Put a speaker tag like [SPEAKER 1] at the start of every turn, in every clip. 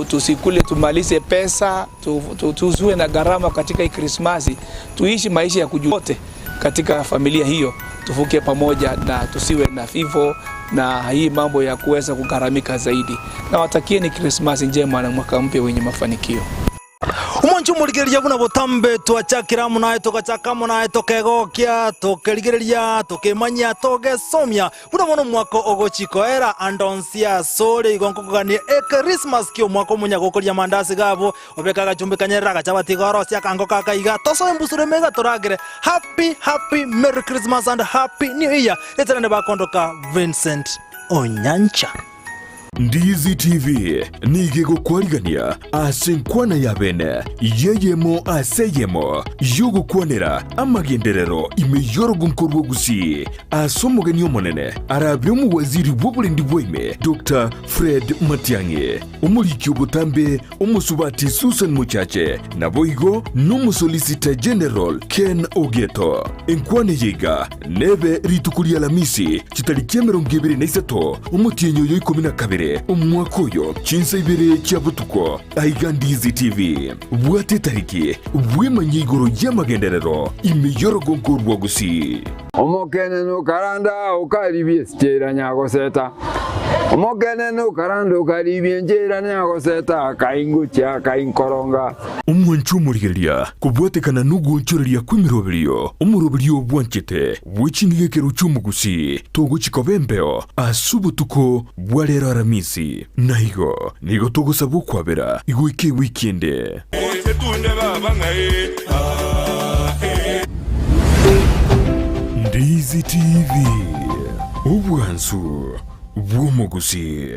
[SPEAKER 1] Tusikule tumalize pesa, tusiwe na gharama katika hii Krismasi, tuishi maisha ya kujuote katika familia hiyo, tuvuke pamoja na tusiwe na vifo na hii mambo ya kuweza kugharamika zaidi. Nawatakieni Krismasi njema na mwaka mpya wenye mafanikio.
[SPEAKER 2] Omonche omorigereria buna botambe twachakire amo naye, togachaka amo naye, tokegokia, tokerigereria, tokemanyia, togesomia, buna bono omwaka ogochia koera ande onsi asore igo nkokogania Ekrismasi ki'omwaka omonya gokoria amandasi gabo, obeke agachumbi kanyerere agachabati iga orosie akango kaka iga, tosoe embusuro ime iga toragere Happy happy Merry Christmas and Happy New Year, eterane bakondoka Vincent Onyancha.
[SPEAKER 3] Ndizi TV nigo egokwarigania ase enkwana ya bene y'eyemo ase eyemo y'ogokwanera amagenderero ime y'orogonko rwa Gusii ase omogeni omonene arabe omowaziri bw'oborendi bwa ime Doctor Fred Matiang'i, omoriki obotambe Omosubati Susan Mochache, naboigo n'Omosolicitor General Ken Ogeto. Enkwana eye iga nebe rituko ria Alamisi chitariki emerongo ebere na isato omotienyi oyo ikomi na kabere omwaka oyo chinsa ibere chia botuko aiga Ndizi TV. Bwata etariki bwemanye igoro y'amagenderero ime y'orogongo rwa Gusii.
[SPEAKER 4] Omokenene okaranda okaribia esichera nyagoseta, Omokenene okaranda okaribia enchera nyagoseta, akaingochia, akainkoronga.
[SPEAKER 3] Omwancho omorigereria, kobwatekana nogoonchoreria kw'emeroberio, omoroberio bwanchete bwe ching'igekero chi'omogusii, togochia koba embeo ase obotuko bwa rero Aramisi. Na igo nigo togosaba okwabera goika ewiki ende. Ndizi TV, obwansu bw'omogusii.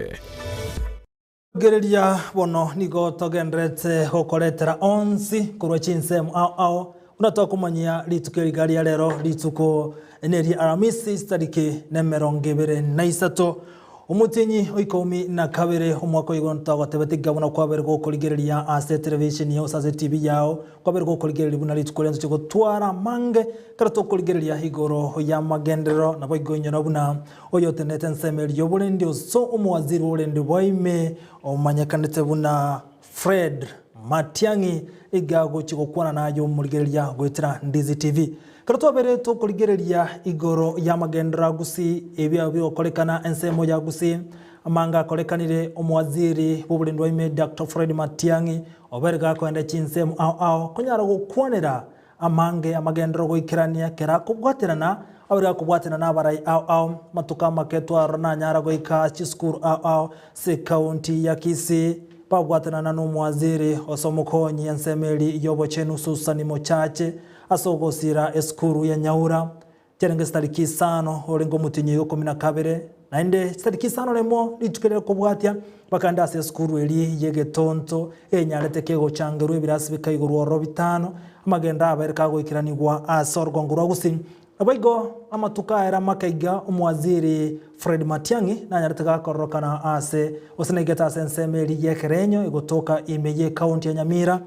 [SPEAKER 2] Rigereria bono nigo togendererete gokoretera onsi korwa chinsemo ao ao, buna tokomanyia rituko eri iga ria rero, rituko neria Aramisi chitariki nemerongo ebere na isato, Omotienyi o ikomi na kabere omwaka oyo igo ntogotebete gavana kwabere gokorigereria ase etelevisheni yao gose ase etibi yao, kwabere gokorigereria buna rituko riaye ntoche gotwara amange, ekero tokorigereria igoro y'amagenderero naboigo inyora buna oyotenenete ensemo eria y'oborendi ase omowaziri bw'oborendi bwa ime omanyekanete buna Fred Matiang'i iga agochia gokwana naye omorigereria goetera Ndizi TV. Ekero twabere tokorigereria igoro y'amagenderero a Gusii, ebiabo bigokorekana ensemo ya Gusii, amanga akorekanire omowaziri bw'oborendi bwa ime Doctor Fred Matiang'i obere gakoenda chinsemo ao ao konyara gokwanera Amange amagenderero goikerania kera akobwaterana, abare gakobwatana nabarai ao ao. Amatuko amake twarora nanyara goika ase chisukuru ao ao ase ekaunti ya Kisii, babwatanana nomowaziri ase omokonyi ensemo eria y'obochenu Susan Mochache ase ogosira esukuru ya Nyaura. Chiarenge chitariki isano orenge omotienyi o ikomi na kabere, naende chitariki isano rimo rituko riria rikobwatia, bakaenda ase esukuru eria y'egetonto enyarete kegochangerwa ebirasi bikaigorwa ororo bitano, amagendo abeere kagoikeranigwa ase orogongo rwa Gusii. Naboigo amatuko aera make iga omowaziri Fred Matiang'i nanyarete gakororokana ase gose naigete ase ensemo eria y'ekerenyo egotoka ime y'ecounty ya Nyamira,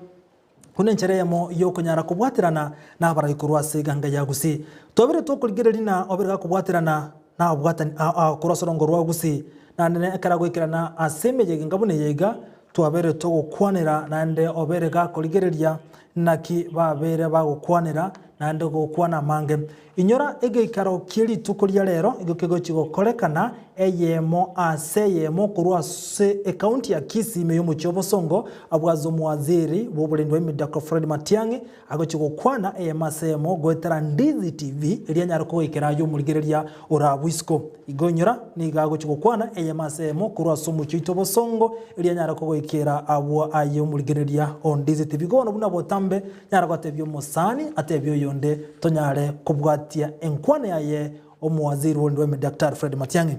[SPEAKER 2] Buna enchera eyemo y'okonyara kobwaterana nabarai korwa ase eganga ya Gusii. Twabire tokorigereria na obere gakobwaterana nababwatani ao ao korwa ase orongo rwa Gusii, naende ekero agoikerana ase emeyega enga buna eye iga, twabere togokwanera naende obere gakorigereria naki babere bagokwanera naende gokwana amange. Inyora egeikaro kie rituko ria rero igo kegochia gokorekana eyemo ase eyemo korwa ase ekaunti ya Kisii ime y'omochie o Bosongo abwo ase omowaziri bw'oborendi bwa Midako Fred Matiang'i agochia gokwana eyemo ase eyemo goetera Ndizi TV eria anyare kogoikera aye omorigereria ore abwo isiko. Igo inyora nigo agochia gokwana eyemo ase eyemo korwa ase omochie oito o Bosongo eria anyare kogoikera abwo aye omorigereria o Ndizi TV. Bono buna botambe Nyara gotebia omosani, atebie oyonde, tonyare kobwatia enkwana yaye Omowaziri bw'oborendi bwa ime Daktari Fred Matiang'i.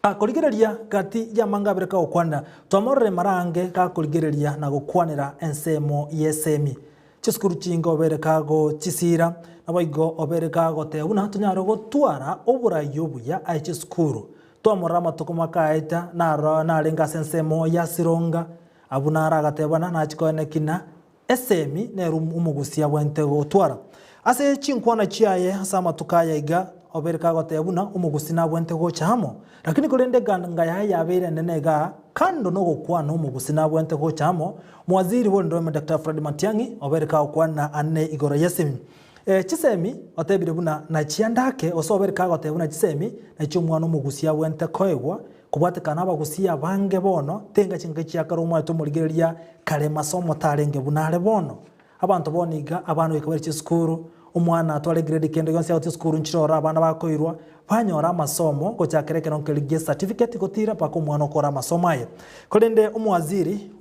[SPEAKER 2] Gakorigereria gati y'amanga abere kagokwanera, twamorora emara ange gakorigereria na gokwanera ensemo y'esemi. Chisukuru chinge obere kagochisiira, naboigo obere kagoteba buna tonyare gotwara oborai obuya aye chisukuru. Twamorora amatuko makaeta naro narenge ase ensemo ya Sironga, abwo naro agatebana nachie koenekina Esemi nere omogusia bw'ente gotwara. Ase chinkwana chiaye ase amatuko aya iga. Obeire kagoteba buna omogusi nabwente gocha amo. Lakini korende eganga yaye yabeire enene igaa, kando nogokwana omogusi nabwente gocha amo, Mowaziri bw'Orendome Doctor Fred Matiang'i obeire kagokwana ane igoro y'esemi. Chisemi otebire buna nachiandake gose obeire kagoteba buna chisemi nachio omwana omogusi abwente koegwa, kobwatekana abagusi abange bono tenga chingaki chia kare omwaete omorigereria kare masomo tarenge buna are bono. Abanto bono iga, abana goika bare chisukuru, omwana atware grade kende gionsi agochia esukuru nchire ororo abana bakoirwa, banyora amasomo gochakera ekerongo keria gie certificate gotira mpaka omwana okore amasomo aye. Korende omowaziri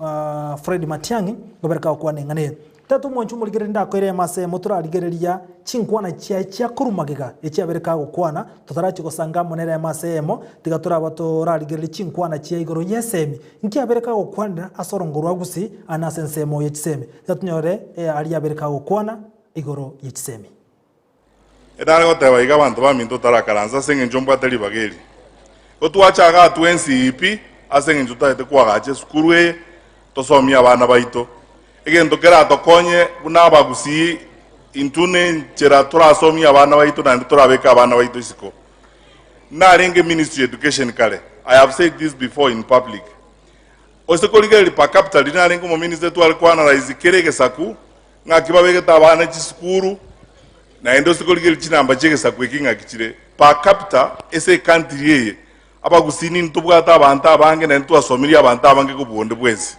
[SPEAKER 2] Fred Matiang'i ngobereka gokwana eng'ana eye. Tata omwanchi omorigereria ndakoire emo ase emo torarigereria chinkwana chiaye chia korwa magega echiabereka agokwana totarachia gosanga amo nere emo ase emo tiga toraba torarigereria chinkwana chia igoro y'esemi nki abereka agokwanera ase orongo rwa gusii ane ase ensemo ye chisemi. Tiga tonyore aria abereka agokwana igoro ye chisemi.
[SPEAKER 5] Nare goteba iga abanto baminto otarakaransa ase engencho mbwate ribaga eri. Gotwacha igaa twensi pi ase engencho totagete koagacha esukuru eye tosomie abana baito. Egento keratokonye buna abagusii intwe nenchera torasomie abana baito naende torabeke abana baito isiko. Narenge ministry education kare, I have said this before in public. Ase korigereria per capita riria narenge omominister tware ko analyse kera egesaku Ng'aki babegete abana chisukuru, naende ase korigereria chinamba chi'egesaku eke ng'aki chire per capita ase ecountry eye. Abagusii nintwe tobwate abanto abange naende twasomirie abanto abange kobua onde bwensi.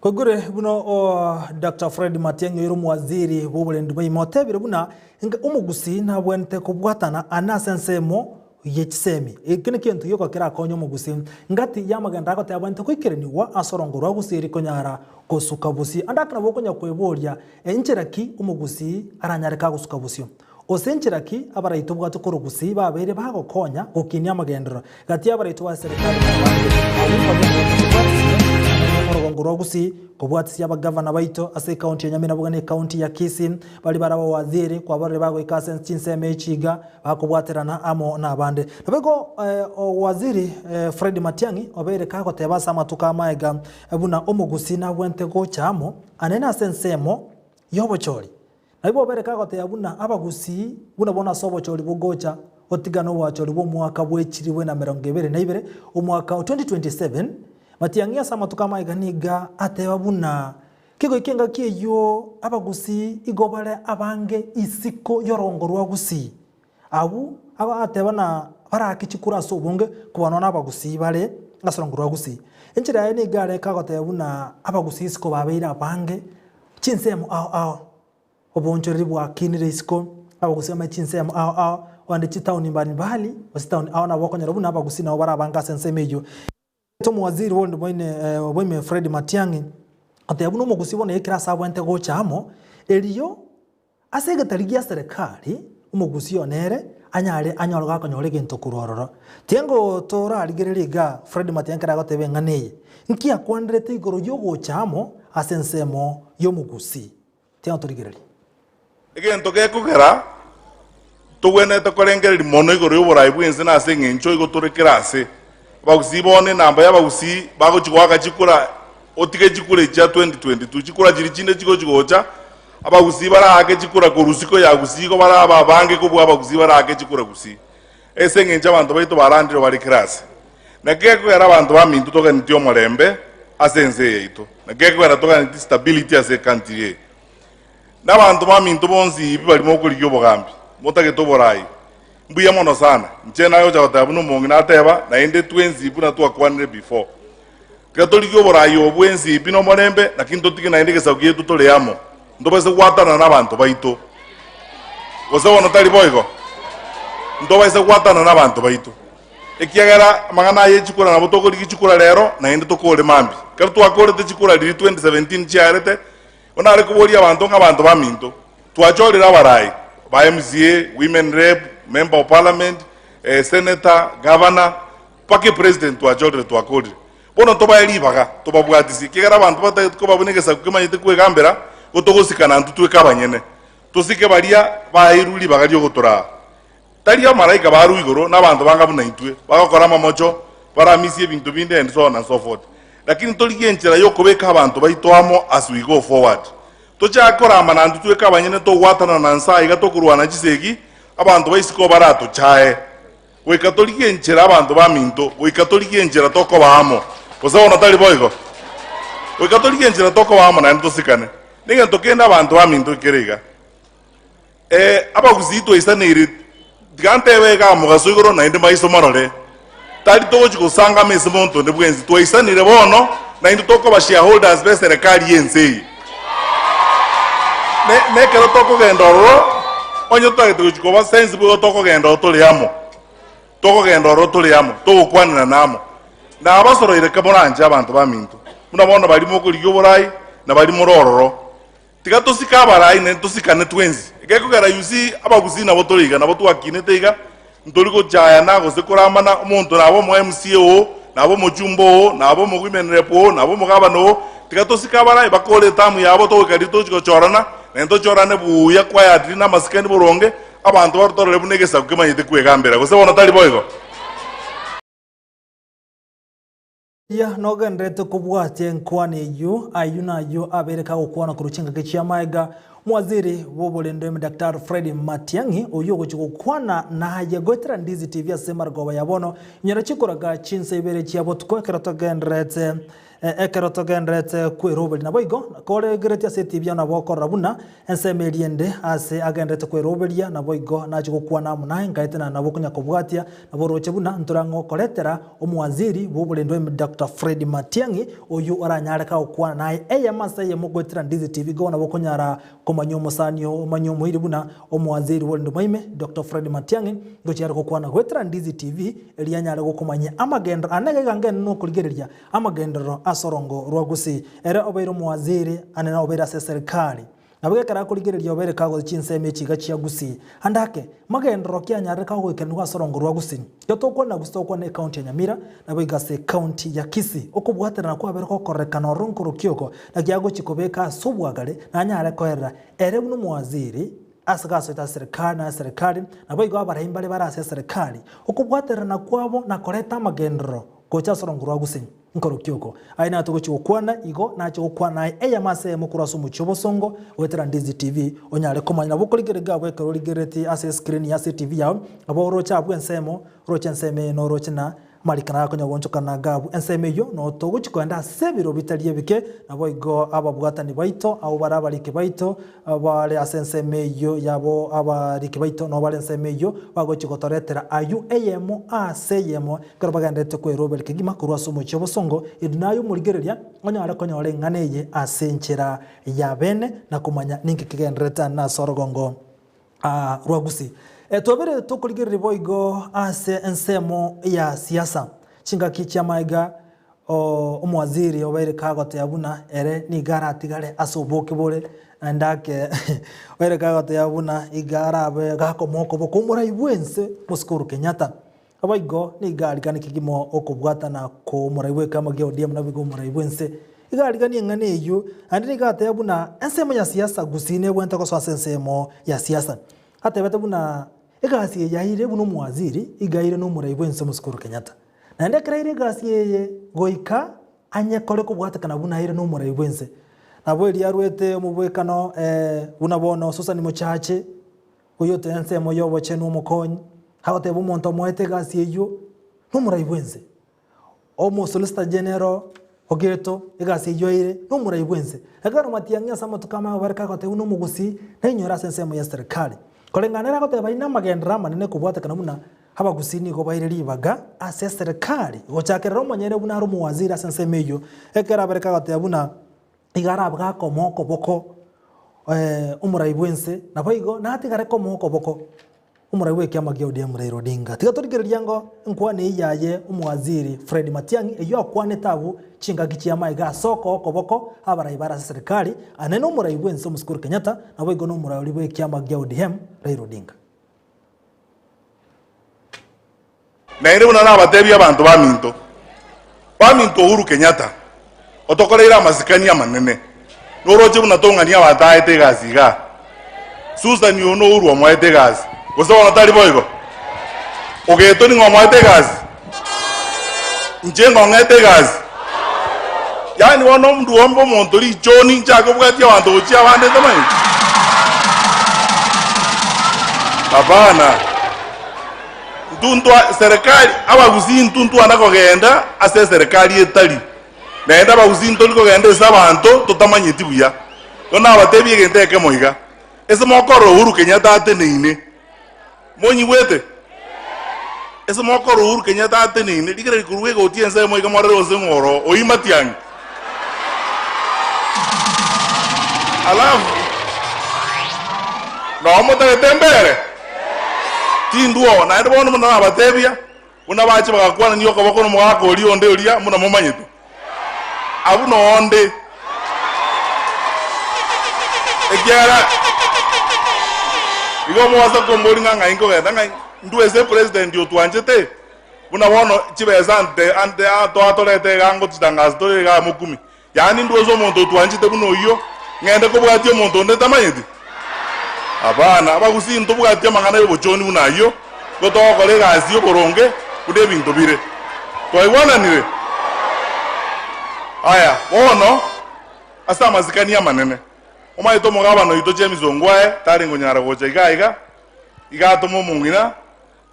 [SPEAKER 2] Kwaigure buna o Doctor Fred Matiang'i oire omowaziri bw'oborendi bwa ime otebire buna inga omogusii nabwenerete kobwatana ane ase ensemo ye chisemi. Eke nekento gioka kerakonye omogusii. Ngati y'amagendo agoteba abwenerete goikeranigwa ase orongo rwa gusii rikonyara gosuka bosio. Ande ake nabo okonya kweboria, enchera ki omogusii aranyare kagosuka bosio? Gose enchera ki abarai tobwate korwa gusii babeire bagokonya gokinia amagenderero gati y'abarai tobwate serikali na abande abwo bagendererete kobwatisia amo orogongo rwa gusii kobwatisia abagavana baito ase ekaunti ya Nyamira boigo na ekaunti ya Kisii baria bare abawaziri kwabarire bagoika ase chinsemo echi iga bakobwaterana amo nabande. Naboigo Owaziri Fred Matiang'i obeire kagoteba ase amatuko amaega buna omogusii nabwente gocha amo anene ase ensemo y'obochori. Naibo obeire kagoteba buna abagusii buna bono ase obochori bogocha gotigana oboachori bw'omwaka bw'echiribwe na 22 omwaka o 2027, Matiang'i ase amatuko amaega niga ateba buna Kegoika engaki eyio abagusii igo bare abange isiko y'orongo rwa Gusii. Abwo agateba na barake chikura ase obonge kobua nonya abagusii bare ase orongo rwa Gusii. Enchera yaye nigo areke agoteba buna abagusii isiko babeire abange chinsemo ao ao, oboonchoreri bwakinire isiko, abagusii bamenye chinsemo ao ao, onde chitaoni mbali mbali, gose chitaoni ao nabo okonyora buna abagusii nabo bare abange ase ensemo eyio. Omowaziri bonde boime Fred Matiang'i oteba buna omogusii bono ekero ase abwenerete gocha amo erio ase egetari gia serikali omogusii one ere anyare anyore gakonyora egento korwa ororo. Tiengo torarigererie igaa Fred Matiang'i ekero agoteba eng'ana eye nki akwanerete igoro yogocha amo ase ensemo yomogusii. Tiengo torigererie.
[SPEAKER 5] Egento gekogera togwenerete korengereria mono igoro y'oboraai bw'ense nase engencho igo tore kera ase. Abagusii bono enamba y'abagusii bagochia goaka chikura otige chikura echi chia 2022 chikura chiria chinde chigochia gocha abagusii baraake chikura korwa isiko ya gusii igo barabe abange kobua abagusii baraake chikura gusii. Ase engencho abanto baito barandire bare kera ase. Naki gekogera abanto baminto toganetie omorembe ase ense eye yaito. Naki gekogera toganetie stability ase ecountry eye. Nabanto baminto bonsi ibi bari mokorigia obogambi, motagete oborai, mbuya mono sana. Inche nagocha goteba buna omong'ina ateba, naende twensi buna twakwanire before. Tiga torigie oborai obo bwensi ibi nomorembe, lakini totige naende egesaku giaito tore amo. Ntobaise gwatanana nabanto baito. Gose bono tari boigo? Ntobaise gwatanana nabanto baito. Ekiagera amang'ana aya echikura nabo tokorigia chikura rero, naende tokore mambia. Ekero twakorete chikura riria 2017 chiarete, Bono nare koboria abanto ng'a abanto baminto, twachorire abarai ba MCA, Women Rep, Member of Parliament, eh, Senator, Governor, mpaka epresident twachorire twakorire. Bono tobae ribaga tobabwatisie, ekiagera abanto batagete koba buna egesaku kemanyete kwegambera, igo togosikana intwe tweka abanyene. Tosike baria baeirwe ribaga riogotoraa. Tari amalaika barue igoro na abanto banga buna intwe, bagokora amamocho, baramisie ebinto binde and so on and so forth. Lakini torigie enchera y'okobeka abanto baito amo as we go forward. Tochake korambana intwe tweka abanyene togwatanana na nse aiga tokorwana chisegi, abanto ba isiko baratochae. Goika torigie enchera abanto baminto, goika torigie enchera tokoba amo. Gose bono tari boigo? Goika torigie enchera tokoba amo naende tosikane. Negento kende abanto baminto kere iga. Ee, abagusii twaisaneire, tiga ntebe iga mogaso igoro naende maiso marore. Tari togochi gosanga amaiso monto onde bwensi. Twaisanire bono, naintwe tokoba shareholders b'eserekari y'ense eye. Ne, nekero tokogenda ororo, onye totagete gochi koba sensible igo tokogenda ororo tore amo. Tokogenda ororo tore amo, togokwanerana amo. Nabasoroire moranche abanto baminto, buna bono baria mokorigia oborai, na baria more ororo. Tiga tosike abarai naende tosikane twensi. Gekogera you see abagusii nabo tore iga, nabo twakinete iga, ntori gochayana gose koramana, omonto naba omo MCA oo, naba omochumba oo, naba omo women rep oo, naba omogabana oo, tiga tosike abarai bakore etamu yabo togoika riria togochi gochorana, naende tochorane buya quietly na amasikani boronge, abanto barotorore buna egesaku kemanyete kwegambera, gose bono tari boigo?
[SPEAKER 2] Rigia nogendererete kobwatia enkwana eyio, ayio nayio abeire kagokwana korwa chingaki chi'amaega. Omowaziri bw'oborendo Daktari Fred Matiang'i oyio ogochia gokwana naye goetera Ndizi TV ase emarogoba ya bono inyora chikoraga chinsa ibere chia botuko ekero togendererete ekero togendererete kweroberia. Naboigo koregeretie ase etibi yao nabo okorora buna Ensemo eria ende aase agenderete kweroberia, naboigo nachie gokwana amo naye, nkaetana nabo konya kobwatia, nabo oroche buna ntorang'e gokoretera omowaziri bw'oborendwa Doctor Fred Matiang'i, oyio oranyare kagokwana naye eyemo ase eyemo goetera Ndizi TV igo nabo okonyara komanya omosani oo omanye omoiri buna omowaziri bw'orendwa moime Doctor Fred Matiang'i ngochia are gokwana goetera Ndizi TV erio anyare gokomanyia amagenderero ane iga iga ngende nokorigereria Amagenderero ase orongo rwa Gusii. Ere obeire omowaziri, ane obeire ase eserikari. Nabo ekero akorigereria obeire kagocha chinsemo echi iga chia Gusii. Ande ake, magenderero ki anyarire kagoikeranigwa ase orongo rwa Gusii? Ekero togokwana Gusii togokwana ecounty ya Nyamira, naboigo ase ecounty ya Kisii. Okobwaterana kwabere gokorekana ororo nkorokia oko, naki agochia kobeka ase obwagare, nanyare koerera ere buna omowaziri ase gasoete ase serikari na eserikari, naboigo abarai mbare bare ase eserikari. Okobwaterana kwabo nakorete amagenderero Gocha ase orongo rwa Gusii, nkorokia oko. Aye naye togochia gokwana igo, nache gokwana naye eyemo ase eyemo korwa ase omochie obosongo, goetera Ndizi TV, onyare komanya. Nabo okorigereria abwo ekero origereretie ase escreen ya ase etv yao, nabo oroche abwo ensemo, oroche ensemo eye noroche na amarikana akonya goonchokana iga abwo. Ensemo eyio noo togochia kogenda ase ebiro bitari ebike, naboigo ababwatani baito, abwo bare abariki baito, Abare ase ensemo eyio yabo abariki baito nabo bare ensemo eyio, bagochia gotoretera ayio eyemo ase eyemo, ekero bagendererete kweroberia kegima korwa ase omochie obosongo, erio naye omorigereria onyare konyora eng'ana eye ase enchera ya bene na komanya ninki kegendererete ande ase orogongo rwa Gusii. Twabere tokorigereria boigo ase ensemo ya siasa, chingaki chi'amaiga Omowaziri obeire kagoteba buna ere nigo aratigare ase oboke bore, naende ake obeire kagoteba buna iga arabe gakomoa okoboko omorai bwense Mosike Uhuru Kenyatta. Naboigo nigo arigani kegima okobwatana kwa omorai bw'ekeama gia ODM naboigo omorai bwense. Iga arigani eng'ana eyio, naende nigo ateba buna ensemo ya siasa Gusii nebwenerete gosoa ase ensemo ya siasa. Atebete buna egasi eye aire buna omowaziri iga aire nomorai bwense Mosike Uhuru Kenyatta. Naende ekero aire egasi eye goika anyekore kobwatekana buna aire nomorai bw'ense. Nabo erio arwete omobwekano buna bono Susan Mochache, oyote ensemo y'obochenu omokonyi, agoteba omonto omoete egasi eyio nomorai bw'ense. Omosolicitor General Ogeto egasi eyio aire nomorai bw'ense. Ekero Matiang'i ase amatuko amabe bare kagotebwa nomogusii nainyore ase ensemo ya serikali. Koreng'ana nere agoteba aye namagenderero amanene kobwatekana buna Abagusii nigo baire ribaga ase eserekari gochakerera omonyene buna are omowaziri ase ensemo eyio, ekero abereka agoteba buna iga arabe gakomoa okoboko omorai bwense, naboigo natigare komoa okoboko omorai bw'ekiama gia ODM Raila Odinga. Tiga torigereria ango enkwana eyio yaye omowaziri Fred Matiang'i eyio akwanete abwo chingaki chi'amaiga ase okoa okoboko abarai bare ase eserekari, ane nomorai bwense Omosike Uhuru Kenyatta, naboigo nomorai oria bw'ekiama gia ODM Raila Odinga.
[SPEAKER 5] Naende buna nabatebie abanto baminto, baminto Uhuru Kenyatta otokoreire amasikani amanene, noroche buna tong'ani abanto aete egasi igaa. Susan oyo no Uhuru omoete egasi, gose bono tari boigo? Ogeto ning'o omoete egasi? Inche ng'o ong'ete egasi? Yaani bono omonto ombe omonto richoni nchake obwatie abanto gochia abande ntamanyeti? Hapana. Intwe ntwa serikali, abagusii intwe ntwana kogenda ase eserikali etari. Naende abagusii ntori kogenda ase abanto totamanyeti buya. Bono nabatebi egento ekemo iga, ase mokorora Uhuru Kenyatta ateneine, monyigwete? Ase mokorora Uhuru Kenyatta ateneine, rigereria korwa egoti ensemo iga morore gose ng'a oro oyio Matiang'i. Alafu noo motagete mbere? Tindwo, naende bono buna nabatebia, Buna bache bagakwanania okoboko nomogaka oria onde oria buna momanyete, abwo nonde, ekiagera igo omogasa komboria ng'a ng'ai nkogenda, ng'ai ndue ase epresident otwanchete, buna bono chibesa ante ante twatorete iga ngochitangasa tore iga mokumi, yaani ndue ase omonto otwanchete buna oyio, ng'ende kobwatia omonto onde ntamanyeti? Hapana, abagusii ntobwati amang'ana y'obochoni buna ayio, igo togokora egasi y'oboronge buna ebinto bire. Twaigwananire? Aya, bono, ase amasikani amanene, omanyete omogabana oito James Ongwae tare ngonyara gocha iga iga, iga atome omong'ina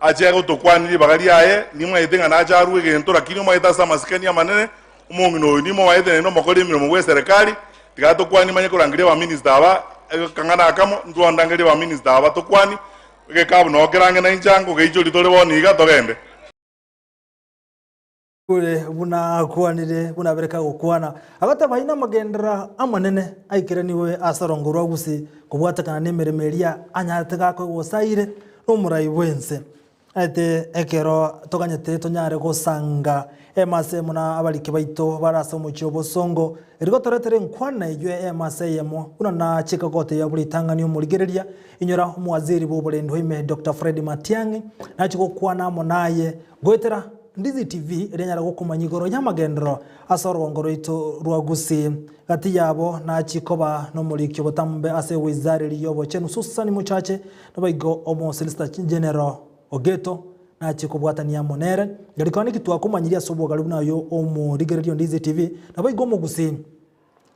[SPEAKER 5] ache gotokwania ribaga riaye, nimanyete ng'a nache arue egento, lakini omanyete ase amasikani amanene, Omong'ina oyo nimobaete naende omokori emeremo bw'eserekari, tiga atokwanie manye korangeria abaminista aba, akang'ana akamo, intwe ondangerie abaminista aba tokwanie, egekabu noo kerange na inche ango geichorie tore bono iga togende.
[SPEAKER 2] Ore buna akwanire, buna abere kagokwana, agateba aye namagenderero amanene aikeranigwe ase orongo rwa gusii kobwatekana nemeremo eria anyarete gakoegwa gose aire nomorai bwense. Ete ekero toganyete tonyare gosanga emase emo na abariki baito bare ase omochie obosongo, erio gotoretere enkwana eyio y'emase eyemo, buna nachika gotebia buna ritang'ani omorigereria, inyora omowaziri bw'oborendi oime Doctor Fred Matiang'i, nachia gokwana amo naye goetera Ndizi TV eria nyare gokomanya igoro y'amagenderero ase orogongo rwaito rwa Gusii. Gati yabo nachia koba nomoriki obotambe ase ewizara eria y'obochenu Susan Muchache, Naboigo omosolicitor general Ogeto nachie kobwatania amo nere, ngerikwana eki twakomanyirie ase obogari buna oyo omorigereria o Ndizi TV, naboigo omogusii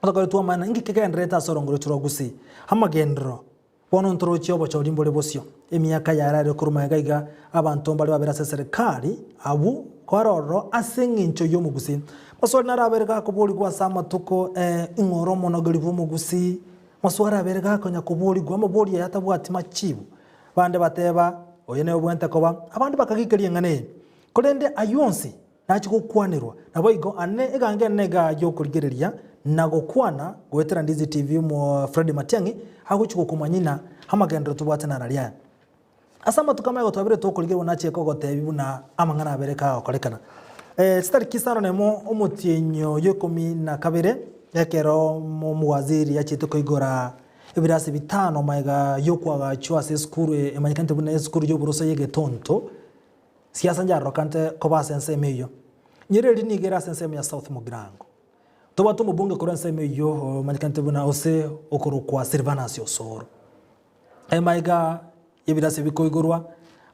[SPEAKER 2] otokoretwe amang'ana inki kegendererete ase orongo rwaito rwa Gusii. Amagenderero bono ntorochie obochori mbore bosio. Emiaka yararire korwa magega iga abanto mbare babere ase eserekari abwo kwarororo ase eng'encho y'omogusii. Maswali naro abere gakoborigwa ase amatuko ing'o ore omonogeri bw'omogusii? Maswali abere gakonya koborigwa, amabori aya atabwati machibu. Bande bateba, Oyo nere obwenerete koba, abande bakagikeria eng'ana eye. Korende ayio onsi nachie gokwanerwa. Naboigo ane egango enene iga y'okorigereria na gokwana goetera Ndizi TV omo Fred Matiang'i agochia gokomanyia ng'a amagenderero tobwate nararia aya. Ase amatuko amaya gotwabire tokorigerwa nachie kogotebia buna amang'ana abere kagokorekana. Chitariki isano nemo omotienyi oyo ikomi na kabere, ekero omowaziri achiete koigora ebirasi bitano magega y'okoagachwa ase esukuru emanyekanete buna esukuru y'oboroso y'egetonto, siasa njarorokante koba ase ensemo eyio. Nyereri nigo ere ase ensemo ya South Mugirango. Tobwate omobunge korwa ensemo eyio omanyekanete buna ose okorokwa Silvanus Osoro. Emaiga y'ebirasi bikoigorwa,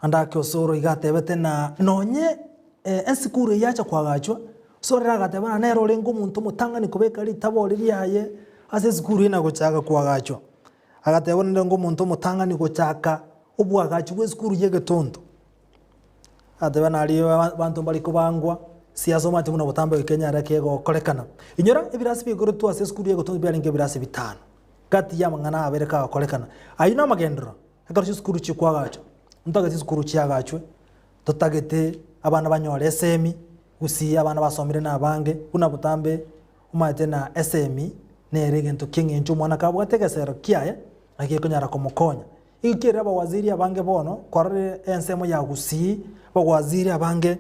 [SPEAKER 2] ande ake Osoro iga atebete na nonye esikuru eyio yacha koagachwa, Osoro ere agateba ng'a nere orenge omonto omotang'ani kobeka ritabori riaye ase esukuru eyio na gochaka koagachwa. Agateba buna nere omonto omotang'ani gochaka oboagachi bwa esukuru ya egetonto. Agateba nario abanto mbare kobangwa, siasa omanyete buna botambe goika enyare kegokorekana. Inyora ebirasi biaigorotwe ase esukuru ya egetonto biarenge ebirasi bitano. Gati y'amang'ana abere kagokorekana. Ayio namagenderero, ekero chisukuru chikwagachwa, ntotagete chisukuru chiagachwe, totagete abana banyore esemi, gusii abana basomire na abange, buna botambe omanyete na esemi nere egento ki'eng'encho omwana kabwate egesero kiaye, naki gekonyara komokonya. Igo kere abawaziri abange bono, kwarorire ensemo ya gusii, abawaziri abange.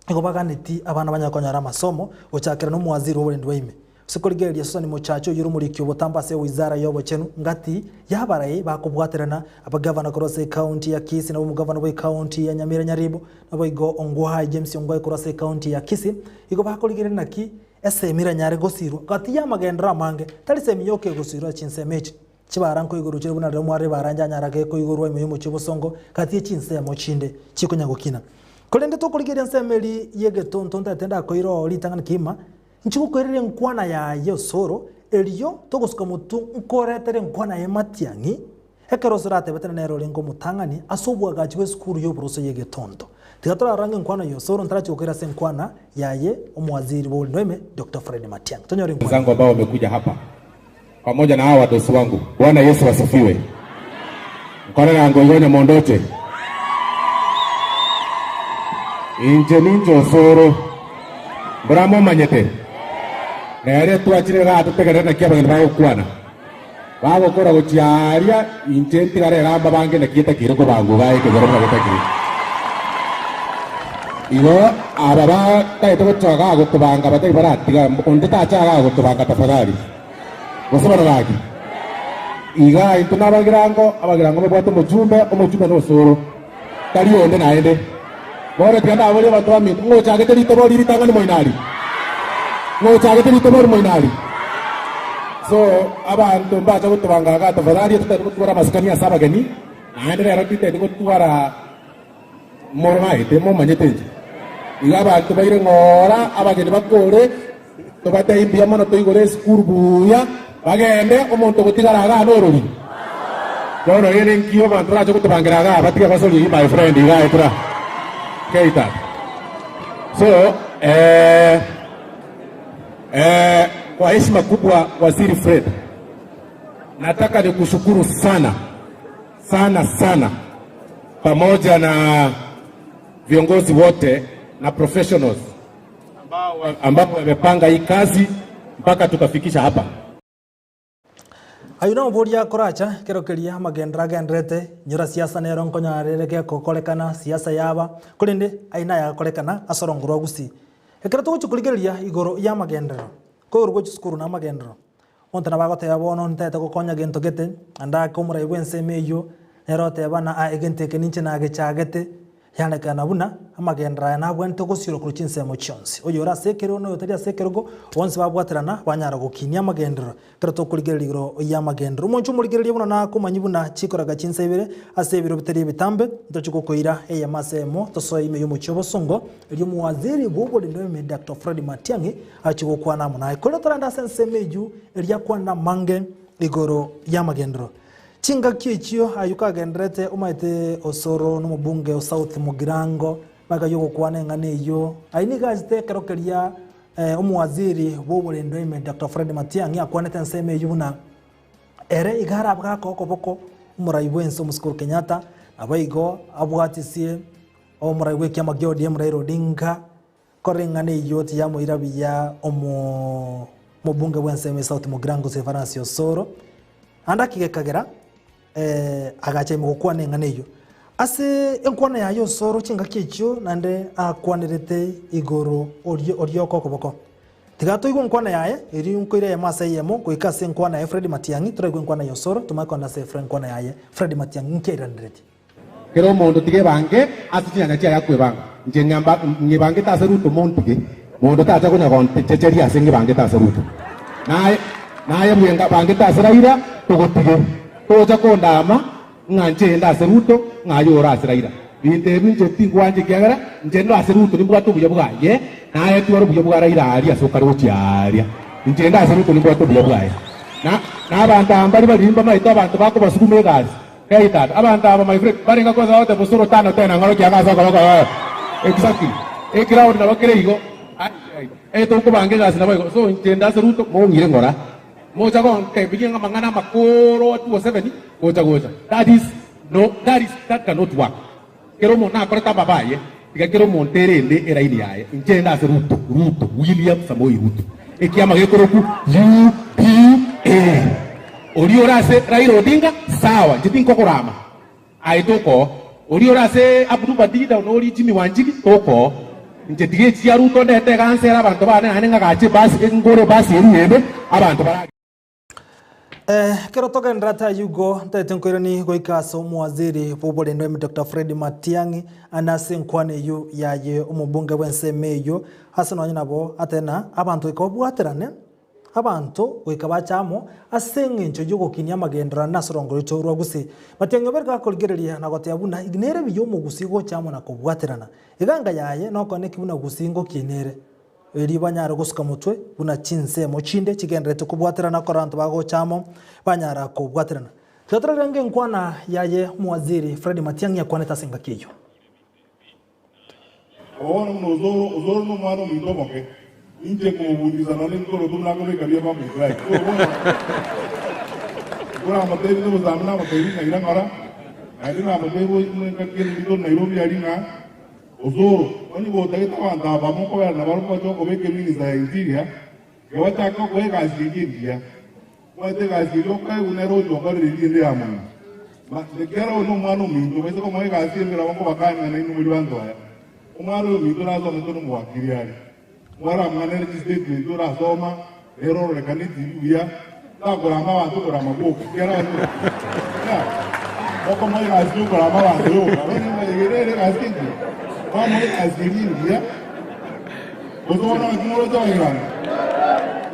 [SPEAKER 2] Nigo baganetie abana banyare konyora amasomo, gochakera nomowaziri bw'oborendi bwa ime. Ase korigereria Susan Mochache oyio ore omoriki obotambe ase ewizara y'obochenu ngati y'abarai bakobwaterana abagavana korwa ase ecounty ya Kisii nabo omogavana bwe ecounty ya Nyamira Nyaribo naboigo Ongwae James Ongwae korwa ase ecounty ya Kisii igo bakorigereria naki esemi eranyare gosirwa gati y'amagenderero amange tari semi yoka egosirwa ase chinsemo echi. Chibara nkoigorwa chire buna riria mware ebara njanyara gekoigorwa ime y'omochie obosongo gati ye chinsemo chinde chikonya gokina. Korende tokorigereria ensemo eria y'egetonto ntagete ndakoire oo ritang'ani kegima, Inche gokoirera enkwana yaye osoro, erio togosuka motwe nkoretere enkwana yaye matiang'i, ekero osoro atebete na nere orenge omotang'ani ase obwagachi bw'esukuru y'oboroso y'egetonto. Tiga torarange enkwana ya osoro ntarachi gokoira ase enkwana yaye omowaziri bw'oborendo ime Doctor Fred Matiang'i. Tonyore enkwana
[SPEAKER 6] Wenzangu ambao wamekuja hapa pamoja na hawa wadosi wangu. Bwana Yesu asifiwe. Nkorera ngoigo nyamondoche. Inche ninche osoro. Mbora momanyete. Nere twachire igaa totegerere naki abageni bagokwana. Bagokora gochia aaria, inche ntigare igaa mbabange naki etakeire kobangwa igaa ekegoro buna getakeire. Igo aba batagete gocha igaa gotobanga batari baratiga, onde tacha igaa gotobanga tafadhali. Gose bono gaki? Igaa intwe nabagirango, abagirango babwate omochumbe, omochumbe nosoro, tari onde naende. Bono tiga ndaborie abanto baminto, ng'o ochagete ritobori ritang'ani moino aria? Ng'o ochagete ritobori moino aria? So, abanto mbacha gotobanga igaa tafadhali, totari gotwara amasikani ase abageni, naende rero titari gotwara moromaete, momanyete inche. Iga abanto baire ng'ora, abageni bakore, tobatebie mbuya mono toigore esukuru buya, bagende, omonto ogotigara igaa norori. Bono ere nki abanto barache gotobangera igaa batige gosoria eyio my friend igaa etura Keita. So, eh, eh, kwa heshima kubwa Waziri Fred, nataka nikushukuru sana sana sana pamoja na viongozi wote na professionals ambapo wamepanga hii kazi mpaka tukafikisha hapa.
[SPEAKER 2] Ayio namoboria akoracha ekero keria amagenderero agendererete, inyora siasa nero nkonyarere gekokorekana, siasa yaba, korende ayio naye agakorekana ase orongo rwa gusii. Ekero togochia korigereria igoro y'amagenderero, koigoro gwe chisukuru na amagenderero, Omonto nabo agoteba, Bono ntaete gokonya gento gete, naende ake omorai bw'ensemo eyio, nere oteba, na aa, egento eke ninche nagechagete. Yarekana buna amagenderero aya nabwenerete gosiorwa korwa chinsemo chionsi. Oyore ase ekerogo na oyotari ase ekerogo, bonsi babwaterana, banyara gokinia amagenderero. Ekero tokorigereria igoro y'amagenderero, omonche omorigererie buna nakomanyia buna chikoraga chinsa ibere ase ebiro bitari ebitambe, ntochie gokoira eyemo ase eyemo, tosoe ime y'omochie obosongo, erio omowaziri bw'oborendo ime Doctor Fred Matiang'i Achie gokwana amo naye. Korende torende ase ensemo eyio eria akwane namange igoro y'amagenderero. Chingaki echio ayio kagendererete omaete Osoro nomobunge o South Mugirango magega y'ogokwana eng'ana eyio. Ayio nigo achete ekero keria omowaziri bw'oborendo ime Doctor Fred Matiang'i akwanete ensemo eyio buna ere iga arabe gakoa okoboko omorai bwense omosike Uhuru Kenyatta naboigo abwatisie omorai bw'ekiama kia ODM Raila Odinga. Koreng'ana eyio tiyamoira buya omobunge bw'ensemo ya South Mugirango Silvanus Osoro, naende akigekagera agacha ime gokwana eng'ana eyio. Ase enkwana yaye Osoro chingaki echio naende akwanerete igoro orioko okoboko. Tiga toigwe enkwana yaye, erio nkoira eyemo ase eyemo goika ase enkwana yaye Fred Matiang'i, toraigwe enkwana ya Osoro, tomanye kogenda ase enkwana yaye Fred Matiang'i nki airaneretie.
[SPEAKER 6] Kera omonto tiga ebange ase chinyanya chiaye akwebanga. Inche ng'ebangete ase Ruto montige, monto tacha konya gonchecheria ase ng'ebangete ase Ruto. Naye naye bwenga bangete ase Raila togotige. Tocha kondama ng'a inche ende ase Ruto ng'a aye ore ase Raila. Binto ebi inche tingwancha ekiagera inche ndo ase Ruto nimbwate obuya bwaye, naye tware obuya bwa Raila aaria ase okare gochia aaria. Inche inde ase Ruto nimbwate obuya bwaye. Na na abanto aba mbari bariri mbamaete abanto bakobasuguma egasi. Hey tata, abanto aba my friend, barenge kwanza bagote mosoro tano tena ng'oro kianga ase okoboko eh. Exactly. Eground nabo kere igo. Ai, ai. Eh tokobanga egasi nabo igo. So inche inde ase Ruto, mong'ire ng'ora. Mocha gontebigia ng'a amang'ana amakoro a 207 gocha gocha. That is no, that is, that cannot work. Kera omonto nakorete amabe aye, tiga kera omonto erende eraini yaye. Inche inde ase Ruto, Ruto, William Samoei Ruto. Ekiama gekorokwa UDA. Oria ore ase Raila Odinga, sawa, inche tinkokorama. Aye tokoo. Oria ore ase Abdul Dida na oria Jimmy Wanjigi, tokoo. Inche tiga echi chia Ruto ndete egansa ere abanto bane naende ng'agache ebasi, ngore ebasi eria ende, abanto baragende.
[SPEAKER 2] Ekero togendererete ayio igo, ntaete nkoiranie goika ase omowaziri bw'oborendo ime Doctor Fred Matiang'i ande ase enkwana eyio yaye omobunge bw'ensemo eyio ase nonye nabo ateba abanto goika babwaterane, abanto goika bache amo ase eng'encho y'ogokinia amagenderero ande ase orongo rwaito rwa Gusii. Matiang'i obeire gakorigereria na goteba buna nere buya omogusii gocha amo na kobwaterana. Eganga yaye nokone ki buna Gusii ngokinia ere. Erio banyare gosuka motwe buna chinsemo chinde chigendererete kobwaterana ekero abanto bagocha amo banyara kobwaterana. Tiga torarenge enkwana yaye omowaziri Fred Matiang'i akwanete ase engaki eyio.
[SPEAKER 5] Bono buna Osoro, Osoro nomwana ominto omoke, inche nkomobundisa nonya nebikoroto buna akobeka bia public life. Igo bono nkoramotebi tobosambe namotebi ng'a ira ng'ora, naende namotebi engaki ende tore Nairobi aria ng'a Osoro, onye gotagete abanto aba mokobera nabarobwo bache okobeka eminista ya interior, iga bachake okoa egasi eria engiya. Omanyete egasi eria okoegwa nere ocha okorire eria ende ya monwa. Ma, ekiagera oyo nomwana ominto, baise komoa egasi ende nabo nkobakania ng'a nainwe muri banto aya. Omwana oyo ominto nasomete nomowakiri are. Mwaramng'anere chistatement orasoma, nere ororekane etibi buya, takorama abanto okorama gwoka, ekiagera abanto ng'a mokomoa egasi yokorama abanto yoka, bono eye nere egasi engiya? Mwamoa egasi eria engiya, gose bono naki moroche abairani?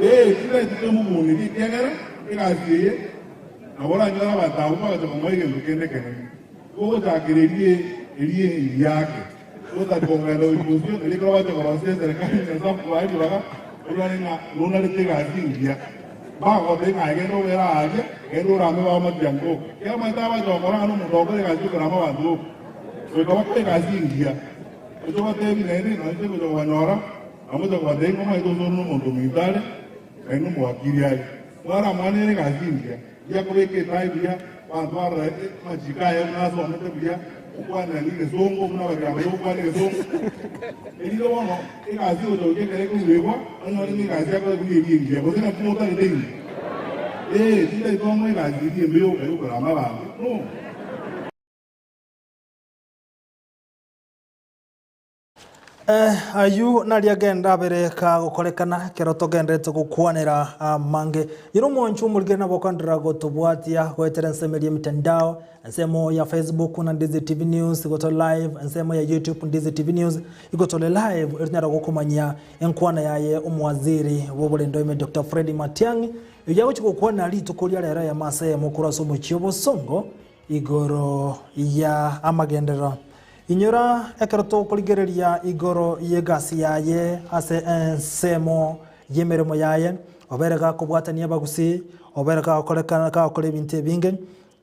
[SPEAKER 5] Ee, tinaeti tomomunerie ekiagera egasi eye nabo oranyore abanto abwo bagacha komoa egento kende ekenene. Gogochakera eria eria engiya ake. Totari kogenda gochia bosio, erio ekero bacha korosia eserekari Nyasae akobaa ribaga, orwane ng'a nonarete egasi engiya. Mbagogotebia ng'a aye genda obere aaria, genda orame bamatiangi boka. Ekiagera omanyete abacha gokora ng'a nomonto ogokora egasi yokorama abanto boka, goika bakore egasi engiya. Oche obatebie naende ng'a inche ngocha kobanyora, na ngocha kobatebia ng'a omanyete ase ore nomonto ominto are, naende nomowakiri are. Mwaramwanere egasi engiya. Buya kobeka etaai buya, abanto barora amachiko aye buna asomete buya, okwanera negesongo buna abagirama bagokwana egesongo. Erinde bono egasi egocha gochia ekero ekoruegwa, onyore ng'a egasi akoegwa neria engiya, gose naki motagete inwe? Ee, tintagete omoe egasi eria embe yoka yokorama abanto, no.
[SPEAKER 2] Ayio naria agenda abere kagokorekana ekero togenderete gokwanera amange. Nyora omwancho omorikeri nabo okoenderera gotobwatia goetera ensemo eria emitandao, ensemo ya Facebook na Ndizi TV News igo tore live, ensemo ya YouTube Ndizi TV News igo tore live erio tonyare gokomanyia enkwana yaye omowaziri bw'oborendo ime Doctor Fred Matiang'i eyio agochia gokwana rituko ria rero eyemo ase eyemo korwa ase omochie obosongo Igoro ya amagenderero. Inyora ekero tokorigereria igoro y'egasi yaye ase ensemo y'emeremo yaye, obere gakobwatania abagusii, obere gakorekana gakora ebinto ebinge.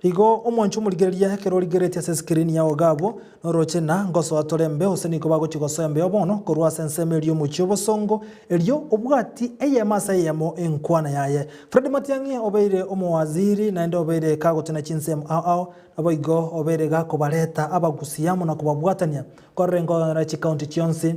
[SPEAKER 2] Igo omwancho omorigereria ekero origereretie ase escreen yao iga abwo, noroche na ngosoa tore embeo gose nigo bagochia gosoa embeo bono korwa ase ensemo eria omochie obosongo, erio obwati eyemo ase eyemo enkwana yaye. Fred Matiang'i obeire omowaziri naende obeire kagotena chinsemo ao ao, naboigo obeire gakobareta abagusii amo na kobabwatania korora enkogera chikaunti chionsi,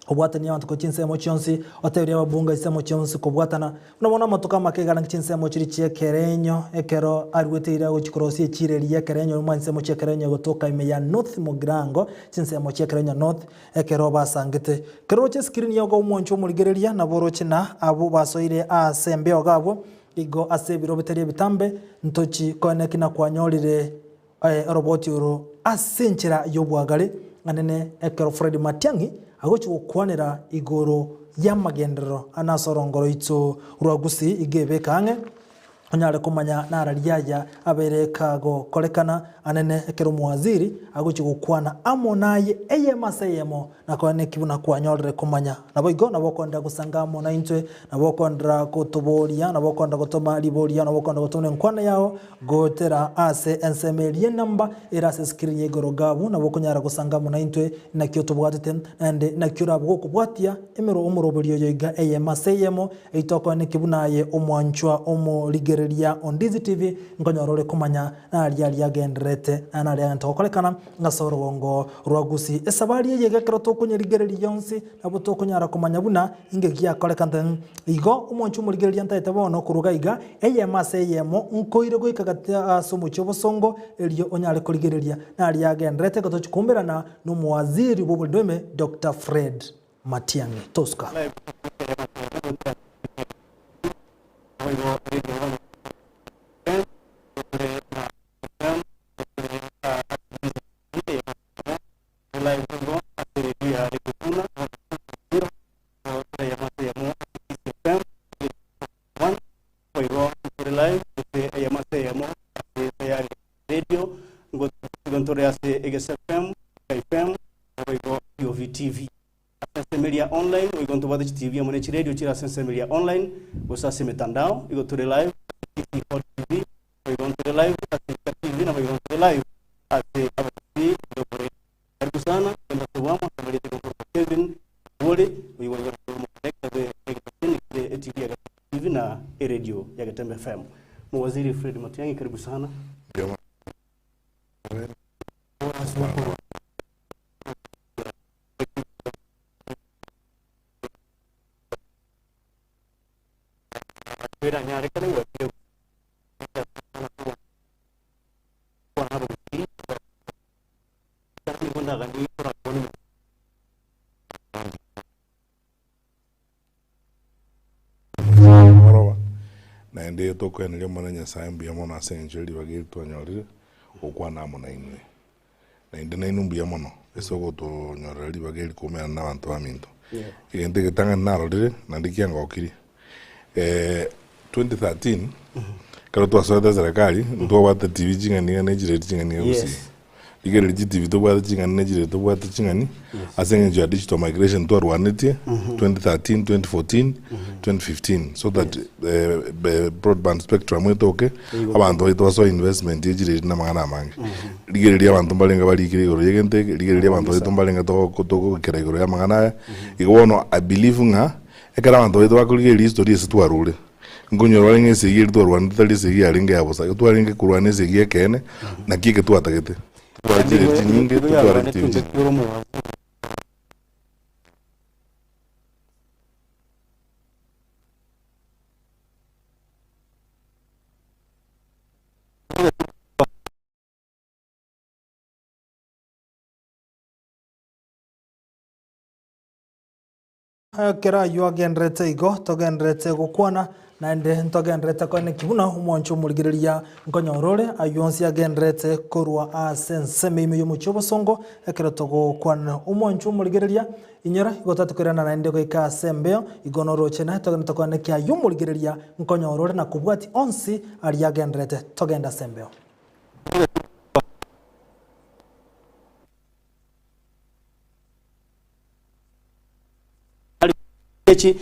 [SPEAKER 2] obwatanie abanto korwa chinsemo chionsi, otebirie ababunge chinsemo chionsi kobwatana. Buna bono amatuko amake iga arange chinsemo chiria chi'ekerenyo, ekero aruete ira gochia korosia echiira eria y'ekerenyo ime ensemo chi'ekerenyo egotoka ime ya North Mugirango, chinsemo chi'ekerenyo North, Ekero basangete. Ekero oroche esikirini yogo omwancho omorigereria, nabo oroche na abwo basoire aase embeo iga abwo, igo ase ebiro bitari ebitambe, ntochi koeneki na kwanyorire oroboti oro ase enchera y'obwagare anene ekero Fred Matiang'i agochia gokwanera igoro y'amagenderero ane ase orongo roito rwa Gusii iga ebeke ang'e. Onyare komanya narari aya abeire kagokorekana anene ekero omowaziri agochia gokwana amo naye eyemo ase eyemo, na koeneki buna kwanyorire komanya. Naboigo nabo okoenderera gosanga amo naintwe, nabo okoenderera gotoboria, nabo okoenderera gotoma riboria, nabo okoenderera gotoma enkwana yao goetera ase ensemo eria enamba ere ase escreen ya igoro gabu, nabo okonyara gosanga amo naintwe naki otobwatete, naende naki orabe gokobwatia emero omoroberio oyo iga eyemo ase eyemo. Eitokoeneki buna aye omwanchwa omorigereria o Ndizi TV nkonyora ore komanya naria aria agendererete na naria agento gokorekana ase orogongo rwa Gusii. Esabari eye iga ekero tokonyerigereria yonsi nabo tokonyara komanya buna inge giakorekante. Igo omwanchwa omorigereria ntaete bono koruga iga eyemo ase eyemo nkoire goika gati ase omochie obosongo erio onyare korigereria naria agendererete gotochi koumerana nomowaziri bw'oborindweme Doctor Fred Matiang'i. Tosuka.
[SPEAKER 7] eria online, boigo ntobwate chitibi amo ne chiredio chire ase ensemo eria online, gose ase emetandao, igo tore live ase Hot TV, boigo ntore live ase Ika TV, naboigo ntore live ase Abagusii Global Radio. Karibu sana, genda ase obwamo ase amarieta gokorokwa Kevin Owori, oyio boigo nere omodirector bwe egeteseni kere etibi ya Getembe TV na eredio ya Getembe FM. Mowaziri Fred Matiang'i karibu sana.
[SPEAKER 5] Omogoroba, naende tokoeneria Omonene Nyasae mbuya mono ase engencho ye ribaga eri twanyorire gokwana amo nainwe. Naende nainwe mbuya mono ase ogotonyorera ribaga eri koumerana na abanto baminto. Egento egetang'ani narorire naende kiangokirie, 2013 ekero twasoete eserekari, ntwabwate TV ching'ani iga na chiredi ching'ani iga gusii. Rigereria chitibi tobwate ching'ani ne chiredi tobwate ching'ani, ase eng'encho ya digital migration twarwanetie 2013, 2014, 2015 so that broadband spectrum etoke, abanto baito basoe investment ye chiredi na amang'ana amange. Rigereria abanto mbarenge barikire igoro ya egento eke, rigereria abanto baito mbarenge togokera igoro ya amang'ana aya. Igo bono I believe ng'a, ekero abanto baito bakorigereria history ase twarure, Nkonyora barenge esegi eria twarwanete tari esegi yarenge ya bosa, igo twarenge korwana esegi y'ekeene, naki eke twatagete. Totware chiredi chinyinge, totware chitibi chinyinge.
[SPEAKER 2] Ekero ayio agendererete igo, togendererete gokwana, naende ntogendererete koenekia buna omwancho omorigereria nkonyora ore ayio onsi agendererete korwa ase ensemo ime y'omochie obosongo ekero togokwana. Omwancho omorigereria, inyora, igo tatokoirana naende goika ase embeo, igo noroche naye togendererete koenekia ayio omorigereria nkonyora ore na kobwatia onsi aria agendererete. Togende ase embeo.
[SPEAKER 7] Echi.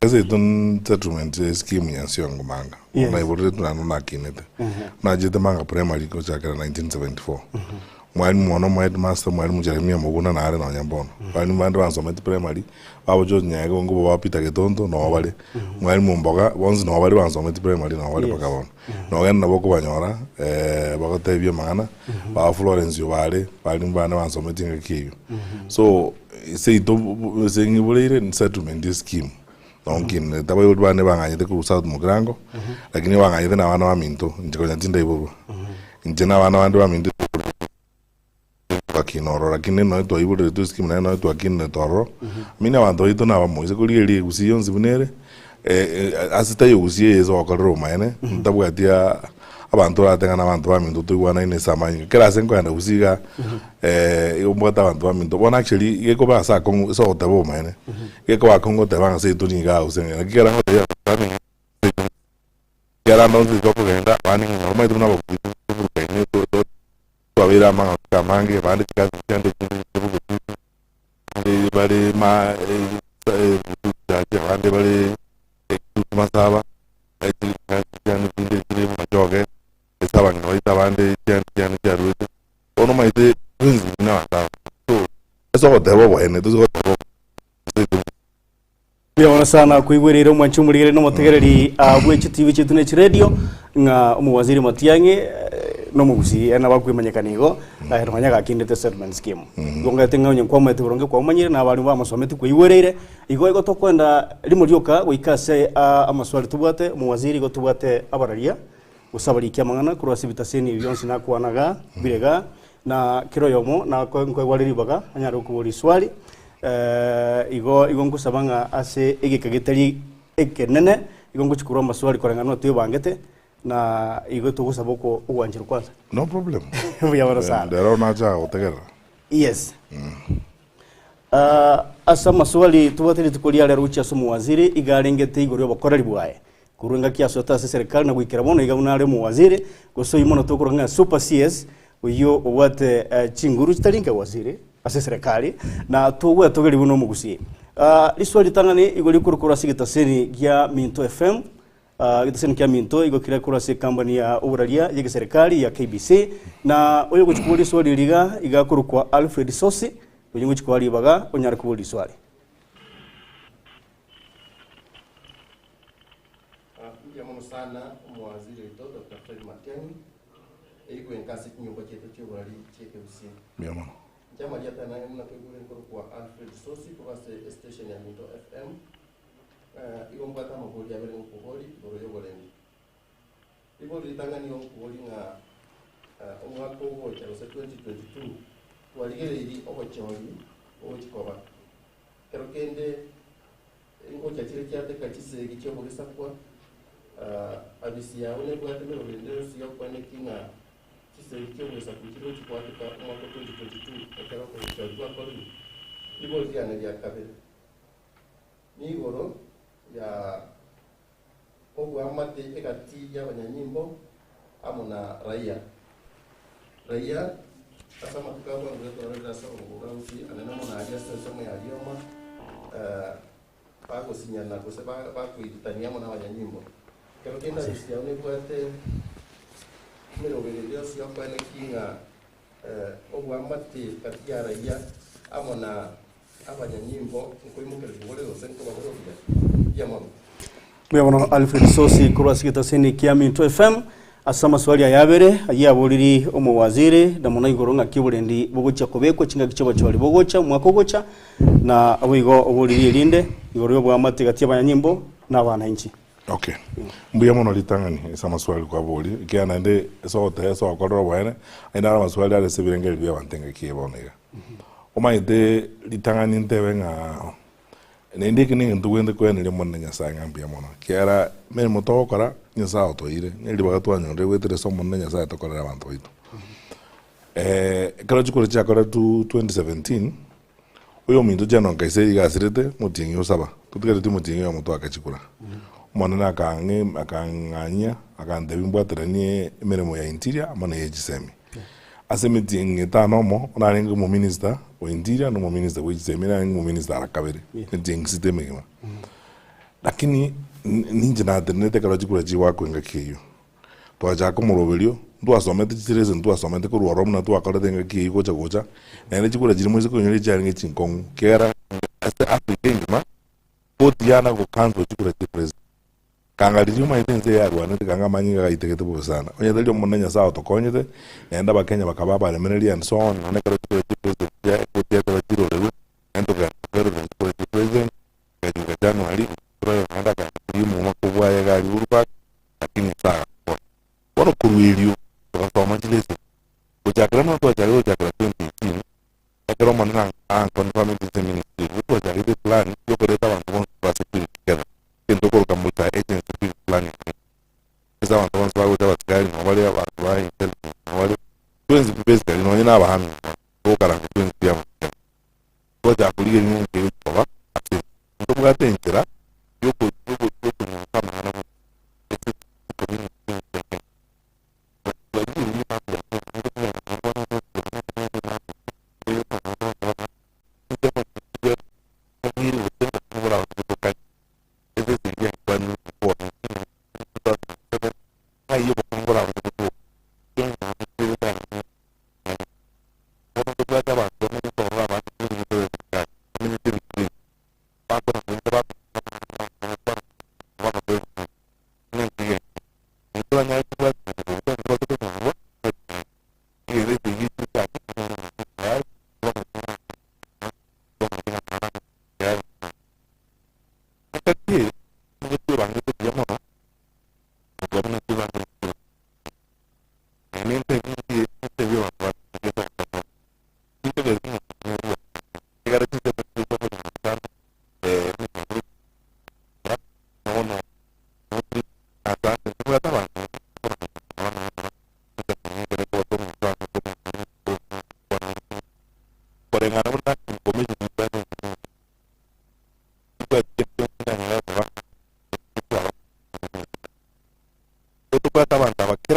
[SPEAKER 5] Ase settlement scheme ya Nsiongo Manga
[SPEAKER 7] Yes.
[SPEAKER 5] naiboreretwe naende nakinete nachete Manga primary gochakera 1974 mwalimu one omo headmaster mwalimu Jeremia Moguna nare nonya mbono balimu bande bansometi primary babo George Nyaega ongo baba Peter Getonto noo bare mwalimu Mboga bonsi noo bare bansometi primary noo bare mpaka bono nogenda nabo okobanyora bagotebia amang'ana baba Florence Obare balimu bane bansometi engaki eywo so Seito ase ng'iboreire settlement scheme nonye nkinete abaibori bane bang'anyete korwa South Mugirango, lakini bang'anyete na abana baminto inche konya tindaiborwa. Inche na abana bande baminto twakina ororo lakini nonye twaiboreretwe escheme naende nonye twakinete ororo, I mean abanto baito nabamo ase korigereria egusii yonsi buna ere, ase taiyo gusii eye ase ogokorera obomaene, ntabwati abanto oratebe ng'a nabanto baminto toigwanaine ase amanyinga. Kera ase nkoenda gusii iga, igo mbwate abanto baminto. Bono actually gekoba ase akong'u ase ogoteba obomaene, gekoba akong'u goteba ng'a seito nigo igaa gose ng'a naki ekero ngotebia abanto bane ekero ande onsi tokogenda abande ng'a omanyete buna abagusii toburukaine twabeire amang'ana amange abande chikasi chiande chinde chibuguti. Abande bare ma chache, abande bare masaba, chiane chinde chire machoge, ase abang'ina baito abande chiane chiane chiaruete. Bono omanyete twensi buna abanto aba. So, ase ogoteba oboene, tosi goteba obobe.
[SPEAKER 7] Mbuya mono sana koigwereire omwanchi omorigereria na omotegereri ah, bwe chitibi chiaito ne chiredio ng'a omowaziri Matiang'i eh, nomogusii ere nabo akwemanyekana igo eh, nonya gakindete settlement scheme. Igo ngaete ng'a onye nkwamaete boronge kwamomanyire na abarimu bamosometi kwaigwereire igo igo tokoenda rimo rioka goika ase ah, amaswali tobwate omowaziri igo tobwate abararia gose abariki amang'ana korwa ase ebitaseni ebi bionsi nakwana igaa bire igaa Na kera oyomo nkoegwa are ribaga anyare gokoboria riswali. Igo igo nkosaba ng'a ase egeka getari ekenene, igo ngochia korwa amaswali koreng'ana buna twebangete, na igo togosaba oko ogwancherwa kwanza.
[SPEAKER 5] No problem.
[SPEAKER 7] Mbuya mono sana.
[SPEAKER 5] Rero nacha gotegerera.
[SPEAKER 7] Yes. Ah, ase amaswali tobwate rituko ria rero gochia ase omowaziri iga arengete igoro y'obokoreri bwaye korwa engaki asoete ase eserikali na goikera bono iga buna are omowaziri gose oyio mono tokoroka ng'a super CS oyio obwate eh, chinguru chitari nke waziri ase eserikali na togwetogeria buna omogusii. Ah, riswali ritang'ani igo rikorwa korwa ase egetaseni gia Minto FM Egetaseni kia minto igo kere korwa ase ekambani ya oboraria y'egeserikali ya KBC, na oyogochia koboria riswali eri iga, iga akorokwa Alfred Sosi, oyio ngochia koa ribaga onyare koboria riswali.
[SPEAKER 8] Mbuya mono sana omowaziri oito Doctor Fred Matiang'i, eigwe enka ase chinyomba chiaito chi'oborari chi'ekegusii.
[SPEAKER 5] Mbuya mono.
[SPEAKER 8] Inche amarieta ane buna toigure nkorokwa Alfred Sosi korwa ase estation ya Minto FM. Igo mbwate amabori abere ngokobori igoro y'oborendi. Ribori ritang'ani igo ngokobori ng'a omwaka ogocha gose 2022 twarigereiri obochori bogochi koba. Ekero kende ngocha chire chiateka chisegi chi'obogesakwa, abisi yao nebwate emeroberi ende yonsi y'okoeneki ng'a chisegi chi'obogesaku nchirochi goateka omwaka o 2022 ekero obochori bwakorirwe. Ribori riane ria kabere. Nigoro ya oboamate egati y'abanyanyimbo amo na raia. Raia ase amatuko abo nigo twarorire ase obogoka gose anene mono aria ase ensemo ya rioma, bagosinyana gose bakoiritania amo nabanyanyimbo. Ekero kende abisi yao nebwate emeroberio yonsi yokoenekia ng'a Oboamate gati ya raia amo na abanyanyimbo nkoimokererigwa ore gose nkobabore obuya? Mbuya mono.
[SPEAKER 7] Mbuya mono Alfred Sosi korwa ase egetaseni kia Minto FM ase amaswali aya abere ayio aboriri omowaziri na mono igoro ng'aki oborendi bogochia kobekwa chingaki chi'obochori bogocha omwaka ogocha na boigo oboriri erinde igoro y'oboamate gati y'abanyanyimbo na abananchi.
[SPEAKER 5] Okay. Mbuya mono ritang'ani ase amaswali kwaboria, ekiagera naende ase ogoteba ase ogokorera oboene, aye naro amaswali are ase ebirengererio bia abanto engaki eye bono iga. Omanyete ritang'ani ntebe ng'a naende eke na egento togwenerete koeneria Omonene Nyasaye ng'a mbuya mono, ekiagera emeremo togokora, Nyasaye otoire, na ribaga twanyorire goetera ase Omonene Nyasaye tokorere abanto baito. Ekero chikura chiakoretwe 2017, Oyominto General Nkaiseri iga asirete omotienyi o saba, totigareti omotienyi oyomo toake chikura. Omonene akang'e akang'anyia akantebia mbwateranie emeremo ya interior amo na eye chisemi. Ase emetienyi etano omo, narenge omominister o interior na omominister bwe chisemi narenge omominister ara kabere, emetienyi sita emegima. Lakini ninche natenenete ekero chikura chigoakwa engaki eyio. Twachaka omoroberio, ntwasomete chiserese ntwasomete korwa ororo buna twakorete engaki eyio gocha gocha, naende chikura chiria moise koinyora chiarenge chinkong'u, ekiagera ase Africa engima, koti yana go cancel chikura chia president. Kanga riria omanyete ense eye yarwanete kanga amanyinga gaitegete bobe sana. Onye tari Omonene Nyasaye otokonyete, naende abakenya bakaba abaremereria and so on, nonya ekero chikura chia president chia ekoti ekero chirorerwe, naende tokagenda tokerorera chikura chia president, chikanyuka January, naende akagenda omoma kobua egari Uhuru Park, lakini Nyasaye agakora. Bono korwa erio togasoma chileseni, gochakera buna twachakire gochakera 2018, ekero Omonene anconfirmete ase eministry eye, nigo twachakete eplan yokoreta abanto bonsi ba security together, egento okoroka multi agency security planning committee. Ase abanto bonsi bagocha abasigari nabo bare, abanto ba intelligence nabo bare, twensi pi basically nonye na abaarmy nabo bare, togokaranga twensi pi amo together. Twachaka korigereria ng'a enki egochi koba ase ense. Ntobwate enchera yoko yoko yokonyora amang'ana buna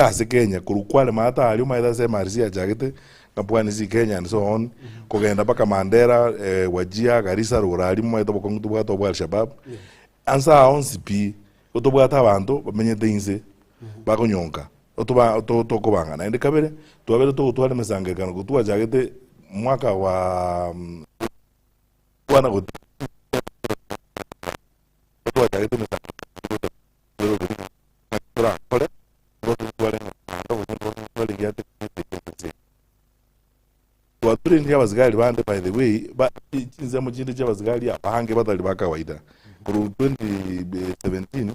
[SPEAKER 5] Kera ase Kenya, korwa Kwale maate aria omanyete ase MRC yachagete, ng'a Pwani si Kenya and so on, kogenda mpaka Mandera, Wajir, Garissa, rogoro aria momanyete obokong'u tobwate obwa Alshabab, anse aa onsi pi, igo tobwate abanto bamenyete inse, bakonyonka, otoba to tokobanga. Naende kabere, twabere togotwara emesangererekano korwa twachagete mwaka wa kwana goti twachagete emesangererekano torakore, Twatrainire abasigari bande by the way, ba chinsemo chinde chia abasigari abange batari ba kawaida. Korwa 2017,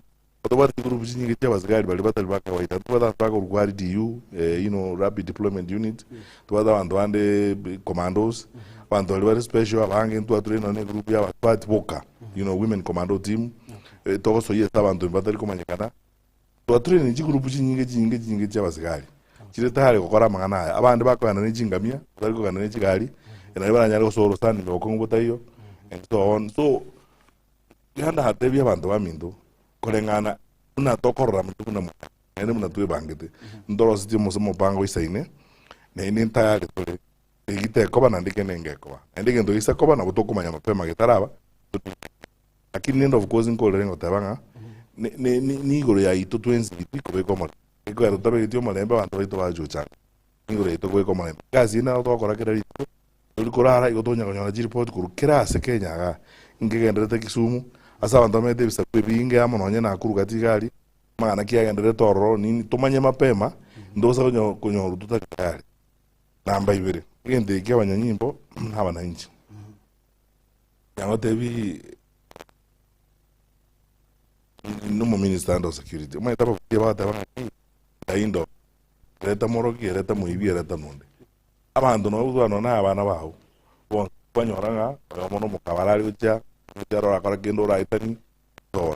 [SPEAKER 5] tobwate chigroup chinyinge chia abasigari baria batari ba kawaida. Tobwate abanto bakorwa RDU, you know, Rapid Deployment Unit, tobwate abanto bande commandos, abanto baria bare special abange ntwatrain nonye na egroup ya abasubati boka, you know, women commando team, togosoyia ase abanto batari komanyekana. Twatrainire chigroup chinyinge chinyinge chinyinge chia abasigari, chire tayari gokora amang'ana aya. Abande bakogenda ne chingamia, batari kogenda ne chigari, nario baranyare gosoa orosani ime bokong'u botaiyo, and so on. So, iga ndatebie abanto baminto, koreng'ana buna tokorora intwe buna mwanyabanto, naende buna twebangete, ntorosetie omose omopango oisaine, naende ntayari tore, egi tekoba naende kende ngekoba. Naende egento geisa koba nabo tokomanya mapema getaraba, Lakini rende of course nkorere ngoteba ng'a ne- ne- ne- nigoro yaito twensi tikobeka omorembe. Ekogera totabegeti omorembe abanto baito bachochana. Nigoro yaito kobeka omorembe. Egasi eye naro togokora kera rituko, tori korara igo tonya konyora chiripoti korwa kera ase Kenya igaa. Nkegenderete Kisumu, ase abanto bamenyete ebisaku ebinge amo nonye Nakuru gati iga aria, amang'ana ki agendererete ororo nini tomanye mapema, ntosa konyo konyorwa totari tayari. Namba ibere, egento eke abanyanyimbo na abananchi. Nagotebi nomominister ande o security, omanyete ababuya bagoteba ng'a ndaindo, ereta morogi, ereta moibi, ereta nonde. Abanto nabo gotwara nonye na abana bago, bonsi kwanyora ng'a oyomo na omokabara are gochia, gochia arore akore kende oraetani, so on.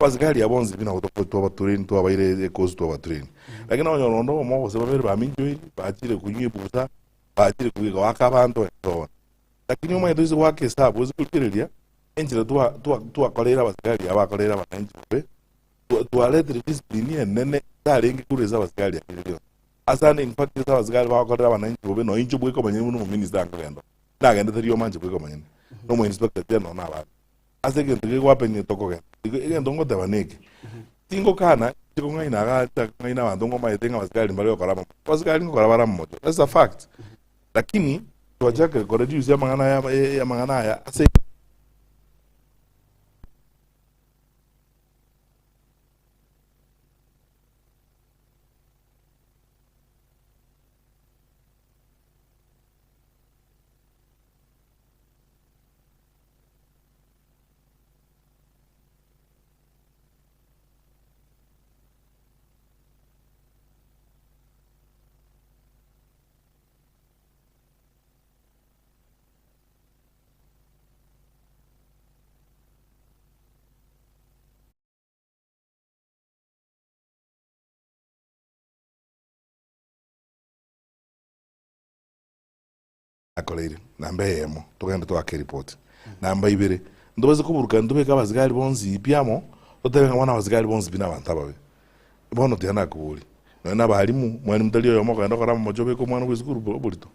[SPEAKER 5] Abasigari aba bonsi pi nabo toko twabatrain twabaire ekosi twabatrain. Lakini okonyora onde oyomo gose babere baminchoiri, bachire konywa ebusa, bachire goaka abanto and so on. Lakini omanyete oise goaka esabu, oise korigereria enchera twa twa twakoreire abasigari aba bakoreire abananchi bobe, twa twaretire discipline enene etarenge korwa ase abasigari aria rionsi. Ase ande in fact ase abasigari bagokorera abananchi bobe nonya inche bweka omonyene buna omominister nkogenda oo, nagendete rioma inche bweka omonyene, na omo inspector general na abande. Ase egento kegohappen tokogenda. Igo egento ngoteba neke, tingokana inche kong'aina igaa ntakong'aina abanto ngomaete ng'a abasigari mbare gokora amamocho, abasigari ngokora bare amamocho, that's a fact. Lakini twachakire koreduce amang'ana aya amang'ana aya ase Akoreire, namba eyemo, togende toake eripoti. Namba ibere, ntobase koburuka ntobeke abasigari bonsi pi amo, totebe ng'a bono abasigari bonsi pi nabanto ababe. Bono tiga nakoboria, nonye na abalimu, mwalimu tari oyomo okogenda okora amamocho obeke omwana bwa esukuru oborito,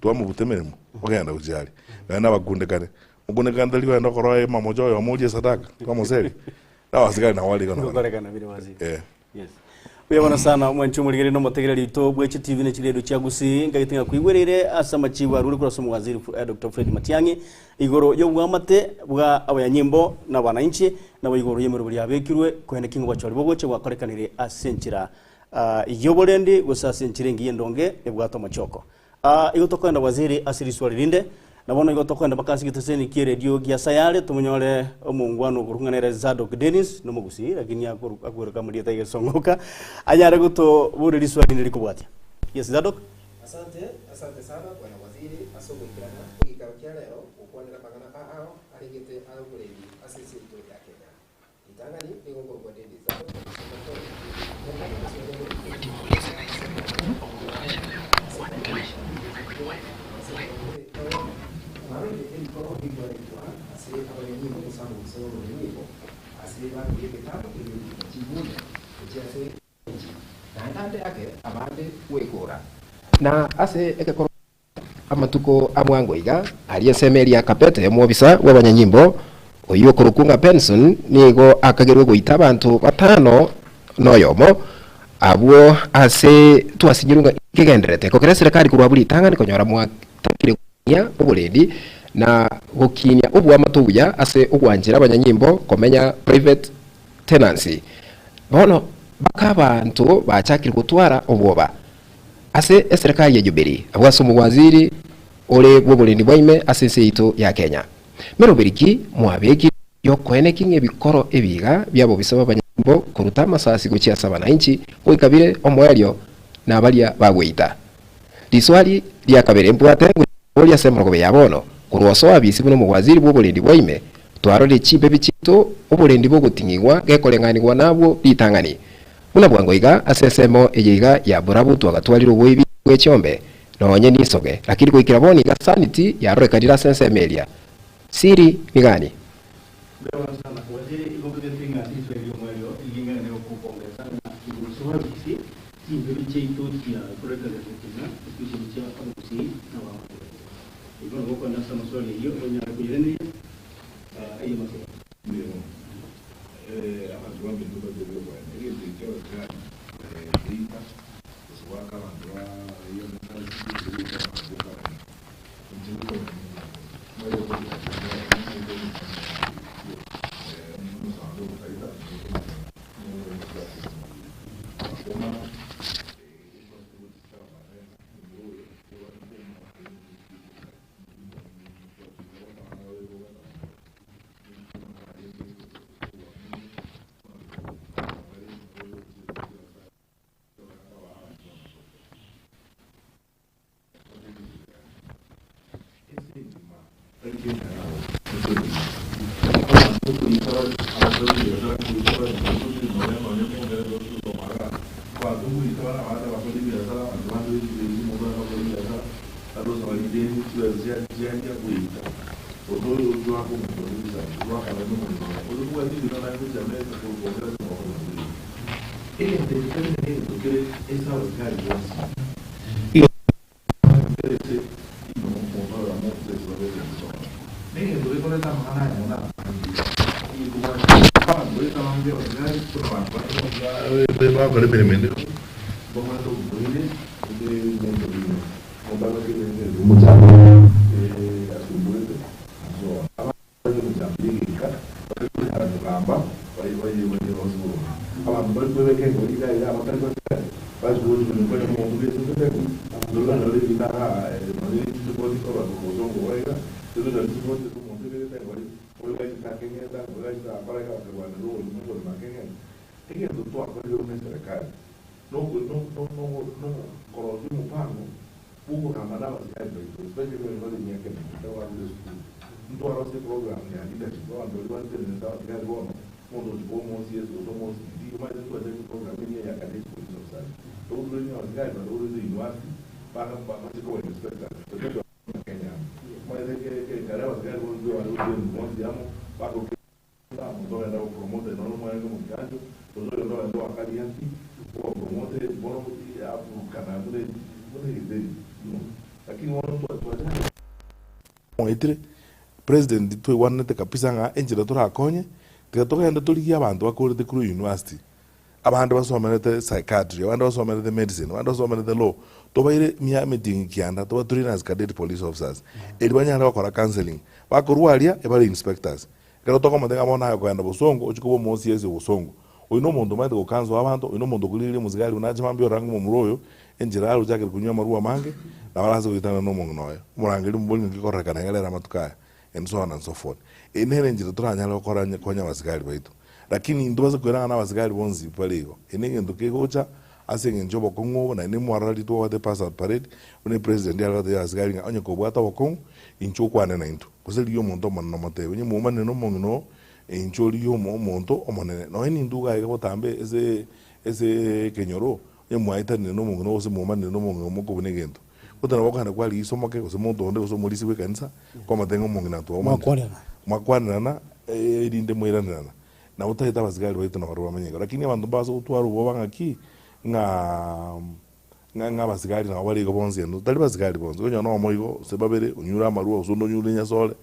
[SPEAKER 5] twamobuta emeremo, ogenda gochia aria. Nonye na abakundekane, mokundekane tari kogenda okora amamocho oyomo orie esadaka, twamoseria, na abasigari nabo bare igo nabarabwo.
[SPEAKER 7] Ngokorekana bire waziri.
[SPEAKER 5] Eh.
[SPEAKER 7] Yes. Buya mono sana omwanchi omorigeri na omotegereri oito bwe chitivi ne chiredio chia Gusii nkagete ng'a koigwereire ase amachibu arure korwa ase omowaziri eh, Dr. Fred Matiang'i igoro y'obwamate bwa abanyanyimbo na abananchi nabo igoro y'emeroberi yabekirwe koene ki ng'obochori bogocha bwakorekanire ase enchera ah, y'oborendi gose ase enchera engiya endonge ebwate omochoko. Aa, igo tokoenda waziri ase riswali rinde, na bono igo tokoenda mpaka ase egeteseni ki'eredio gia Sayare, tomonyore omongwana okorokwa ng'a nere Zadok Dennis, nomogusii, lakini akoru akweroka amarieta y'egesongoka, anyare gotoboria riswali rinde rikobwatia. Yes, Zadok.
[SPEAKER 9] Asante, asante sana bwana waziri ase ogoikerana egeikaro kia rero gokwanera amang'ana a ao aregete aya oborendi ase ense yaito ya Kenya. Ritang'ani nigo nkorokwa Dennis Zadok Abande gwekora. Na ase egekoro Amatuko a bwango iga, aria ensemo eria Kabete, omobisa bw'abanyanyimbo, oyio okorokwa ng'a Benson, nigo akagerwe goita abanto batano noyomo, abwo ase twasinyirwe ng'a nkegendererete kogera eserekari korwa abwo ritang'ani konyora mwatakire gokinia oborendi na gokinia oboamate obuya ase ogwanchera abanyanyimbo komenya private tenancy. Bono baka abanto bachakire gotwara obwoba. Ase eserekari ya Jubilee, abwo ase omowaziri ore bw'oborendi bwa ime ase ense yaito ya Kenya. Meroberi ki mwabekire y'okoeneki ng'a ebikoro ebiiga bi'abobisa b'abanyanyimbo koruta amasasi gochia ase abanainchi goika bire omoerio na baria bagweita? Riswali ria kabere mbwate ngochia koboria ase emorogobe ya bono, korwa osoa abisi buna omowaziri bw'oborendi bwa ime, twarorire chimbebi chiaito oborendi bogoting'igwa gekoreng'anigwa nabwo ritang'ani. Buna bwango iga ase ensemo eye iga ya borabu twagatwarire oboibi bwe chiombe, nonye nisoge, lakini goikera bono iga sanity yarorekanire ase ensemo eria. Siri nigani?
[SPEAKER 10] Mbuya sana waziri igo mbegete ng'a riso erio omoerio ring'ana gokobongesa ng'a igoro soabisi chimbebi chiaito chia korekana gotina especially chia abagusii na abamate baito. Igo nabo okogenda ase amaswali ayio onyare koiraneria ayio amaswali.
[SPEAKER 11] Mbuya mono. Abanto baminto mbatebie oboene, egento ekio abasigari geita gose goaka abanto ba amasasi tikeri goita abanto boka abanyene. Inche nikomanya omonto oyo ogoika omosacha ogotaita
[SPEAKER 5] Mwaetire, President twaigwananete kabisa ng'a enchera torakonye, tiga togende torigie abanto bakorete korwa university, abande basomerete psychiatry, abande basomerete medicine, abande basomerete law, tobaire mia emitingi kianda toba train as cadet police officers, eri banyare gokora counselling. Bakorwa aria, ebare inspectors. Ekero tokomotebia ng'a bono aye okogenda bosongo, ochie koba omo OCS o bosongo. Oyio na omonto omanyete go counsel abanto, oyio na omonto okorigereria omosigari buna ache mambia orore ang'e momura oyo, enchera arochakire konywa amarwa amange, nabo arase goitana nomong'ina oye. Omorangeri omobori ng'aki kororekana iga rero amatuko aya, and so on and so forth. Eye nere enchera toranyare gokora onye konya abasigari baito. Lakini intobase koira ng'a nabasigari bonsi bare igo. Eye negento kegocha ase eng'encho y'obokong'u obo, naende mwarora twabwate pass out parade, buna epresident are gotebia abasigari ng'a onye kobwate obokong'u, inchuo okwane naintwe. Gose rigia omonto omonene omotebie, onye moumanire nomong'ina oo, inchuo origie omonto omonene. Nonya nintwe iga aiga botambe ase ase ekenyoro, Onye mwaetanire nomong'ina gose mwomanire nomong'ina omokobuna egento, gose nabo okogenda kwarigia isomoke gose monto onde gose omorisia bw'ekanisa, kwamotebia ng'a omong'ina twaomanire.
[SPEAKER 2] Mwakwanerana.
[SPEAKER 5] Mwakwanerana, erinde mwairanерana. Nabo totagete abasigari baito nabarobwo bamenye igo. Lakini abanto mbabase gotwara obwoba ng'aki, ng'a. Ng'a ng'a abasigari nabo bare igo bonsi endo, tari basigari bonsi, onye nomo igo, gose babere, onyure amarwa gose onde onyure enyasore,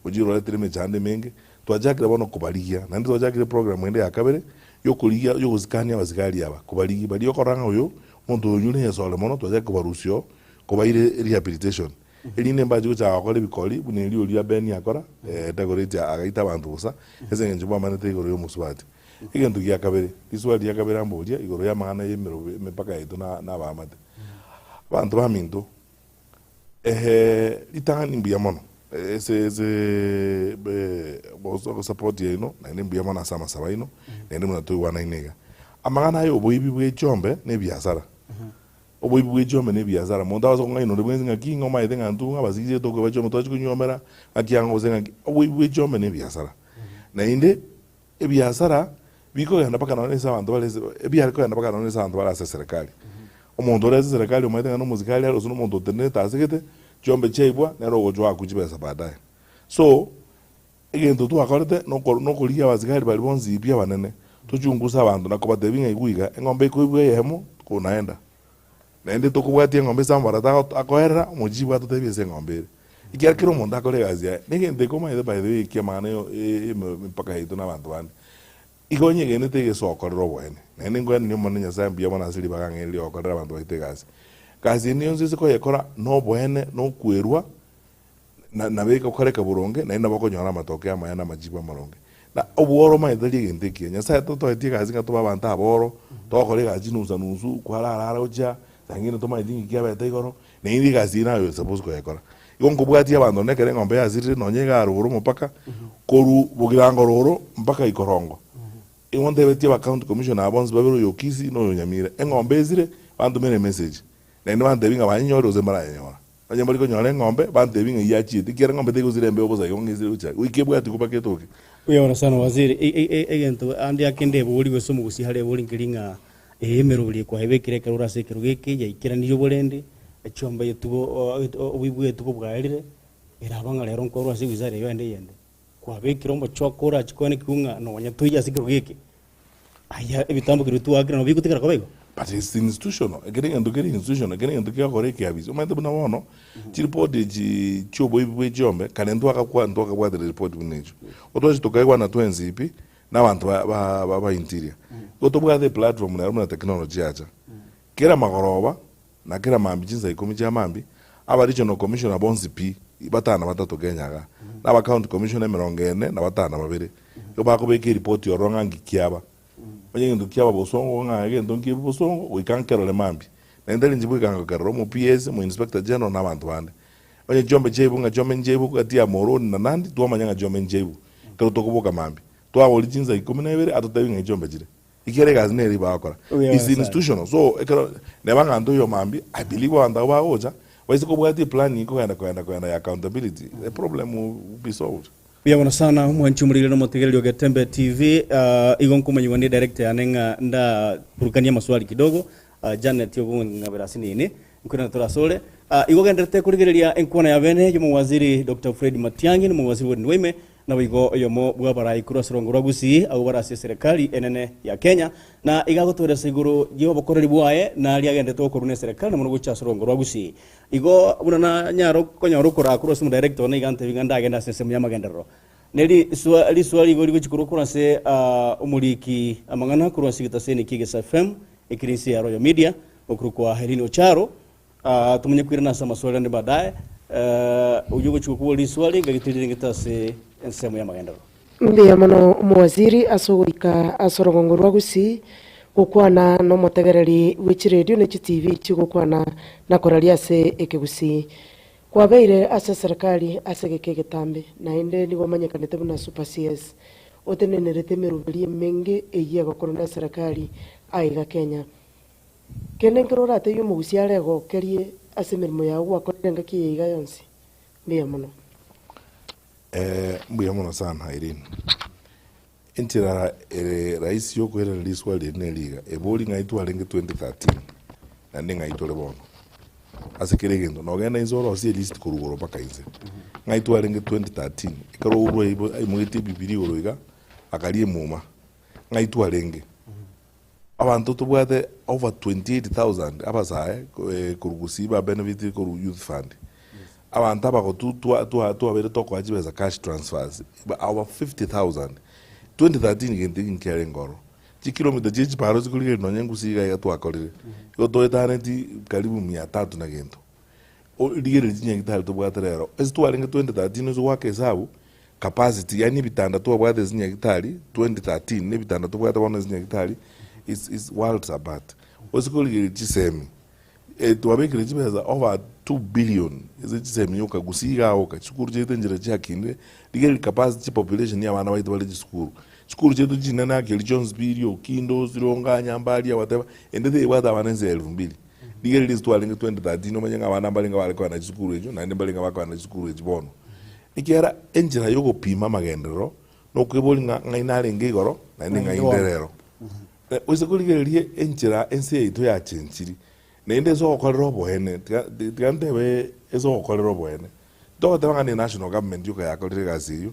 [SPEAKER 5] ochire oretire emechando emenge, twachakire bono kobarigia, naende twachakire eprogram ende ya kabere, yokorigia yogosikania abasigari aba, kobarigia baria okorora ng'a oyo, omonto oyo onyure enyasore mono, twachakire kobarusia oo, kobaira rehabilitation, erinde mbache gochaka gokora ebikori buna erio oria Ben akora, Dagoretti agaita abanto bosa, ase eng'encho bamanyete igoro ya omosubati. Egento gia kabere, riswali ria kabere amboria igoro y'amang'ana y'emerobe emepaka yaito na na abaamate. Abanto baminto, eeh ritang'ani mbuya mono ase ase support yaino naende mbuya mono ase amasabo aino naende buna toigwanaine iga. Amang'ana aya oboibi bwe chiombe na ebiasara, oboibi bwe chiombe na ebiasara, monto agose kong'aina onde bwensi ng'aki ng'a omaete ng'a intwe ng'a abasigisi tokoiba chiombe twachia konywomera ng'aki ang'o gose ng'aki, oboibi bwe chiombe na ebiasara. Naende. Ebiasara bikogenda mpaka nonye ase abanto bare ase ebiare kogenda mpaka nonye ase abanto bare ase eserekari. Omonto ore ase eserekari omanyete ng'a nomosikari are gose na omonto otenenerete ase gete, chiombe chiaibwa nere ogochwa oakwe chibesa baadaye. So, egento twakorete noko nokorigia abasikari baria bonsi pi abanene, tochunguse abanto na kobatebia ng'a igwa iga, eng'ombe ekoibwa eyemo, konaenda. Naende tokobwatia eng'ombe ase amabarata akoerera, omochibu atotebie ase eng'ombe ere. Ekiagera kera omonto akore egasi yaye, negento eke omanyete by the way ekiamang'ana y'emepaka yaito na abanto bande. Igo onyegenete egesokorera oboene. Naende nkoenenia Omonene Nyasae mbuya mono ase ribaga ng'a eri rigokorera abanto baito egasi. Gasi ende yonsi ase koyekora noboene, nokwerwa, na nabo egokoreka boronge, naende nabo okonyora amatoke amaya na amachibu amaronge. Na obworo omanyete tari egento ekiya. Nyasaye tatoetie egasi ng'a tobe abanto aboro, togokora egasi chinusa nusu, kwarara ara gochia, saa ingine tomaeti ng'iki kiabete igoro, naende egasi eye naye osuppose koyekora. Igo nkobwatia abanto nonye ekero eng'ombe yasirire nonye iga rogoro omopaka, korwa bogirango rogoro mpaka ikorongo, igo ntebetie aba county commissioner aba bonsi babere oyo o Kisii na oyo o Nyamira, eng'ombe esire, bantomere emessage, naende bantebie ng'a banyenyore gose mbaranyenyora. Onye mbari konyora eng'ombe, bantebi ng'a yachiete, ekiagera eng'ombe tegosira embeo bosa igo ng'a esire gochia, goika ebwati mpaka etoke.
[SPEAKER 7] Mbuya mono sana waziri, egento ande ake ndebori gose omogusia are ebori nkeri ng'a emeroberi ekwaebekire ekero ore ase ekerogo eke yaikeranirie oborende, echiombe etugo oboibu bw'etugo bwaerire, eraba ng'a rero nkorwa ase ewizara eyio ende eyende. Kwabekire omochoko orache koenekigwa ng'a nonya toiyo ase ekerogo eke, Aya ebitambo keria twakire nabo bigotigara koba igo?
[SPEAKER 5] But it's institutional, ekero egento kere institutional, ekero egento kegokora ekeabisi, omanyete buna bono, chiripoti echi chioboibi bwe chiombe, kare ntwakakwa ntwakabwatire ripoti buna echio. Otwachi tokaigwana twensi pi, na abanto ba ba ba ba interior. Igo tobwate eplatform nero buna technology yacha. Kera magoroba, na kera mambia chinsa ikomi chia mambia, aba regional commissioner bonsi pi, batano na batato Kenya igaa, na aba county commissioner emerongo ene na batano na babere, igo bakobeka eripoti ororo ng'a nki kiaba. Onye egento kiaba bosongo ng'a egento nkibe bosongo, goika nkerore mambia. Naende tari inche bweka ngokerora, omo PS, omo inspector general na abanto bande. Onye chiombe chiaibwe ng'a chiombe nchiaibwe gati ya Muhoroni na Nandi, twamanya ng'a chiombe nchiaibwe. Ekero tokoboka mambia, twaboria chinsa ikomi na ibere, atotebie ng'a chiombe chire. Ekiagera egasi nere bagokora is institutional so ekero neba ng'a ntoiyo mambia I believe abanto abwo bagocha baise kobwatia eplan kogenda kogenda kogenda ya accountability the problem will be solved.
[SPEAKER 7] Mbuya mono sana omwanchi omoriri na omotegereri o Getembe TV. Ah, igo nkomanyigwa ne director yane ng'a ndaburukanie amaswali kidogo. Ah, Janet ogong'abera ase nini. Nkoirana tore asore. Ah, igo ogendererete korigereria enkwana ya bene y'omowaziri Doctor Fred Matiang'i na omowaziri Ward Ndwaime Naboigo oyomo bw'abarai korwa ase orogongo rwa Gusii, abwo bare ase eserekari enene ya Kenya, na iga agotoeresa igoro y'obokoreri bwaye na aria agenderete gokorwa neserekari na mono gochia ase orogongo rwa Gusii. Igo buna nanyare konyora okoraa korwa ase omodirector one iga antebi ng'a ndagende ase ensemo y'amagenderero. Ne riswa riswali igo rigochia korwa korwa ase omoriki amang'ana korwa ase egetaseni kia Egesa FM ekere inse ya Royal Media, okorokwa Hellen Ocharo, Tomenye koirana ase amaswali ande baadaye. Oyio ogochia gokobua riswali ngagete rirengete ase ensemo y'amagenderero.
[SPEAKER 12] Mbuya mono omowaziri ase ogoika ase orogongo rwa Gusii gokwana nomotegereri bwe chiredio ne chitibi chigokwana na koraria ase ekegusii. Kwabeire ase eserekari ase egeka egetambe naende nigo omanyekanete buna Super CS. Otenenerete emeroberi emenge eyio egokorwa neserekari aiga Kenya. Kende nkere oratebie omogusia are egokerie ase emeremo yao gwakorire engaki eye iga yonsi? Mbuya mono.
[SPEAKER 5] Eh, mbuya mono sana Irene. Enchera ere rahisi yokoirana riswali eri neri iga, ebori ng'ai twarenge 2013 naende ng'ai tore bono. Ase kera egento, nogenda inse orosie elist korwa igoro mpaka inse. Ng'ai twarenge 2013, ekero Uhuru aimogetie ebibiria igoro iga, akaria emuma, ng'ai twarenge? Abanto tobwate over 28,000 abasae korwa Gusii ba benefitire korwa Youth Fund. Abanto abagotu twa twa twabeire tokoa chibesa cash transfers over 50,000. 2013 gento eki nkiarenge ororo. Chikilomita chie chiparo chikorigereria nonye Gusii iga iga twakorire, igo toetaneti karibu mia tatu na gento. Rigereria chinyagitari tobwate rero, ase twarenge 2013 ase goaka esabu, capacity yaani ebitanda twabwate ase chinyagitari 2013 na ebitanda tobwate bono ase chinyagitari is is worlds apart. Ase korigereria chisemi, twabekire chibesa over 2 billion ase chisemi yoka gusii igaa oka, chisukuru chiaito enchera chiakinire, rigereria capacity chipopulation ya abana baito bare chisukuru. Chisukuru chiaito chinene ake chionsi pi ria Okindo, Sironga, Nyambaria, whatever, ende tebwate abana ense ya elfu mbili. Rigereria ase twarenge 2013 omanye ng'a abana mbarenge bare kogenda chisukuru echio naende mbarenge bakogenda chisukuru echi bono. Ekiagera enchera ya ogopima amagenderero nokweboria ng'a ng'ai narenge igoro naende ng'ai inde rero. Oise korigereria enchera ense yaito yachenchiri naende ase ogokorera oboene tiga tiga ntebe ase ogokorera oboene Togoteba ng'a ne national government yoka yakorire egasi eyio,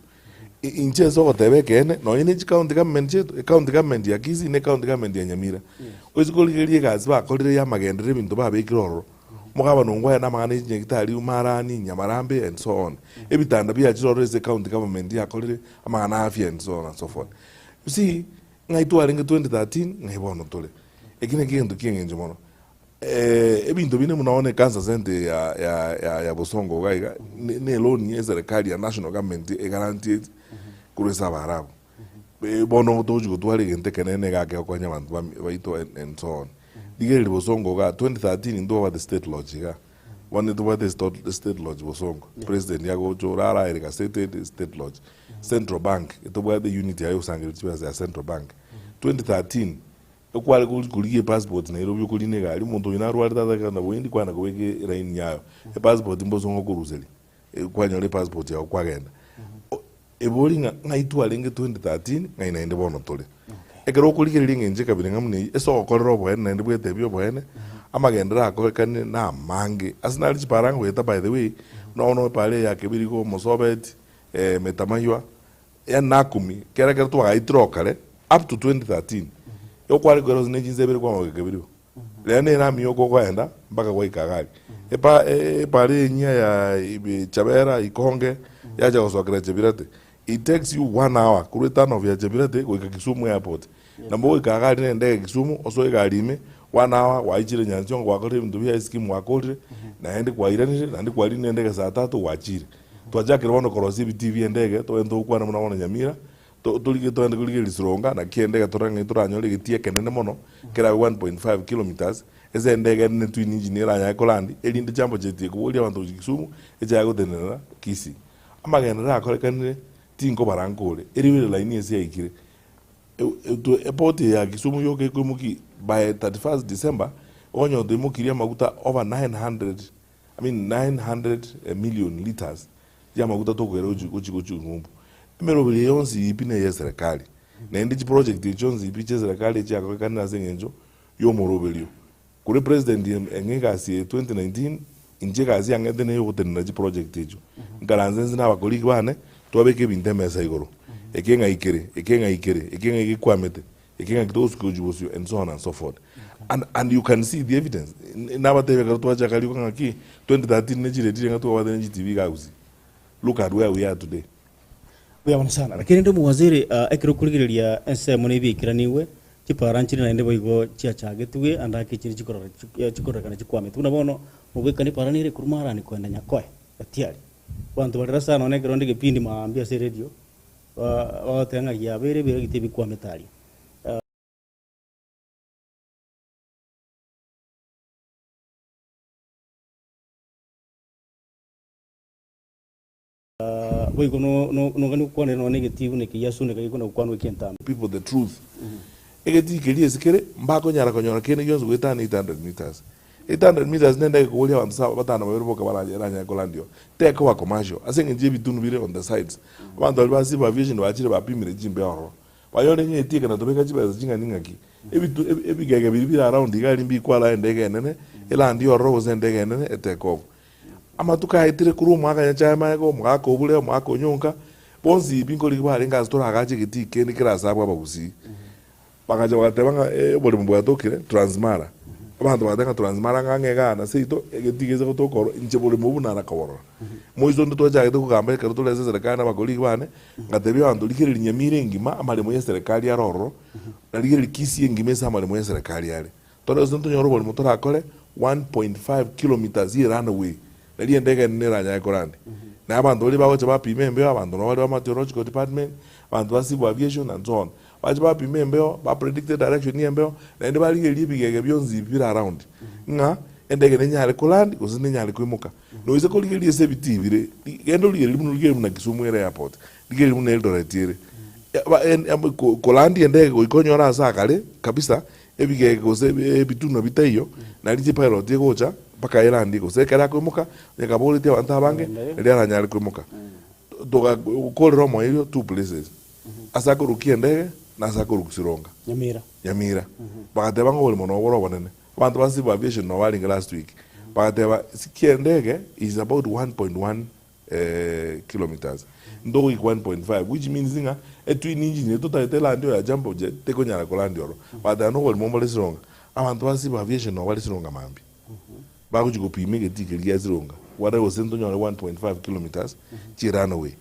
[SPEAKER 5] inche ase ogoteba ekeene, nonye ne chicounty government chiaito, ecounty government ya Kisii na ecounty government ya Nyamira, oise korigereria egasi bakorire ya amagenderero ebinto babekire ororo, omogabana Ongwae na amang'ana ya chinyagitari, Marani, Nyamarambe and so on, ebitanda biachire ororo ase ecounty government yakorire, amang'ana a afya and so on and so forth. You see, ng'ai twarenge 2013, ng'ai bono tore. Eki nakio egento kia eng'encho mono. Ebinto binde buna bono ecancer centre ya ya ya ya Bosongo iga iga ne ne eloan ya eserekari ya national government egarantieti korwa ase Abaarabu. Bono togochi gotwara egento ekenene iga kegokonya abanto bami baito and and so on. Rigereria Bosongo igaa 2013 ntwabwate state lodge igaa, bono ntobwate esto state lodge Bosongo, president agocha orara aye gazetted state lodge. Central bank, ntobwate unit yaye egosangereria chibesa ya central bank. 2013. Ekware korigia epassport Nairobi okorina egari, omonto oyio narwarete atakana boindi kwana kobeka eraini yayo, epassport mbosongo okoruseria, kwanyora epassport yago kwagenda. Ebori ng'a ng'ai twarenge 2013 ng'ai naende bono tore. Ekero okorigereria eng'encho ekabira ng'a buna eyio, ase ogokorera oboene naende bwetebia oboene, amagenderero akorekanire na amange. Ase nare chipara ngoeta by the way, buna bono epara eye ya Kebirigo, Mosobeti, Metamaywa, Yaani nakumi, kera ekero twagaitire okare up to 2013, igo kware koira gose ne chinsa ibere kwamagoka kebirigo. Rero ne erami yoka okoenda mpaka gwaika iga aria. Epa epara enyia ya ibi Chabera, Ikonge, yacha gosokera Chebirate, it takes you one hour korwa eturn off ya Chebirate goika Kisumu airport. Nabo ogoika iga aria na endege Kisumu, osoe egari ime, one hour gwaichire Nyansiongo gwakorire ebinto bia ice cream gwakorire, naende kwairanire, naende kwarine endege saa tatu gwachire. Twachakire bono korosia ebitii bie endege, togende togokwana buna bono Nyamira, to torige togende korigereria Sironga, naki endege tore ng'a toranyore egetii ekenene mono, kerabe 1.5 kilometres, ase endege ere ne twin engine eranyare kolandi, erinde chambo chetie koboria abanto gochia Kisumu, echaye gotenenera Kisii. Amagenderero akorekanire, tinkobara nkore, eribere line ase yaikire, Eport eye ya Kisumu yoka ekoimokia by 31st December, okonyora toimokirie amaguta over 900 I mean 900 million litres y'amaguta tokoira gochi gochi gochi ng'umbu. Emeroberi eye yonsi pi neye eserekari, naende chiproject echi chionsi pi chia eserekari echiakorekanire ase eng'encho ya omoroberio. Kore president eng'e egasi eye 2019, inche egasi yang'ete neye ogotenena chiproject echio. Nkaranse inse na abacolleague bane, twabeka ebinto emesa igoro, eke ng'ai kere, eke ng'ai kere, eke ng'ai gekwamete, eke ng'aki togosuka gochia bosio and so on and so forth. And and you can see the evidence. Nabatebia ekero twachaka rioka ng'aki, 2013 ne chiredio chiria ng'a twabwate ne chitibi igaa gusii. Look at where we are today.
[SPEAKER 10] Mbuya mono sana. Lakini rende omowaziri, ah, ekero okorigereria ensemo na ebiaikeranigwe, chipara nchire naende boigo chiachagetwe ande ake chire chikorora chikororekana chikwamete. Buna bono mobwekani epara nere ekorwa Marani koenda Nyakoe, Gatiari. Abanto barera sana nonye ekero onde egepindi maambia ase eredio, bagoteba ng'a giabeire ebiragita ebikwamete aria. Boigo nogani gokwanera nonya negetii buna eke giasuneka gekona gokwanwa eki'entambe.
[SPEAKER 5] People the truth. Egetii keria ase kere, mbakonyara konyora kende gionsi goetania 800 metres. 800 metres nende egekoboria abanto saba batano babere boka baranyare kolandia oo. Tekoba commercial ase eng'encho y'ebitunu bire on the sides. Abanto baria ba civil aviation bachire bapimire chimbeo ororo. Banyore ng'a egetii eke natobeka chibesa ching'ani ng'aki. Ebitu ebigege biria bire around iga aria mbikwara endege enene elandie ororo gose endege enene e take off. Amatuko aetire korwa omwaka Nyachae magega, omogaka o bure, omogaka o nyonka, bonsi pi nkorigia barenge ase toragache egetii kende kere ase abwo abagusii. Bagacha bagateba ng'a eh, oboremo bwatokire Transmara. Abanto bagateba ng'a Transmara ng'a ang'e igaa na seito, egetii gese gotoka oro, inche boremo obwo nara koborora. Moiso onde twachagete kogamba ekero tore ase eserekari na abakoligi bane, ngatebia abanto rigereria Nyamira engima amaremo ya eserekari are ororo, na rigereria Kisii engima ase amaremo ya eserekari are. Tore gose ntonyore oboremo torakore 1.5 kilometres ye runway, nari endege enene eranyare korande. Na abanto baria bagocha bapima embeo, abanto nabo bare ba meteorological department, abanto ba civil aviation and so on. Bache bapima embeo, ba predict edirection ya embeo, naende barigererie ebigege bionsi bire around, ng'a endege nenyare koland gose nenyare koimoka. Noise korigereria ase ebitii bire, genda origererie buna origererie buna Kisumu ere airport, rigereria buna Eldoret ere. Kolandia endege goika onyore ase akare kabisa, ebigege gose ebitunwa bitaiyo, nari chipilot egocha mpaka elandie gose ekero akoimoka, onye kaboretie abanto abange, nario aranyare koimoka. Togakorera omoerio two places. Ase akorukia endege na ase akorukia sironga.
[SPEAKER 7] Nyamira.
[SPEAKER 5] Nyamira. Bagateba ng'a oboremo nobore obonene. Abanto ba Civil Aviation nabo barenge last week. Bagateba sikia endege is about 1.1 kilometres. Ntogoika 1.5 which means ng'a etwin engine eye totagete elandi oyo ya jambo jet tekonyara kolandia ororo. Bagateba na oboremo mbore sironga. Abanto ba Civil Aviation nabo bare sironga mambia. Bagochia gopima egetii keria gia sironga barore gose ntonyore 1.5 kilometres chie runway.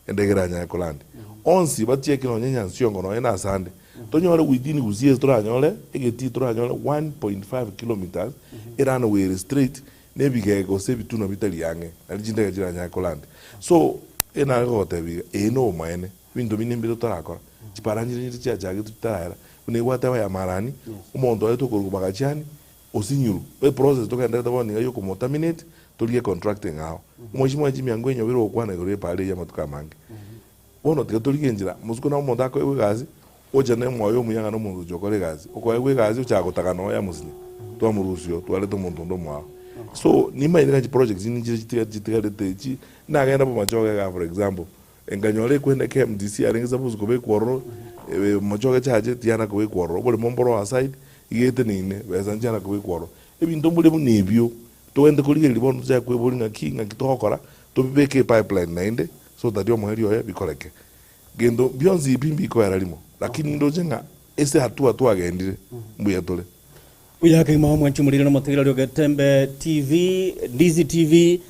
[SPEAKER 5] Endagera eranyare korande onsi batieke nonya enyansiongo nonya na asande tonyore within gusii ase toranyore egetii toranyore 1.5 kilometres erane ere straight na ebigege gose ebitunwa bitari ang'e nari chindege chiranyare korande so enare gogotebia iga eye na obomaene ebinto binde mbire totarakora chipara nchire nchire chiachagetwe chitarahera buna egwateba ya marani omonto oetwe korwa bagachiani Osinyiru, eprocess togenderete bono niga yokomoterminate torigie contracting ao. Omweshimiwa Jimmy Angwenyi obeire ogokwana igoro y'epaara eyio amatuko amange. Bono tiga torigie enchera, mosuko nabo omonto akoegwa egasi, ocha na omoyo omuya ng'a nomonto ocha gokora egasi, okoegwa egasi ochaka gotaka noyo amosinye, twamorusia oo twareta omonto onde omoao. So nimanyete ng'a chiprojects nchire chitiga chitigarete echi, nagenda bomachoge igaa for example, Nkanyora ekwenda KMTC yarenge supposed kobekwa ororo, mochoge chache tiyana kobekwa ororo, oboremo mboro aside, iga eteneine, besa nchiana kobekwa ororo. Ebinto mbore buna ebio, togende korigereria bono tochake kweboria ng'aki ng'aki togokora, tobibeke epipeline naende, so that omoerio oye bikoreke. Gento bionsi ebi mbikoera rimo, lakini ndoche ng'a ase hatua twagendire, mbuya tore.
[SPEAKER 7] Buya kegima omwanchi omoriri na omotegereri o Getembe TV, Ndizi TV,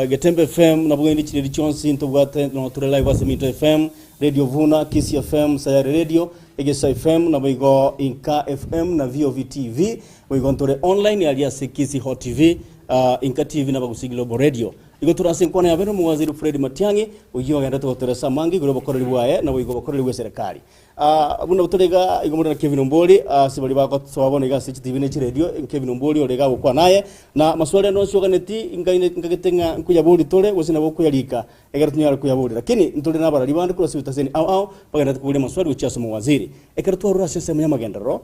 [SPEAKER 7] Getembe FM nabwo gende chiredi chionsi ntobwate nonya tore live ase Minto FM, Radio Vuna, Kisii FM, Sayare Radio, Egesa FM naboigo Inka FM na VOV TV, boigo ntore online aria ase Kisii Hot TV, Inka TV na Abagusii Global Radio. Igo tore ase enkwana ya bene omowaziri Fred Matiang'i oyio ogenderete gotoeresa amange igoro y'obokoreri bwaye naboigo obokoreri bw'eserekari. Buna tore iga, igo more na Kevin Ombori, ase baria bagosoa bono iga ase chitibi ne chiredio, Kevin Ombori ore iga agokwana aye, na amaswali ande onsi oganeti, nkaine nkagete ng'a nkoyabori tore, gose nabo okoyarika, ekero tonyare koyabori. Lakini ntore nabarari bande korwa ase ebitaseni ao ao, bagenderete koboria amaswali gochia ase omowaziri. Ekero twarure ase ensemo y'amagenderero,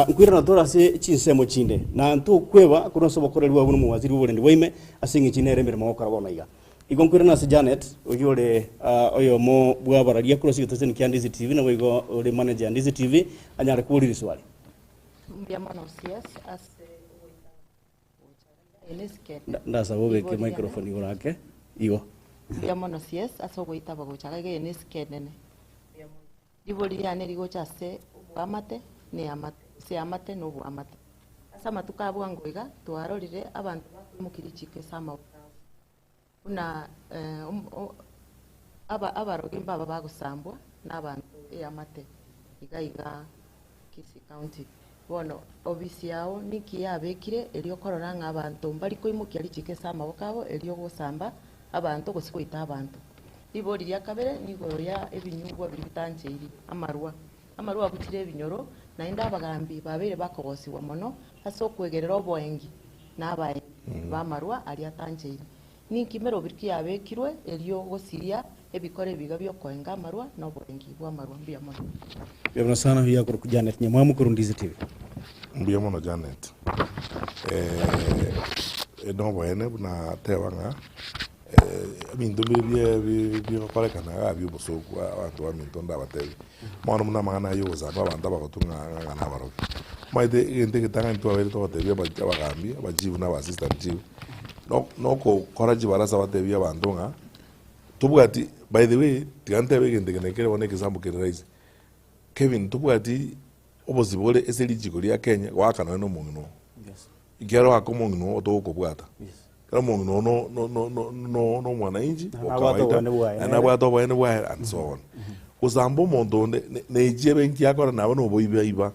[SPEAKER 7] nkoirana tore ase chinsemo chinde, na ntokweba korwa ase obokoreri bwabo buna omowaziri bw'oborendi bwaime, ase eng'encho nere emeremo agokora bono iga. Igo nkoirana ase Janet, oyio ore oyomo bw'abararia korwa ase egeteseni kia Ndizi TV, naboigo ore manager ya Ndizi TV, anyare koboria riswali.
[SPEAKER 13] Mbuya mono CS ase ogoika gocha iga enesikete.
[SPEAKER 7] Ndasaba obeke microphone igoro ake igo.
[SPEAKER 13] Mbuya mono CS ase ogoitaba gocha iga enesike enene. Mbuya mono. Ribori riane rigocha ase oboamate na eamate, gose eamate na oboamate. Ase amatuko a bwango iga twarorire abanto bakoimokia richiiko ase amaboko abo, buna abarogi mbaba bagosambwa nabanto eamate iga iga Kisii County. Bono obisi yao ninki yabekire erio korora ng'a abanto mbari koimokia richiiko ase amaboko abo erio gosamba abanto gose goita abanto. Ribori ria kabere nigoro ya ebinyugwa biria bitancheiri, amarwa. Amarwa abuchire ebinyoro, naende abagambi babeire bakogosigwa mono ase okwegerera oboengi na abaengi b'amarwa aria atancheiri. Ninki merobiri ki yabekirwe erio gosiria ebikora ebiga bi'okoenga amarwa na oboengi bw'amarwa? Mbuya mono.
[SPEAKER 7] Mbuya mono sana oyo akorokwa Janet Nyamwamu korwa Ndizi TV.
[SPEAKER 5] Mbuya mono Janet. Eh, noboene buna teba ng'a Ebinto mbire bigokorekana iga bi'obosoku abanto baminto ndabatebie. Bono buna amang'ana ayio ogosamba abanto abagotu ng'a ng'a nabarogi. Omanyete egento egetang'ani twabeire togotebia abagambi, abachief na aba assistant chief, nokokora chibarasa batebie abanto ng'a tobwati by the way, tiga ntebe egento eke nekere bono egesambo kere rahisi, Kevin tobwati. Obosibore ase richiko ria Kenya goaka nonya na omong'ina oo. Ekiagera ogoaka omong'ina oo togokobwata. Ekero omong'ina oo no- no- no- no- no- no omwananchi
[SPEAKER 7] Na
[SPEAKER 5] o
[SPEAKER 7] nabwate
[SPEAKER 5] kawaida,
[SPEAKER 7] oboene bwaye
[SPEAKER 5] naende
[SPEAKER 7] nere.
[SPEAKER 5] nabwate oboene bwaye and so on. Gosamba omonto onde ne- na echiebe nki akora nabo na oboibi aiba.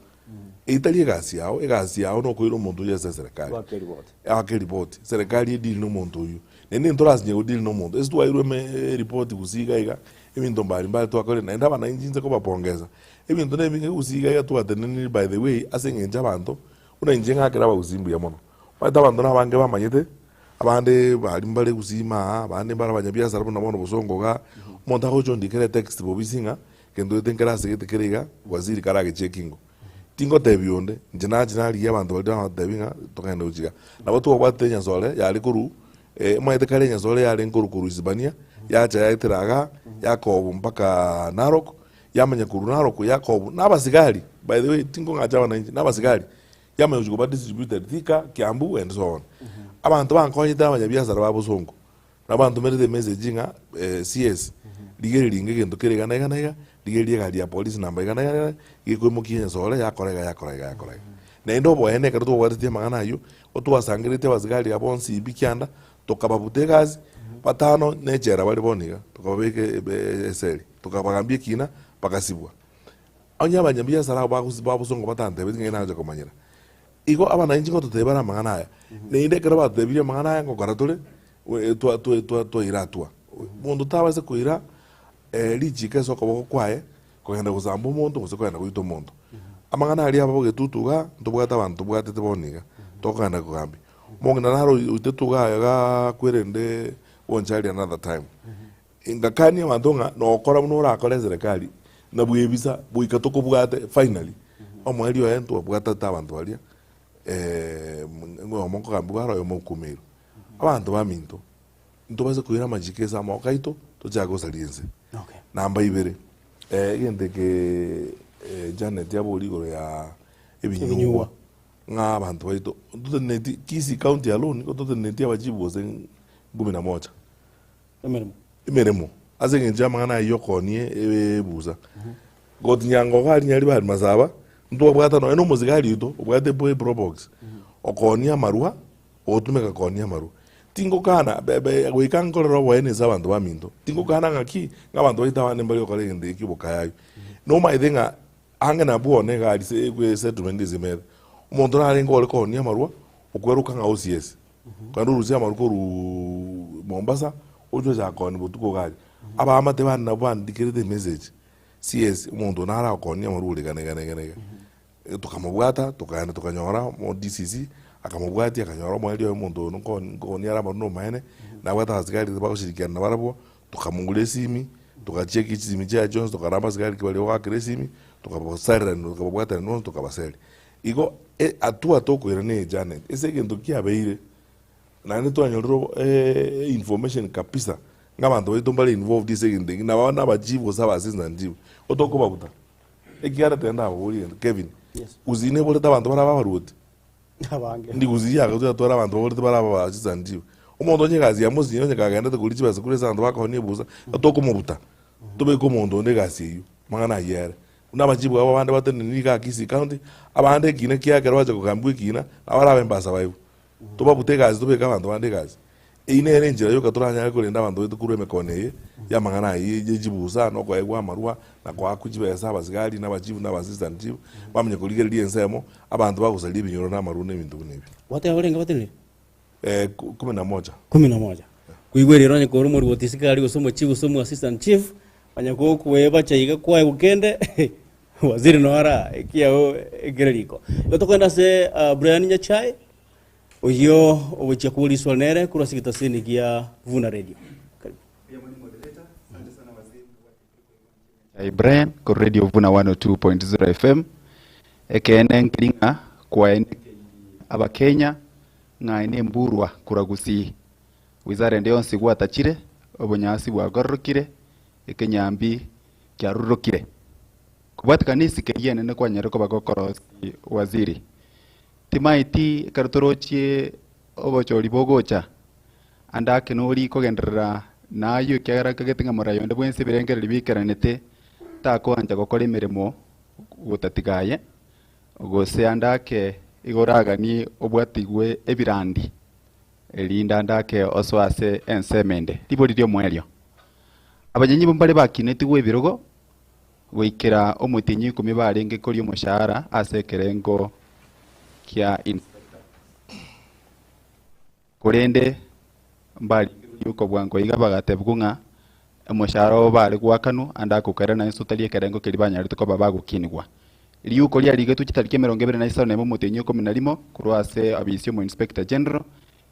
[SPEAKER 5] Etari egasi yao, egasi yao nokoira omonto oyio ase eserekari.
[SPEAKER 7] Goaka eripoti.
[SPEAKER 5] Goaka eripoti, serikali edeal na omonto oyio. Naende ntorasinye godeal na omonto, ase twairwe eme eripoti gusii iga iga, ebinto mbari mbari twakorire, naende abananchi inche kobapongeza, ebinto na ebinge gusii iga iga twatenenire by the way ase eng'encho abanto, buna inche ng'akere abagusii mbuya mono. Omanyete abanto na abange bamanyete, abande baria mbare gusii ime aa, abande mbare abanyabiasara buna bono bosongo igaa, omonto agocha ondikera etext bobisi ng'a, Gento gete nkere ase gete kere iga, waziri karagechie ekingo. Tingotebia onde, inche nache narigia abanto baria nabatebi ng'a togende gochia iga. Nabo twabwatete enyasore yare korwa omanyete kare enyasore yarenge korwa korwa Isibania, yacha yaetera igaa, yakobu mpaka Narok, yamanya korwa Narok yakobu na abasigari, by the way tinkong'acha abananchi, na abasigari, yamanya gochia koba distributed Thika, Kiambu and so on. Abanto bankonyete abanyabiasara ba bosongo. Nabo bantomerete emessage ng'a CS, rigereria inga egento kere iga na iga na iga, rigereria egari ya polisi namba iga na iga na iga, gekoimokia enyasore yakora iga yakora iga yakora iga. Naende oboene ekero twabwatetie amang'ana ayio, otwasangereretie abasigari aba bonsi pi kianda, tokababuta egasi, batano na echela bare bono iga, tokababeka eseri, tokabagambia ekina, bagasibwa. Onye abanyabiasara abwo bagosi babosongo batantebetie ng'ai nagocha komanyera. Igo abananchi ngototebia bare amang'ana aya, naende ekero batotebirie amang'ana aya ngokora tore, twaira atua. Monto tabasa koira richiko ase okoboko kwaye kogenda gosamba omonto gose kogenda goita omonto. Amang'ana aria aba bogetutu igaa, ntobwate abanto tobwatete bono iga, tokogenda kogambia. Omong'ina naro oitetwe igaa igaa kwerende bonchari another time. Ngakania abanto ng'a nokora buna orakore eserekari, na bwebisa goika tokobwate finally, omoerio oye ntwabwatete abanto baria oyomo nkogambigwa are oyomo okumirwe. Abanto baminto, ntobase koira amachiko ase amaboko aito, tochake gosaria ense. Namba ibere, egento eke Janet aboria igoro ya ebinyugwa, ng'a abanto baito, ntoteneneti Kisii county alone, nigo toteneneti abachifu gose kumi na moja.
[SPEAKER 7] Emeremo.
[SPEAKER 5] Emeremo, ase engencho y'amang'ana ayio okoonie ebusa. Gotinyanga iga aria nyari bari masaba, ntwabwata nonya na omosigari oito obwate eprobox, okoonia amarwa, ogotumeka koonia amarwa. Tingokana be- be goika nkorere oboene ase abanto baminto, tingokana ng'aki, ng'a abanto baito abande mbari gokora egento eki obokayayu. Nomaete ng'a ang'e nabwo one iga aria se esettlement ase emesa, omonto narenge ore koonia amarwa, okweroka ng'a OCS. Naende orusie amaru korwa Mombasa, oche oche akoonie botuko iga aria. Abaamate bande nabwo bandikerete emessage, CS, omonto oyo nare agokoonia amaru ore iga na iga na iga na iga. Tokamobwata, tokaenda tokanyora omo DCC, akamobwatia akanyora omoerio oye omonto oyo nko nkoonia are amaru nomaene, nabwate abasigari bagoshirikiana nabarabwo, tokamogura esimi, togacheck chisimi chiaye chionsi tokarora abasigari ki baria bagoakera esimi, tokabasererania tokababwaterania bonsi tokabaseria. Igo hatua tokoira ne Janet, ase egento kiabeire, naende twanyorire obo information kabisa, ng'a abanto baito mbare involved ase egento eki, nabo na abachief gose aba assistant chief, igo tokobabuta. Ekiagera tari ndababorie egento, Kevin,
[SPEAKER 7] Yes.
[SPEAKER 5] gusii neborete abanto bare abaruoti?
[SPEAKER 7] Abange.
[SPEAKER 5] Ndi gusii yagotwera tware abanto baborete bare aba assistant chief. Omonto onye egasi yamosinye onye kagendete koria chibesa korwa ase abanto bakonia ebusa, tokomobuta, tobeke omonto onde egasi eywo, amang'ana ayio ere. Buna amachibu abo abande batenenire igaa Kisii County, abande ekina kiaye ekero bacha kogambigwa ekina, nabo barabe mbasabaigwe. Tobabute egasi tobeke abanto bande egasi. Eyio nere enchera yoka toranyare korenda abanto baito korwa emekono eye ya amang'ana aya ye chibusa na okoegwa amarwa na koakwa chibesa abasigari na abachifu na aba-assistant chief, bamanye korigereria ensemo, abanto bagosaria ebinyoro na amarwa na ebinto buna ebio.
[SPEAKER 10] Gwateba barenge batenenire?
[SPEAKER 5] Kumi na moja.
[SPEAKER 10] Kumi na moja. Koigwa erero onye kore omorwoti isiko aria gose omochief gose omo assistant chief, onye gokweba iga kwaye gokende, waziri noyo ara ekiao ekere riko. Igo tokogenda ase Brian Nyachae, oyio ogochia koboria nere korwa ase egetaseni gia Vuna Radio. Karibu.
[SPEAKER 14] Nyachae Brian korwa Radio Vuna 102.0 FM, ekeene nkeri ng'a kwaenekeire abakenya ng'a aye nemburwa korwa Gusii. Wizara ende yonsi gwatachire, obonyansi bwagororokire, ekenyambi kiarururokire. Kobwatekana nesike eyio enene kwanyarire koba gokorosia waziri. Timaeti ekero torochie obochori bogocha, ande ake nori kogenderera nayio ekiagera nkagete ng'a moraia onde bwensi ebirengererio bikeranete takoancha gokora emeremo gotatiga aye. Gose ande ake igo oraganie obwatigwe ebirandi, erinde ande ake osoe ase ensemo ende. Ribori ri'omoerio. Abanyanyibo mbare bakinetigwe ebirogo goikera omotienyi oikomi barenge koria omoshahara ase ekerengo kia inspector. Korende mbaringerwe kobwango iga bagatebigwa ng'a omoshahara obo bare goakanwa ande agokerera na inse otari ekerengo keria banyarete koba bagokinigwa. Riuko riarigetwe chitariki 25 na emo omotienyi o ikomi na rimo korwa ase abisi y'omo-inspector general,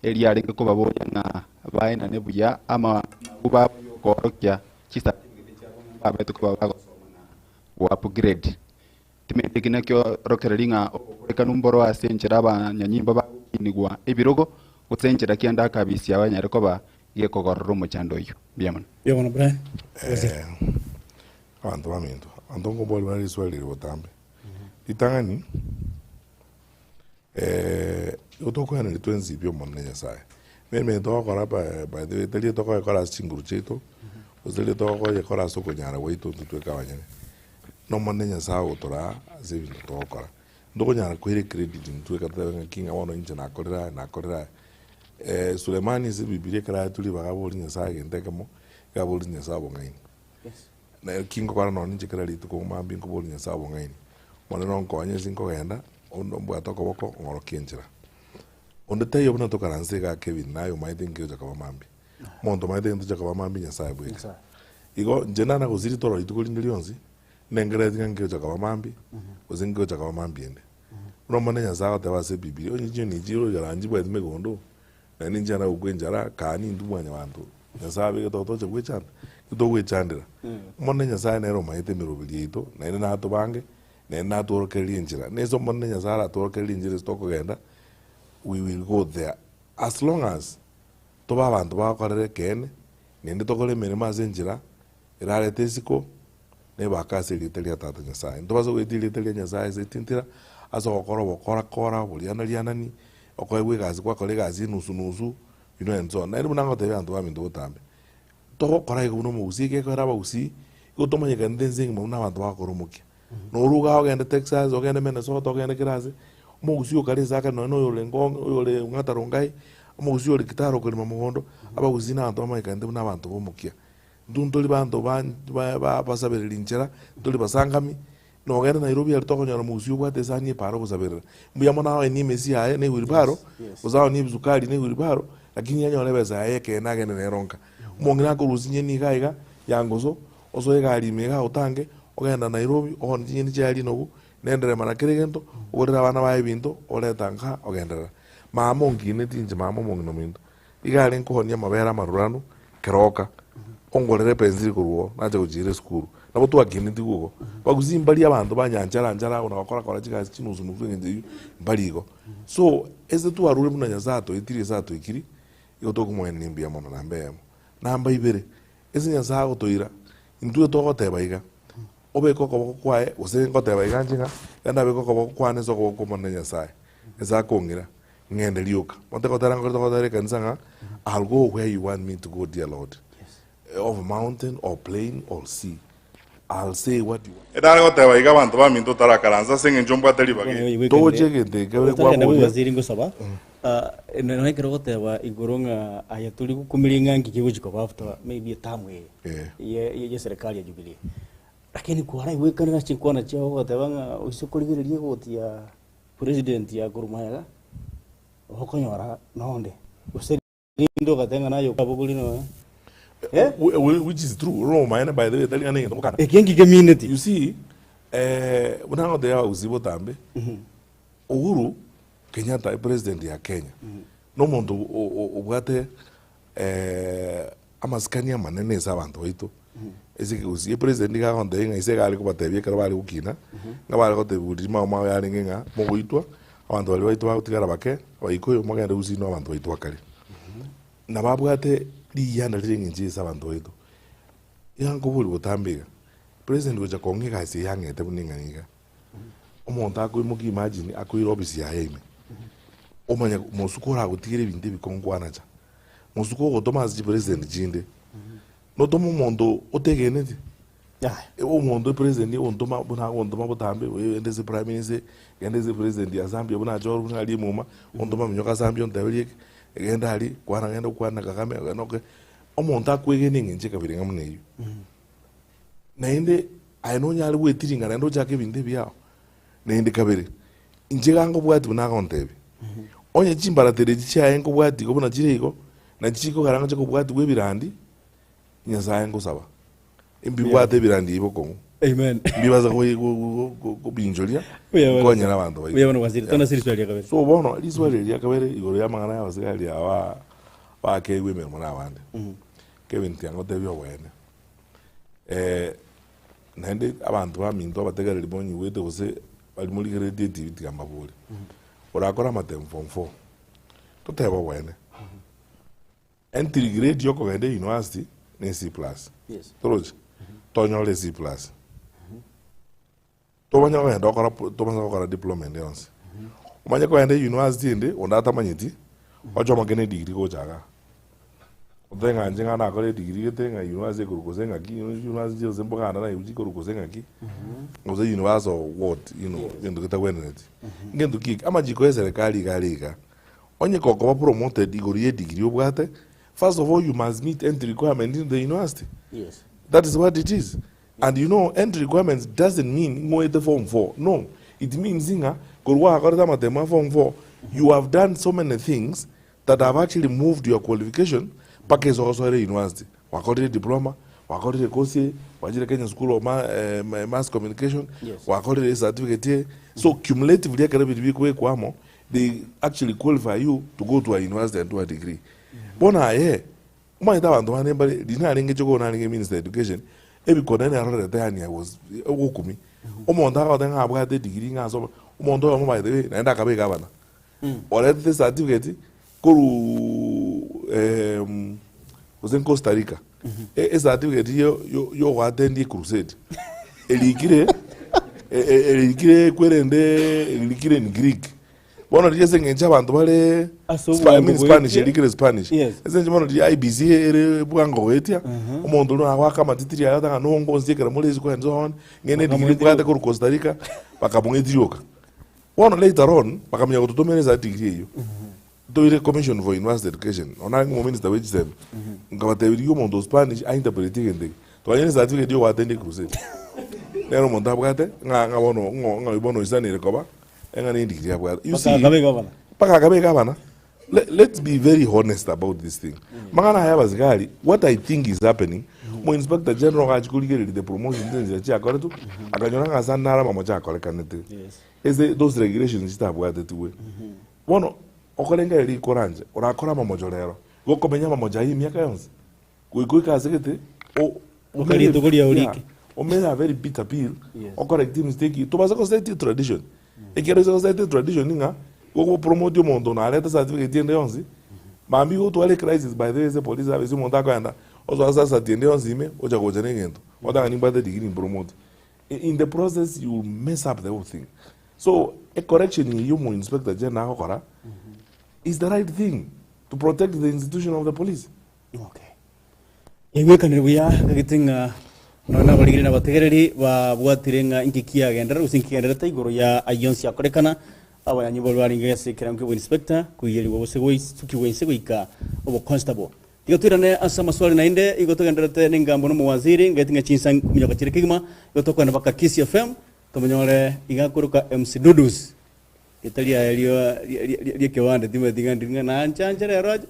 [SPEAKER 14] eriarenge kobaboria ng'a baenane buya ama nabwo babo y'okoorokia chicertificate chiabo ng'a mbabete koba bagosoma na go-upgrade. Timanyeti eki nakio rokereria ng'a obokorekanu mboro ase enchera abanyanyimbo bagokinigwa ebirogo, gose enchera ki ande akabisia banyare koba gekogorora omochando oyio. Mbuya mono.
[SPEAKER 10] Mbuya mono Brian.
[SPEAKER 5] Eh, abanto baminto, abanto nkoboria bare riswali riri botambe. Ritang'ani, eh, igo tokoeneria twensi pi Omonene Nyasaye. Na emeremo togokora by by the way tari tokoyekora ase chinguru chiaito, gose tari tokoyekora ase okonyara gwaito intwe tweka abanyene. N'Omonene Nyasaye ogotoraa ase ebinto togokora. Ntokonyara koira ecredit intwe ekero totebe ng'aki ng'a bono inche nakorire aya nakorire aya. Sulemani ase ebibiria ekero aetwe ribaga aborie Nyasaye egento ekemo, iga aborie Nyasaye obong'aini. Na eki ngokora nonye inche kera rituko mambia nkoboria Nyasaye obong'aini, Omonene onkonye ase nkogenda, onde ombwate okoboko ong'orokie enchera. Onde taiyo buna tokaranse igaa Kevin naye omanyete nki ocha koba mambia. Omonto omanyete egento ocha koba mambia Nyasaye bweka. Igo inche nana gosiri toro rituko rinde rionsi, nengereti ng'a nki ocha koba mambia, gose nki gocha koba mambia ende. Buna Omonene Nyasaye agoteba ase ebibiria, onye chinyoni echi oigara nchibwati megondo, Naende inche nagokwa enchara, kaa nintwe mwanyabanto, Nyasae abegete otoche gwechanda, intwe togwechandera. Omonene Nyasae nere omanyete emeroberi yaito, naende natobange, naende natworokererie enchera. Nese Omonene Nyasae aratworokererie enchera ase tokogenda, we will go there. As long as tobe abanto bagokorera ekeene, naende tokore emeremo ase enchera erarete isiko, nebake ase erieta ria Tata Nyasae. Ntobase goetia erieta ria Nyasae ase etintira, ase ogokora obokora-kora, oboriana-rianani, okoegwa egasi gwakora egasi enusu nusu, you know and so on. Naende buna ngotebia abanto baminto botambe, togokora igo buna omogusii egekoera abagusii, igo tomanyekanete ense engima buna abanto bagokora omokia. Noru igaa ogende Texas, ogende Minnesota, ogende kera ase, omogusii okare ase akare nonye na oyore Ngong, oyore Ong'ata Rongai, omogusii ore Kitale okorema mogondo, abagusii na abanto bamanyekanete buna abanto ba omokia. Intwe ntori banto basabereri inchera, ntori basangami, nogende Nairobi aria tokonyora omogusii obwate esani epara ogosaberera. Mbuya mono aonie emesi yaye na ewheelbarrow, gose aonie ebisukari na ewheelbarrow, lakini anyore ebesa yaye ekeene agende nero nka. Omong'ina akorusia chinyeni iga iga, yangoso, osoe egari ime igaa otange, ogenda Nairobi, oonie chinyeni chiaye rinogu, na enderema na kera egento, ogorere abana baye ebinto, oreta nka ogenderera. Mama onkineti inche mama omong'ina ominto, Iga arenge koonia amabere amaruranu keroka, ongorere epensili korwa oo, nache gochiira esukuru. Nabo twakinetigwe igo. Bagusii mbaria abanto ba nyanchara nchara abwo na gokora kora chigasi chinusu nusu eng'encho eyio, mbari igo. So, ase twarure buna Nyasaye atoetirie ase atoikiri, igo tokomoenenia mbuya mono namba eyemo. Namba ibere, ase Nyasaye agotoira, intwe togoteba iga, obeke okoboko kwaye, gose ngoteba iga inche ng'a, ekero ndabeke okoboko kwane ase okoboko kw'Omonene Nyasaye, Nyasaye akong'ira, ng'ende rioka. Mote gotera nkore togotera ekanisa ng'a, I'll go where you want me to go dear Lord, over mountain or plain or sea, I'll say what you want.
[SPEAKER 15] Enare goteba iga, Abanto baminto otarakaransa ase engencho mbwate ribaga eri.
[SPEAKER 5] Togochia egento eke ore
[SPEAKER 10] Otaragenda
[SPEAKER 5] kwaboria.
[SPEAKER 10] bw'ewaziri ngosaba, nonya ekero ogoteba igoro ng'a aye tori gokumiria ng'a nki kegochi koba after maybe eterm eye ye ye serikali ya Jubilee. Lakini kwaraigwekanire ase chinkwana chiao ogoteba ng'a oise korigereria egoti ya president ya Gor Mahia, okonyora nonde gose rinde ogateba ng'a naye okabogori nonya.
[SPEAKER 5] Eh? Which is true. Oro omaene by the way tari ng'a negento gokana.
[SPEAKER 10] Eki nki kemineti?
[SPEAKER 5] You see, eh, buna ngotebia abagusii botambe, Uhuru Kenyatta epresident ya Kenya, nomonto obwate amasikani amanene ase abanto baito, ase ekegusii. Epresident iga agontebia ng'a ise iga are kobatebia ekero bare gokina, ng'a bare gotebigwa riria mao mao yarenge ng'a mogoitwa, abanto baria baito bagotigara bake, abaikoyo mogende gusii na abanto baito bakare. Nababwate riyianda rire eng'encho ase abanto baito. Iga nkoboria botambe iga, president gocha kong'a egasi eye ang'ete buna eng'ana iga, omonto akoimokia imagine akoira ofisi yaye ime, omanye mosuko oragotigere ebinto ebikong'u kwanacha, mosuko ogotoma ase chipresident chinde, notome omonto otegeneti. Omonto epresident ogontoma buna agontoma botambe, oyo genda ase prime minister, genda ase president ya Zambia buna achorwe buna aria emuma, ontoma minyoka Zambia onteberie eke, genda aria, kwana genda okwane na Kagame, genda oke. Omonto akwegena eng'encho ekabira ng'a buna eywo. Naende aye nonyare gwetiringa naende ochake ebinto ebiao. Naende kabere, inche iga nkobwatia buna agontebia. Onye chimbaratero echi chiaye nkobwatia igo buna chire igo, nachi chikogera ngoche kobwatigwa ebirandi, Nyasaye ngosaba, mbibwate ebirandi ebi bokong'u.
[SPEAKER 7] Amen.
[SPEAKER 5] Mbibase koi- go- go- go- kobinchoria,
[SPEAKER 7] Buya bono.
[SPEAKER 5] nkonyere abanto baito.
[SPEAKER 7] Buya bono Waziri.
[SPEAKER 5] Yeah.
[SPEAKER 7] Tona ase riswali ria kabere.
[SPEAKER 5] So bono, riswali eri ria kabere igoro ya amang'ana ya abasigari aba bakeigwa emeremo na abande. Kevin tiga ngotebie oboene, naende abanto baminto abategereri monyigwete gose baria morigereretie etibi tiga mbabore, orakore amatemu form four, totebe oboene, entry grade ya okogenda university ne C plus, torochi? Tonyore C plus, Tomanye kogenda gokora tomanye gokora diploma ende yonsi. Omanye kogenda university ende onde atamanyeti, oche omake na edegree gocha igaa. Otebe ng'a inche ng'a nakore edegree gete ng'a university ekorwa gose ng'aki university gose mboganda naye chikorwa gose ng'aki, gose university of what you know egento getagwenereti. Ngento ki eke? Amachiko ya eserekari iga are iga, onye gokoba promoted igoro ya edegree obwate, first of all you must meet entry requirement into the university.
[SPEAKER 7] Yes.
[SPEAKER 5] That is what it is. And you know entry requirements doesn't mean ng'oete form 4 no it means ng'a korwa gwakorete amatemo a form 4 you have done so many things that have actually moved your qualification mpaka ase ogosoera university gwakorire diploma gwakorire course eye gwachire Kenya school of ma, eh, mass communication
[SPEAKER 7] Yes.
[SPEAKER 5] gwakorire ecertificate eye so cumulatively ekero biria bikobekwa amo they actually qualify you to go to a university and do a degree bono aye Omanyete abanto bande mbare, riria narenge chokoo narenge minister of education, ebikone narorete yaani I was ogokumia. Omonto agoteba ng'a abwate edegree ng'a asome, omonto oyomo by the way naende akaba egavana, oretete ecertificate korwa gose Costa Rica, ecertificate yo yo yogoattend ecrusade, erikire erikire kwerende erikire in Greek. Bono riria ase eng'encho abanto bare
[SPEAKER 7] Ase
[SPEAKER 5] Spa- I
[SPEAKER 7] obwango
[SPEAKER 5] mean Spanish,
[SPEAKER 7] goetia.
[SPEAKER 5] erikire Spanish.
[SPEAKER 7] Yes.
[SPEAKER 5] Ase eng'encho bono riria IEBC ere bwango goetia, omonto oria nagoaka amatitiri aye otanga nongo onsiekere more isiko and so on, ng'ende edigiri
[SPEAKER 7] Bakamwetiri
[SPEAKER 5] mbwate
[SPEAKER 7] oka.
[SPEAKER 5] korwa Costa Rica, bakamong'etiri oka. Bono later on, bakamanya gototomera ecertificate eyio. Toire commission for university education, nonya narenge omominister bwe chisemi, nkabatebia rigia omonto o Spanish a interpret egento eke. Twanyora ecertificate ya ogoattend ecrusade. Nere omonto abwate, ng'a ng'a bono ng'o ng'a bono oisanire koba, Eng'ana endigiri abwate. You
[SPEAKER 7] Mpaka
[SPEAKER 5] see,
[SPEAKER 7] akabe gavana.
[SPEAKER 5] mpaka akabe gavana. Le, let's be very honest about this thing. Mang'ana aya abasigari, what I think is happening, mo inspector general gachi korigereria the promotions enchera chiakoretwe, akanyora ng'a ase naro amamocho akorekanete.
[SPEAKER 7] Yes.
[SPEAKER 5] Ase those regulations chitabwatetigwe. Bono, okorengereria rikoranche, orakore amamocho rero, igo okomenya amamocho ayio emiaka yonsi. Goika oike ase gete, o-
[SPEAKER 7] Goika rituko riao
[SPEAKER 5] Yeah.
[SPEAKER 7] riike.
[SPEAKER 5] Omere a very bitter pill,
[SPEAKER 7] Yes.
[SPEAKER 5] ocorrect mistake, tobasa goseti tradition. Ekero ase goseti tradition ng'a, gogopromote omonto narete certificate ende yonsi, mambia igo otware crisis by the way ase police service omonto akoenda, osoa ase asati ende yonsi ime, ocha gocha na egento, otanga nimbwate degree mpromote. In the process you will mess up the whole thing. So, ecorrection eye omo inspector general agokora, is the right thing to protect the institution of the police.
[SPEAKER 7] Yaigwekanire buya gagete ng'a nonya nabarigeri na abategereri babwatire ng'a inki kiagenderera gose inki kigendererete igoro ya ayio onsi akorekana, abanyanyi baria barenge ase ekerengo kia oboinspector koiyerigwa gose goisukigwa inse goika oboconstable. Tiga toirane ase amaswali naende igo togendererete nengambo na omowaziri ngati ng'a chinsa nkominyoka chire kegima igo tokogenda mpaka Kisii FM tomonyore iga akoroka MC Dudus Ritari aye ri'ekebande timanyeti ng'a ndi ng'a nanche rero ache.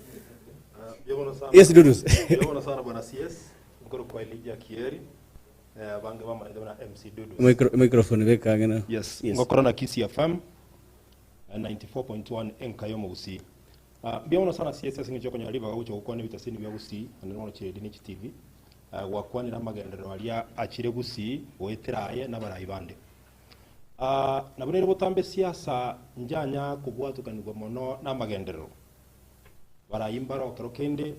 [SPEAKER 7] Yes, Dudus.
[SPEAKER 8] Mbuya sana bwana CS, nkorokwa Elijah Kieri, eh, abange bamanyete buna MC Dudus.
[SPEAKER 7] Micro- microphone beka ang'e na.
[SPEAKER 8] Yes,
[SPEAKER 7] Yes.
[SPEAKER 8] ngokora na Kisii FM eh, 94.1 enka y'omogusii. Ah, mbuya mono sana CS ase eng'encho y'okonyora ribaga gocha gokwana ebitasini bia Gusii, naende mono chiredio ne chitivi, eh, gwakwanire amagenderero aria achire Gusii goetera aye na abarai bande. Nabo nere botambe siasa njanya kobwatokanigwa mono namagenderero. Barayi mbaro kero kende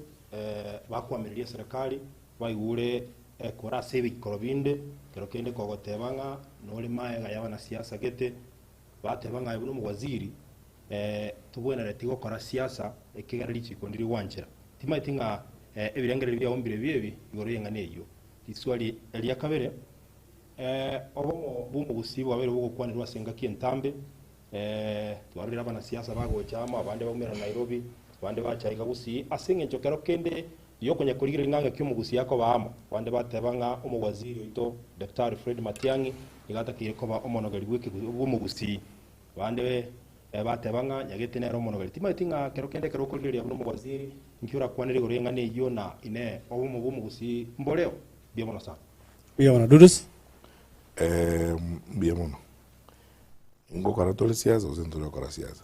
[SPEAKER 8] bakoamereria eserekari baigure ekora ase ebikoro binde, kero kende kogoteba ng'a nore maega y'abanasiasa gete, bateba ng'a aye buna omowaziri tobwenereti gokora siasa ekiagera richiko ndiri gwanchera. Timanyeti ng'a ebirengererio biao mbirebio ebi igoro y'eng'ana eyio. Riswali ria kabere, Obomo bw'omogusii bwabeire bogokwanerwa ase engaki entambe. Twarorire abanasiasa bagocha amo, abande baumera Nairobi, abande bacha iga Gusii, ase eng'encho kero kende yokonya korigereria ng'a ng'aki omogusii akoba amo. Abande bateba ng'a omowaziri oito Daktari Fred Matiang'i nigo atakeire koba omonogeri bw'omogusii. Abande bateba ng'a Nyagete nere omonogeri. Timanyeti ng'a kero kende ekero okorigereria buna omowaziri, inki orakwanere igoro y'eng'ana eyio na inee obomo bw'omogusii mboreo? Mbuya mono sana.
[SPEAKER 7] Mbuya mono Dudus.
[SPEAKER 5] Mbuya mono. Ngokora tore siasa gose ntore gokora siasa?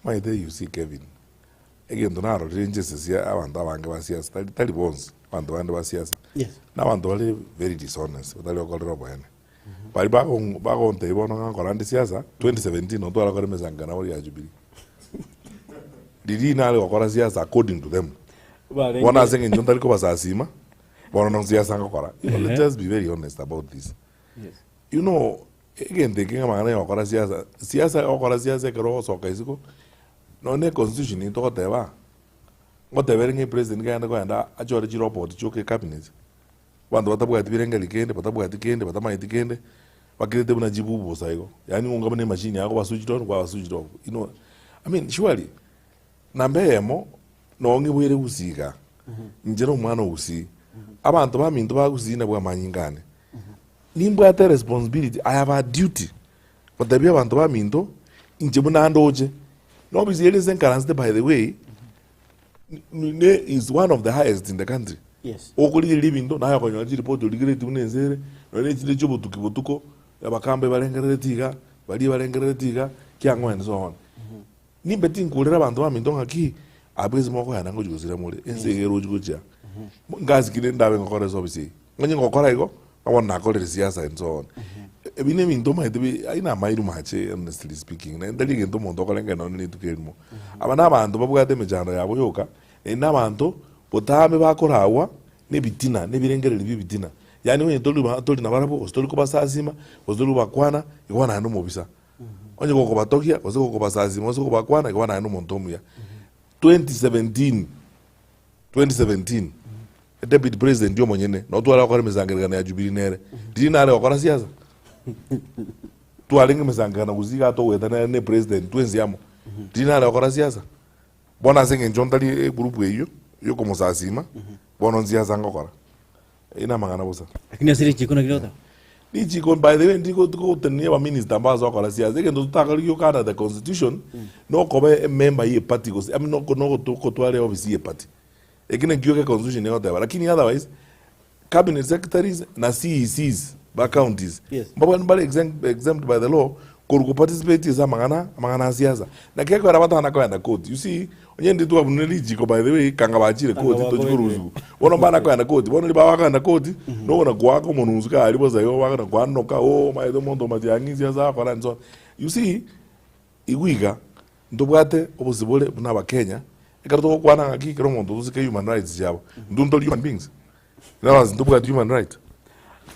[SPEAKER 5] Omanyete you see Kevin, egento narorire inche ase sia abanto abange ba siasa tari tari bonsi, abanto bande ba siasa,
[SPEAKER 10] Yes.
[SPEAKER 5] na abanto bare very dishonest batari gokorera oboene. Baria bago bagontebia bono ng'a nkora nde siasa, 2017 nabo tware gokora emesangano nabo ya Jubilee. Riria nare gokora siasa according to them.
[SPEAKER 10] Barenge-
[SPEAKER 5] Bono ase eng'encho ntari kobasasima, bono no siasa ngokora. You know, let's
[SPEAKER 10] Ehe.
[SPEAKER 5] just be very honest about this.
[SPEAKER 10] Yes.
[SPEAKER 5] You know, egento eke ng'a amang'ana ya gokora siasa, siasa ogokora siasa ekero ogosoka isiko, nonye na econstitution nigo togoteba, ngoteba ere ng'a epresident nigo agende kogenda achore chirobot chioka ecabinet, abanto batabwati birengeri kende, batabwati kende, batamanyeti kende, bakirete buna chibubu bosa igo, yaani onga buna emachine yago ba switched on kwaba switched off, you know, I mean surely, namba eyemo, nonye ng'iboire gusii igaa, inche na omwana o gusii, abanto baminto ba gusii nabwo amanyinga ane, Nimbwate responsibility, I have a duty gotebia abanto baminto inche buna ndoche. Na ofisi ere ase nkaransete by the way, ne is one of the highest in the country.
[SPEAKER 10] Yes.
[SPEAKER 5] Okorigereria ebinto naye okonyora chiripoti origereretie buna ense ere, nonya ne chinde chia obotuki botuko, abakamba ebarengerereti iga, baria ebarengerereti iga, kiang'o and so on. Nimbe tinkurera abanto baminto ng'aki, abwo ase mokoyana ngochia gosira more, ense iga erochi gochia. Ngasi ki rende ndabe ngokora ase ofisi eye? Onye ngokora igo, na bono nakorire siasa and so on. Ebi na ebinto omanyete bi aye na amairu mache honestly speaking, naende tari egento omonto okorengera nonye na rituko erimo. Aba na abanto babwate emechando yabo yoka, naende na abanto botambe bakoragwa na ebitina, na ebirengererio bia ebitina. Yaani onye tori ba tori nabarabwo, gose tori kobasasima, gose tori kobakwana, igo bono naende omobisa. Onye gokobatogia, gose gokobasasima, gose gokobakwana, igo bono naende omonto omuya. 2017 2017 Deputy President omonyene nabo tware gokora emesangererekano ya Jubilee nere, riria nare gokora siasa? Twarenge emesangererekano gose iga togoeta nere ne president twensi amo, riria nare gokora siasa? Bono ase eng'encho ntari egroup eyio yokomosasima, bono nsiasa ngokora. Ayio namang'ana bosa.
[SPEAKER 10] Lakini ase richiko naki rigoteba?
[SPEAKER 5] Richiko by the way ndiko togotenenia abaminister mbase gokora siasa, egento totakore gioka under the constitution, nokoba emember ye eparty gose I mean noko nokotwara eofisi ye eparty. Eki nakio eke constitution egoteba lakini otherwise cabinet secretaries na CECs ba counties
[SPEAKER 10] Yes.
[SPEAKER 5] mbabwate mbare exempt, exempt by the law korwa ko participate ase amang'ana amang'ana a siasa. Naki ekero batana koenda court you see onye ndiri twabunire richiko by the way kanga bachire
[SPEAKER 10] Kanga
[SPEAKER 5] court tochi
[SPEAKER 10] bakobekire.
[SPEAKER 5] korusiwa. Bono mbana koenda court bono riria bakoenda court nokona koaka omonunsu kare bosa igo bakona koanoka ooh omanyete omonto omatiang'i siasa agokora and so on. You see Igwe iga, ntobwate obosibore buna abakenya, ekero togokwana ng'aki kera omonto tosike human rights chiabo, intwe ntori human beings? In other words, ntobwati human right?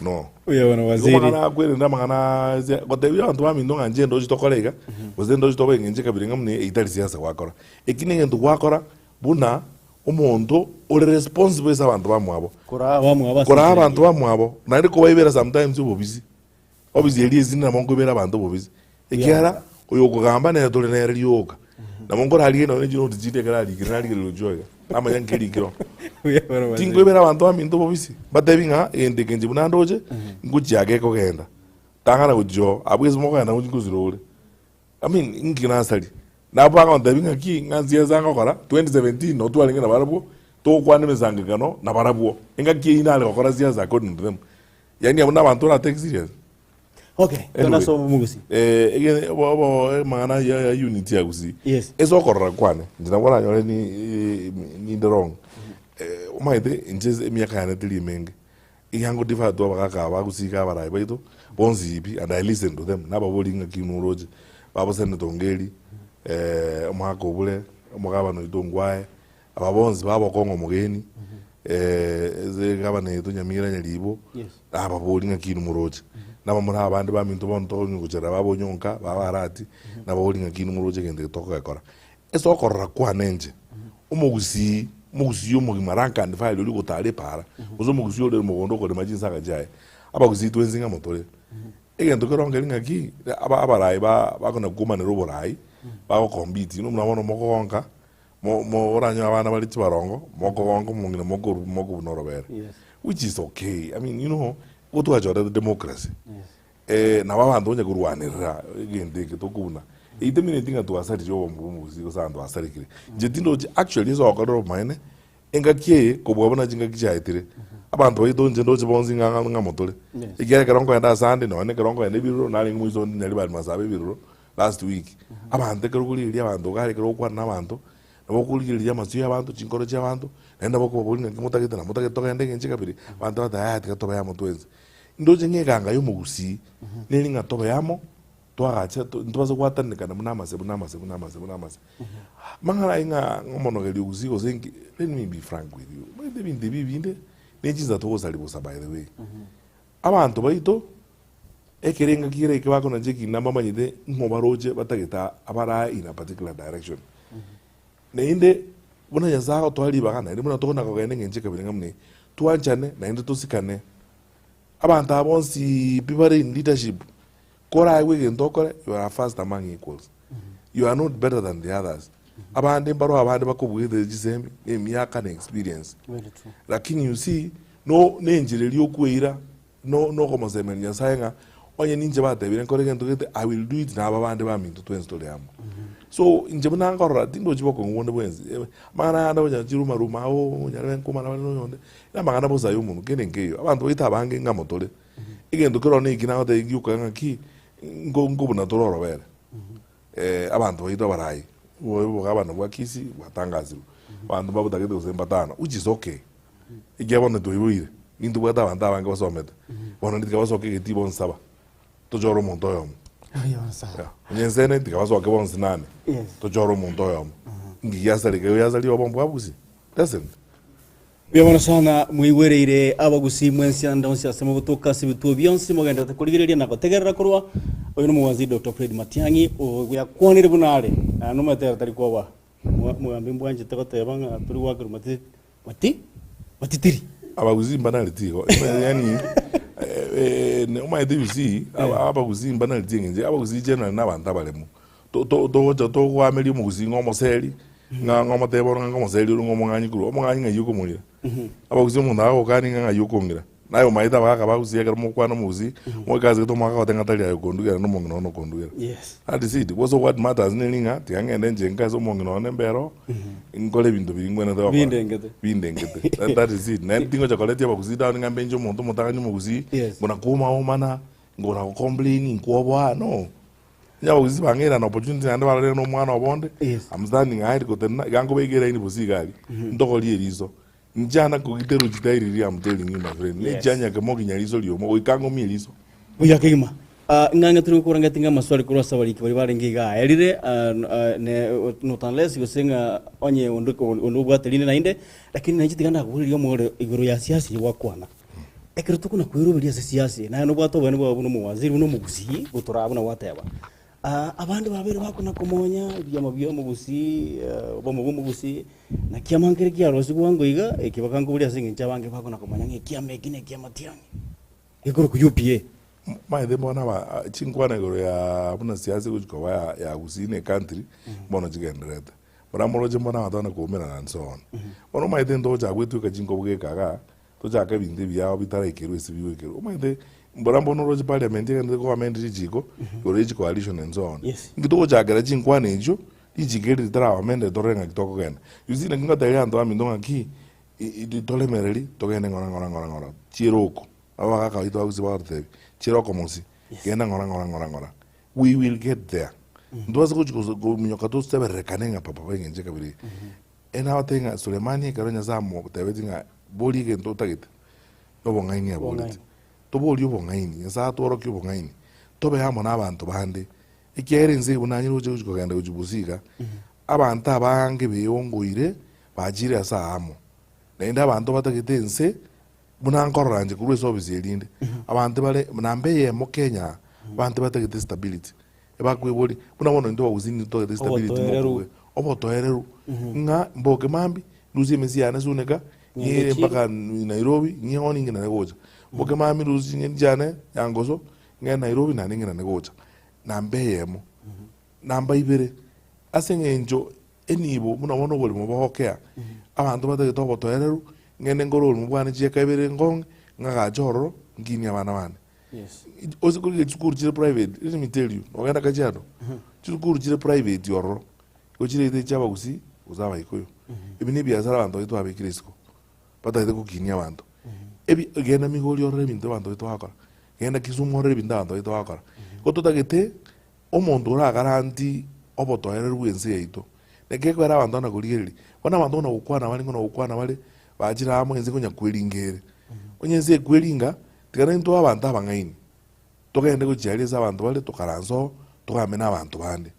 [SPEAKER 5] No.
[SPEAKER 7] Oyo bono
[SPEAKER 5] Igo
[SPEAKER 7] waziri.
[SPEAKER 5] amang'ana akwerende amang'ana ase gotebia abanto baminto ng'a inche ndochi tokore iga, gose ndochi tobe iga inche kabere ng'a buna eyio tari siasa gwakora. Eki na egento gwakora buna omonto ore responsible ase abanto bamwabo.
[SPEAKER 10] Koraa abamwabo ase
[SPEAKER 5] Koraa
[SPEAKER 10] enchera
[SPEAKER 5] abanto bamwabo, naende kobaibera sometimes obobisi. Obisi eria esini nabo nkoibera abanto obobisi, ekiagera oyo okogamba nere tore nere rioka. Nabo nkorarigie nonye chinoti chinde ekero arikire narigereria ochio iga, namanya nki erikire oo. Tinkoibera abanto baminto obobisi, mbatebi ng'a egento eke inche buna ndoche, ngochia ake kogenda, tang'ana gochia oo, abwo ase mokogenda ngochia ngosira ore. I mean inki nasaria? Nabo bagontebia ng'aki ng'a nsiasa ngokora, 2017 nabo twarenge nabarabwo, togokwana emesangekano nabarabwo, engaki eyio nare gokora siasa according to them. Yaani abwo nabanto ora take serious.
[SPEAKER 10] Okay,
[SPEAKER 5] Anyway,
[SPEAKER 10] tona ase omogusi.
[SPEAKER 5] eh, ege- obo- obo amang'ana ya ya unity ya gusii.
[SPEAKER 10] Yes.
[SPEAKER 5] Ase okorora kwane, inche nabo oranyore ni eh, ninde wrong. Eh, omanyete inche ase emiaka yane teri emenge, iga ngo defer to abagaka aba gusii iga abarai baito, bonsi pi and I listen to them, nababorie ng'aki inwe oroche, babo Senator Ongeri, omogaka Obure, omogabana oito Ongwae, Aba bonsi babokong'a omogeni, ase egavana yaito Nyamira Nyaribo, nababorie ng'aki inwe moroche. Nabamura abande baminto bono tokonywa gochera babonyonka, babarati, nababorie ng'aki inwe moroche egento eke tokogekora. Ase okorora kwane inche, omogusii. Omogusii omogima rank and file oria ogotara epaara, gose omogusii ore mogondo okorema chinsaga chiaye, abagusii twensi ng'amo tore. Egento kerongeri ng'aki, aba abarai ba bakona komanera oborai, bagocompete, inwe buna bono mokogonka, mo mo oranyore abana bare chibarongo, mokogonka omong'ina mokoru mokobuna orobere.
[SPEAKER 10] Yes.
[SPEAKER 5] Which is okay, I mean you know, nigo twachorete democracy. Nabo abanto onye korwanerera egento eke tokobuna, eitemineti ng'a twasaririe obomo bw'omogusii gose abanto basarekire. Inche tindochi actually ase ogokorera obomaene, engaki eye kobua buna chingaki chiaetire, abanto baito inche ndoche bonsi ng'a ng'a ng'amo tore.
[SPEAKER 10] Yes.
[SPEAKER 5] Ekiagera ekero nkoenda ase ande nonye na ekero nkoenda ebiroro narenge moiso onde Nyaribari Masaaba ebiroro last week, abanto ekero okorigereria abanto iga ekero ogokwana na abanto, nabo okorigereria amasio ya abanto, chinkoro chia abanto, naende nabo okobaboria ng'aki motagete na motagete togende engencho ekabere, abanto bagoteba yaya tiga tobe amo twensi. Ndoche ng'a eganga y'omogusii neri ng'a tobe amo, twagacha ntobase gwatanekana buna amase buna amase buna amase buna amase. Amang'ana ayio ng'a omonogeria ogusii gose nki, let me be frank with you, omanyete ebinto ebi ebinde ne chinsa togosari bosa by the way. Abanto baito, ekere engaki kera eke bakonacha ekina mbamanyete ng'o baroche batagete abarae in a particular direction. Naende buna Nyasae agotoa ribaga, naende buna tokona kogenda engencho ekabere ng'a buna eye, twanchane naende tosikane. Abanto aba bonsi pi bare in leadership, koraegwe egento okore, you are first among equals. You are not better than the others. Abande mbaroo abande bakobuete chisemi, na emiaka na experience.
[SPEAKER 10] Very true.
[SPEAKER 5] Lakini you see, no na enchera eria okweira, no nokomosemeria Nyasaye ng'a onye ninche batebire nkore egento gete, I will do it na aba bande baminto twensi tore amo. So inche buna nkorora tindochi bokong'u bonde bwensi, amang'ana aya ande onya chiruma ruma oo onyarebe nkomana bare na oyonde, na amang'ana bosa ya omonwe kende nkeiyo. Abanto baito abange ng'amo tore, egento kero na eki nagotebia gioka ng'aki, nko nkobuna tore orobere, abanto baito abarai, obo obogabana bwa Kisii bwatangasirwe, abanto mbabotagete gose mbatano, which is okay. Ekiagera bono twaiboire, nintobwate abanto abange basomete, bono tiga basoke egetii bonsi aba, tochore omonto oyomo. Yeah. Onye ensene tiga basoke bonsi nane,
[SPEAKER 10] Yes.
[SPEAKER 5] tochore omonto oyomo. Inki giasareka igo giasaria obomo bwa gusii? Doesn't.
[SPEAKER 7] Mbuya mono sana mwaigwereire abagusii mwensi ande onsi ase mogotoka ase ebituo bionsi mogendererete korigereria na gotegerera korwa oyo nomogwansi Doctor Fred Matiang'i oyakwanire buna are naende omanyete ere tari koba Omogambi mbwanchete goteba ng'a tori goakerwa mati mati matitiri.
[SPEAKER 5] Abagusii mbanareti igo yaani omanyete you see abagusii mbanareti eng'encho abagusii generally na abanto abaremu to- to- togocha togoameria omogusii ng'a omoseri ng'a ng'a omotebe bono ng'a omoseri ore ng'a omong'anyi korwa omong'anyi ng'ai okomoira. Abagusii omonto agogokania ng'a ng'ai okong'ira. Naye omanyete abagaka ba gusii ekero mogokwana omogusii, moike ase gete omogaka agote ng'a tari aye okondugera na omong'ina one okondugera.
[SPEAKER 7] Yes.
[SPEAKER 5] That is it. Gose what matters neri ng'a tiga ng'ende inche nka ase omong'ina one mbe ero, nkore ebinto biria ngwenerete gokora.
[SPEAKER 7] Bindengete.
[SPEAKER 5] Bindengete. That, that is it. Naende tingocha koretia abagusii down ng'a mbe inche omonto omotang'ani omogusii,
[SPEAKER 7] Yes.
[SPEAKER 5] ngona kooma-omana, ngona gocomplain, nkwoboa, no. Onye abagusii bang'eire an opportunity naende barorire na omwana obo onde,
[SPEAKER 7] Yes.
[SPEAKER 5] I'm standing aye gotenena, iga nkobeka eraini bosa iga aria, ntogorie eriso. Nchana kogiterwa chitairi riria I'm telling you my friend,
[SPEAKER 7] Yes.
[SPEAKER 5] nechianya kemo ginya riso riomo goika ng'omie riso.
[SPEAKER 7] Buya kegima. Ah, ng'ang'e tore gokora ng'ati ng'a amaswali korwa ase abariki baria barenge iga aerire, ah, ah, ne not unless gose ng'a onye onde onde obwate rinde naende, lakini nainche tiga ndakoborerie omorero igoro ya siasa eyio gwakwana. Ekero tokona kweroberia ase siasa eye, naye nobwate oboene bwao buna omowaziri, buna omogusii, gotoraa buna gwateba. Abande babeire bakona komonya ebiama bia omogusii, obomo bwa omogusii, na kiama nkere kiarosigwe bwango iga, eke bakankoboria ase eng'encho abange bakona komanya ng'a ekiama eki na ekiama tiang'i, gekorokwa UPA.
[SPEAKER 5] Maete bono aba chinkwana igoro ya buna siasa egochi koba ya ya gusii na ecountry, bono chigendererete. Buna moroche mbono abanto bana koumerana and so on. Bono omanyete ntogochaka gwetweka chinkobo geka igaa, Tochake ebinto ebiao bitaraikerwa ase bigoikerwa. Omanyete mbora mbono oroche parliament egenderete ko amend richiko igoro ye chicoalition and so on.
[SPEAKER 7] Yes.
[SPEAKER 5] Inki togochakera chinkwana echio, richiko eri ritaraba amended torore ng'aki tokogenda. You see naki ngoteberia abanto baminto ng'aki, toremereri togende ng'ora ng'ora ng'ora ng'ora chiere oko. Abagaka baito ba Gusii bagototebia, chiere okomosi, genda ng'ora ng'ora ng'ora ng'ora. We will get there. Ntobase gochi kominyoka tosebererekane ng'a papa eng'encho ekabere eye. Ere nabatebie ng'a Sulemani ekero Nyasae amotebetie ng'a boria egento otagete, nobong'aini aborete. Toborie obong'aini, Nyasae atworokie obong'aini, tobe amo na abanto bande, ekiagera ense eye buna nanyare gocha gochia kogenda gochia bosa iga, abanto abange beongoire bachire ase aamo. Naende abanto batagete ense, buna nkorora inche korwa ase ofisi erinde, abanto bare namba eyemo Kenya aa, abanto batagete stability, ebakweboria, buna bono intwe abagusii nigo totagete stability
[SPEAKER 7] Obotoereru.
[SPEAKER 5] mokobua, obotoereru, ng'a mboke mambia, Ndusie emesi yane Suneka,
[SPEAKER 7] Ng'ende
[SPEAKER 5] ng'ire
[SPEAKER 7] echiro.
[SPEAKER 5] mpaka Nairobi, ng'ieoni ng'inane gocha. Mboke mambia ndusie ching'eni chiane Nyangoso, ng'ende Nairobi naende ng'inane gocha. Namba eyemo. Namba ibere, ase eng'encho enibo buna bono oborimo bogokea, abanto batagete obotoereru, ng'ende nkore oborimo bwane chieka ibere nkong'e, ng'agache ororo, nkinie abana bane.
[SPEAKER 7] Yes.
[SPEAKER 5] Ose korigia chisukuru chire private, let me tell you, nogenda Kajiado, chisukuru chire private ororo, igo chirete chia abagusii gose abaikuyu. Ebi na ebiasara abanto baito babekire isiko, batagete gokinia abanto. Ebi genda Migori orore ebinto abanto baito bagokora, genda Kisumu orore ebinto abanto baito bagokora. Igo totagete omonto oragaranti obotoereru bwa ense yaito, naki ekero abanto bana korigereria, bono abanto buna gokwana bare ng'a gokwana bare, bachire amo ense konya kweringa ere. Onye ense ekweringa, tiga naintwe abanto abang'aini, togende gochia aria ase abanto bare tokaranse oo, togambe na abanto bande.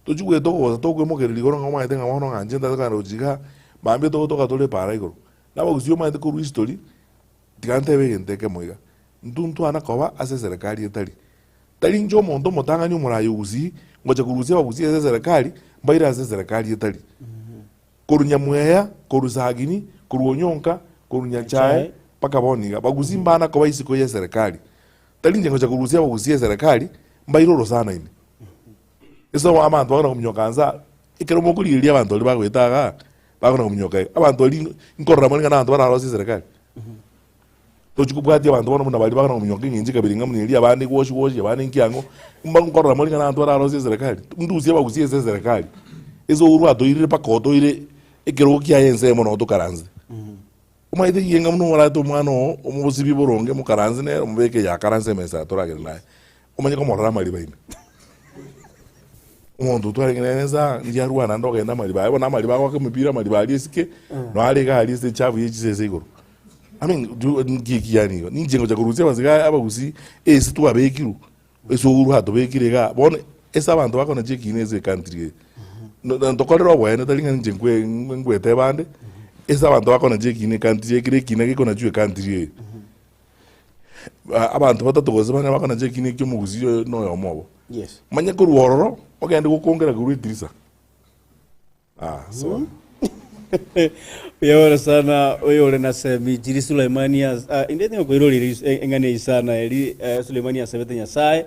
[SPEAKER 5] Tochi goeta ogosa tokoimokereria igoro ng'a omanyete ng'a bono ng'a inche ntagete kogenda gochia igaa, mambia togotoka tore epaara igoro. Na abagusii omanyete korwa history, tiga ntebe egento ekemo iga, intwe ntwana koba ase eserekari etari. Tari inche omonto omotang'ani omoraai o Gusii, ngocha korusia abagusii ase eserekari, mbaire ase eserekari etari. Korwa Nyamweya, korwa Sagini, korwa Onyonka, korwa Nyachae, mpaka bono iga. Bagusii mbana koba isiko y'eserekari. Tari inche ngocha korusia abagusii eserekari, mbaire orosana ime. Ase abanto bakona kominyoka nsa, ekero mokorigereria abanto baria bagoeta igaa, bakona kominyoka iga, abanto baria nkorora more ng'a na abanto bararosie eserekari. Tochi kobwatia abanto bono buna baria bakona kominyoka eng'encho ekabere ng'a buna eria abande gwoshi gwoshi abande nki ang'o, mba nkorora more ng'a na abanto bararosie eserekari. Ndusie abagusie ase eserekari, ase ourwe atoirire mpaka otoire ekerogo kiaye ensemo noo tokaranse. Omanyete ekiagera buna orate omwana oo, omosibie boronge mokaranse nere, omobeke eye akaranse emesa atoragere naye, omanye komorora amariba ime. Omonto otwarenge nere nsa, inche arwane naende ogenda amariba aye, bono amariba agoaka emepira amariba aria esike, noo are iga aria ase echafu ya chisese igoro. I mean do nki eki yaani igo, ninche ngocha korusia abasiga abagusii, ase twabekirwe, ase ourwe atobekire igaa, bono ase abanto bakona chiekina ase ecountry eye, na ntokorere oboene tari ng'a inche nkwe nkweteba ande, ase abanto bakona chiekina ecountry eye, kera ekina gekonachwa ecountry eye, abanto batato gose bane bakona chiekina ekia omogusii oyo na oyomo obo.
[SPEAKER 7] Yes.
[SPEAKER 5] Manye korwa ororo, ogende gokongera korwa edirisa. Ah, sorry.
[SPEAKER 7] Uyawora sana oyo ore na semi chiri Sulaimani as ah, inde tinga koirorire eng'ana eyi sana eri eh, Sulaimani asabete Nyasaye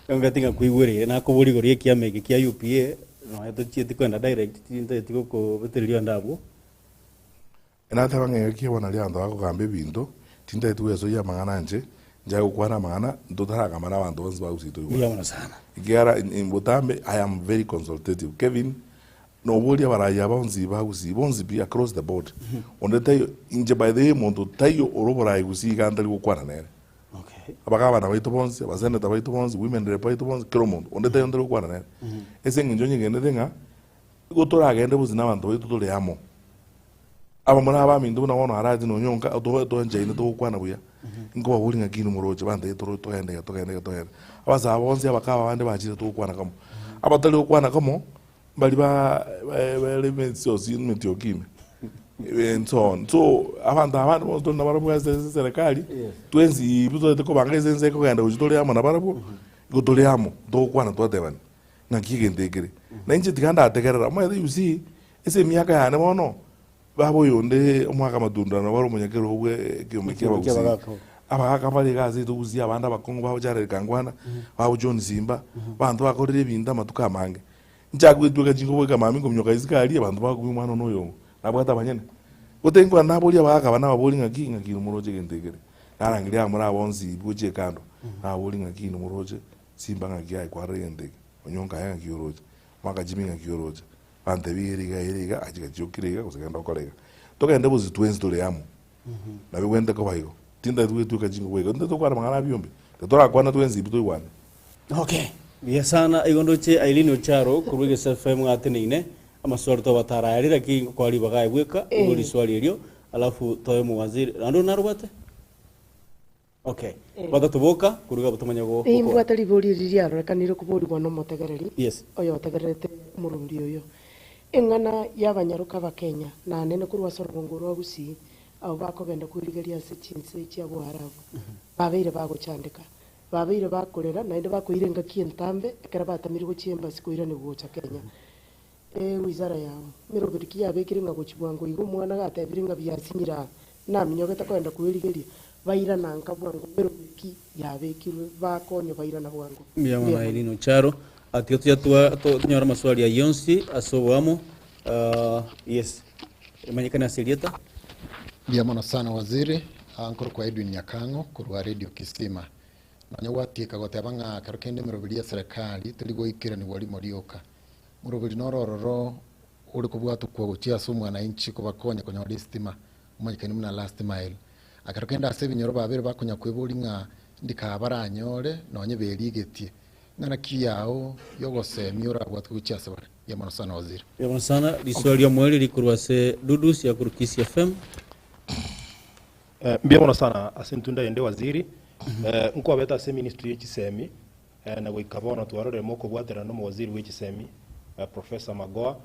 [SPEAKER 7] onga tinga koigwerire nakobori igoro y'ekiama eke kia UPA nonya tochieti koenda direct tintageti gokobetereria onde abwo.
[SPEAKER 5] Nateba ng'a engaki ebo naria abanto bakogamba ebinto, tintageti gwesoyia amang'ana inche, nchake gokwana amang'ana, ntotaragamba na abanto bonsi ba Gusii
[SPEAKER 7] Mbuya
[SPEAKER 5] toigwane.
[SPEAKER 7] mono sana.
[SPEAKER 5] Ekiagera in botambe I am very consultative. Kevin, noboria abarai aba bonsi ba Gusii, bonsi pi across the board, onde taiyo, inche by the way monto taiyo ore oborai Gusii iga ntari gokwana nere. Abagabana baito bonsi, abasenator baito bonsi, women rep baito bonsi, kera omonto, onde taiyo ntari gokwana nere. Ase eng'encho nyegenete ng'a, igo toragende bosio na abanto baito tore amo. Abamura abaminto buna bono Arati na Onyonka, otobe twanchaine togokwana buya, nkobaboria ng'aki inwe moroche, bantebie toro togende iga togende iga togende. Abasae bonsi abakaba abande bachire togokwana kamo. Abatari gokwana kamo, mbari ba bare emesiosi emetioki ime, and so on. So, abanto abande bonsi tore nabarabwo ase eserekari, twensi pi totaete kobanga ase ense ekogenda gochia tore amo nabarabwo, igo tore amo, togokwana twatebani, ng'aki egento ekere. Na inche tiga ndategerera, omanyete you see, Ase emiaka yane bono, baba oyonde omwaka amatunda nabo are omonyakerogo bwe ekeombe kia abagusii. Abagaka mbare iga ase etogusii abande abakong'u babo Jared Kangwana, babo John Simba, abanto bakorire ebinto amatuko amange. Nchake goetweka chingobo goika mambia nkominyoka isiko aria abanto bakumia omwana one oyo nabwate abanyene. Gotee nkwana naboria abagaka aba nababoria ng'aki ng'aki inwe moroche egento ekere. Narangeria abamura aba bonsi gochia ekando, nababoria ng'aki inwe moroche Simba ng'aki aye kwarora egento eke, Onyonka aye ng'aki oroche, Mwaka Jimmy ng'aki oroche. Bantebie ere iga, ere iga, aye chigachi okire iga, gose genda okore iga. Togende bonsi twensi tore amo. Nabo egwenerete koba igo. Tintagete goetweka chingubo iga, ntagete gokwana amang'ana a biombe. Ekero torakwane twensi pi toigwane.
[SPEAKER 7] Okay, buya sana. Igo ndoche Eileen Ocharo korwa Egesa FM ateneine, amaswali tobatara aya rirakiri ngokoa ribaga aye bweka, igo riswali erio, alafu toe omowaziri. Naende onde narobwate? Okay.
[SPEAKER 12] Eh.
[SPEAKER 7] Batato boka, koruga abwo tomanye go-
[SPEAKER 12] Ee,
[SPEAKER 7] gokora.
[SPEAKER 12] mbwate ribori eri riarorekanire koborigwa nomotegereri
[SPEAKER 7] Yes.
[SPEAKER 12] oyotegererete omorwori oyo. Eng'ana y'abanyaroka Abakenya, na anene korwa ase orogongo rwa Gusii, abwo bakogenda kwerigeria ase chinse chia Boarabu, babeire bagochandeka, babeire bakorera, naende bakoira engaki entambe ekero batamirwe gochia embassy koiranigwa gocha Kenya. Ewizara yao meroberi ki yabekire ng'a gochia bwango iga omwana gatebire ng'a biasinyire aa, naminyogete kogenda kwerigeria, bairana nka bwango meroberi ki yabekirwe bakonywa bairana bwango.
[SPEAKER 10] Mbuya mono
[SPEAKER 12] Mbuya mono.
[SPEAKER 10] Irene Ocharo. Tiga tuya twa tonyore amaswali ayio onsi ase oboamo. Yes, emanyekane ase erieta.
[SPEAKER 16] Mbuya mono sana waziri, nkorokwa Edwin Nyakang'o korwa Radio Kisima. Nonya gwatieka goteba ng'a kero kende emeroberi y'eserekari teri goikeranigwa rimo rioka. Moroberi noro ororo ore kobwatokwa gochia ase omwananchi kobakonya konyora esitima, omanyekani buna last mile. Ekero kende ase ebinyoro babere bakonya kweboria ng'a ndika baranyore nonye berigetie. Ng'ana ki yao y'ogosemia orabwatwe gochia ase bare? Mbuya mono sana Waziri.
[SPEAKER 10] Mbuya mono sana. Risoa ri'omoerio rikorwa ase Dudus ya korwa Kisii FM.
[SPEAKER 8] Mbuya mono sana ase entunda ende Waziri. Nkwabete ase eministry ye chisemi na goika bono twarorire mokobwaterana nomowaziri bwe chisemi Professor Magoha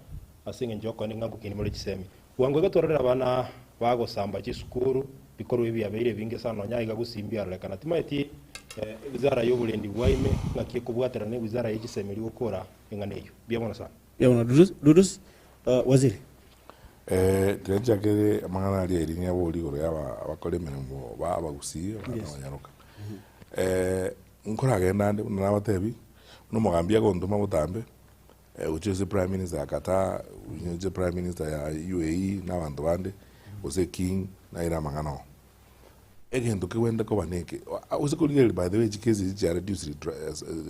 [SPEAKER 8] ase eng'encho yokoenda ng'a ngokini more chisemi. Bwango iga twarorire abana bagosamba chisukuru bikorwa ebi biabeire ebinge sana nonya aiga gusii mbiarorekana. Timaeti ewizara yoborendi bwaime ng'aki ekobwaterana na ewizara ye chisemi erio gokora eng'ana eyio. Mbuya mono sana.
[SPEAKER 10] Mbuya mono Dudus. Dudus, Waziri.
[SPEAKER 11] Tiga nchakere amang'ana aria Irene aboria igoro ya aba abakora emeremo ba abagusii abana abanyaroka. Nkoragenda ande buna nabatebi, buna omogambi agontoma botambe, gochia ase prime minister ya Qatar, gochia prime minister ya UAE na abanto bande, gose king, naire amang'ana oo. Egento kegwenerete koba neke, gose korigereria by the way chikesi echi chia reduced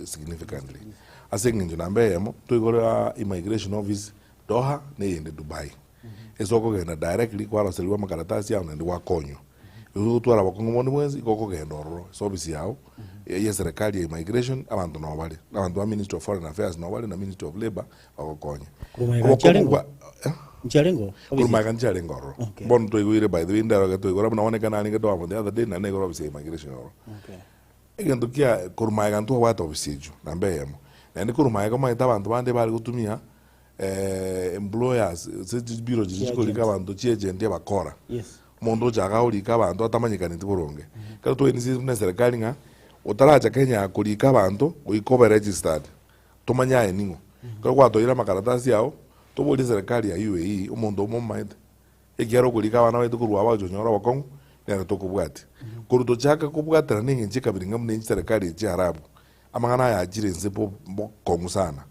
[SPEAKER 11] significantly, ase eng'encho namba eyemo, toigora immigration office Doha na eyende Dubai. Ase okogenda directly kwaroserigwa amakaratasi ao naende gwakonywa. Igo ogotwara abakong'u bonde bwensi igo okogenda ororo ase ofisi yao ya eserekari ya immigration abanto noo bare, abanto ba ministry of foreign affairs noo bare na ministry of labour bagokonye.
[SPEAKER 10] Korwa magega
[SPEAKER 11] Obokong'u
[SPEAKER 10] nchiarenge
[SPEAKER 11] bwa
[SPEAKER 10] oo? Nchiarenge oo?
[SPEAKER 11] Korwa
[SPEAKER 10] Ofisi?
[SPEAKER 11] magega nchiarenge ororo.
[SPEAKER 10] Okay.
[SPEAKER 11] Bono twaigwire by the way ndero twaigora buna bono ekero narenge Doha the other day naende naigora ofisi ya immigration ororo.
[SPEAKER 10] Okay.
[SPEAKER 11] Egento kia korwa magega ntwabwate ofisi echio namba eyemo. Naende korwa magega omanyete abanto bande bare gotumia employers ase chibiro chiria chikorika abanto chiagent abakora. Omonto ocha igaa orike abanto atamanyekaneti boronge. Ekero twainisirie buna eserekari ng'a otaracha Kenya korika abanto goika obe registered tomanye aye ning'o. Ekero gwatoeire amakaratasi ao toborie eserekari ya UAE omonto omo omomaete. Ekiagera okorika abana baito korwa aba gochia konyora obokong'u, nere tokobwatia. Korwa tochaka kobwaterana engencho ekabira ng'a buna echiserekari echi chi'Arabu, amang'ana aya achire inse bo bokong'u sana.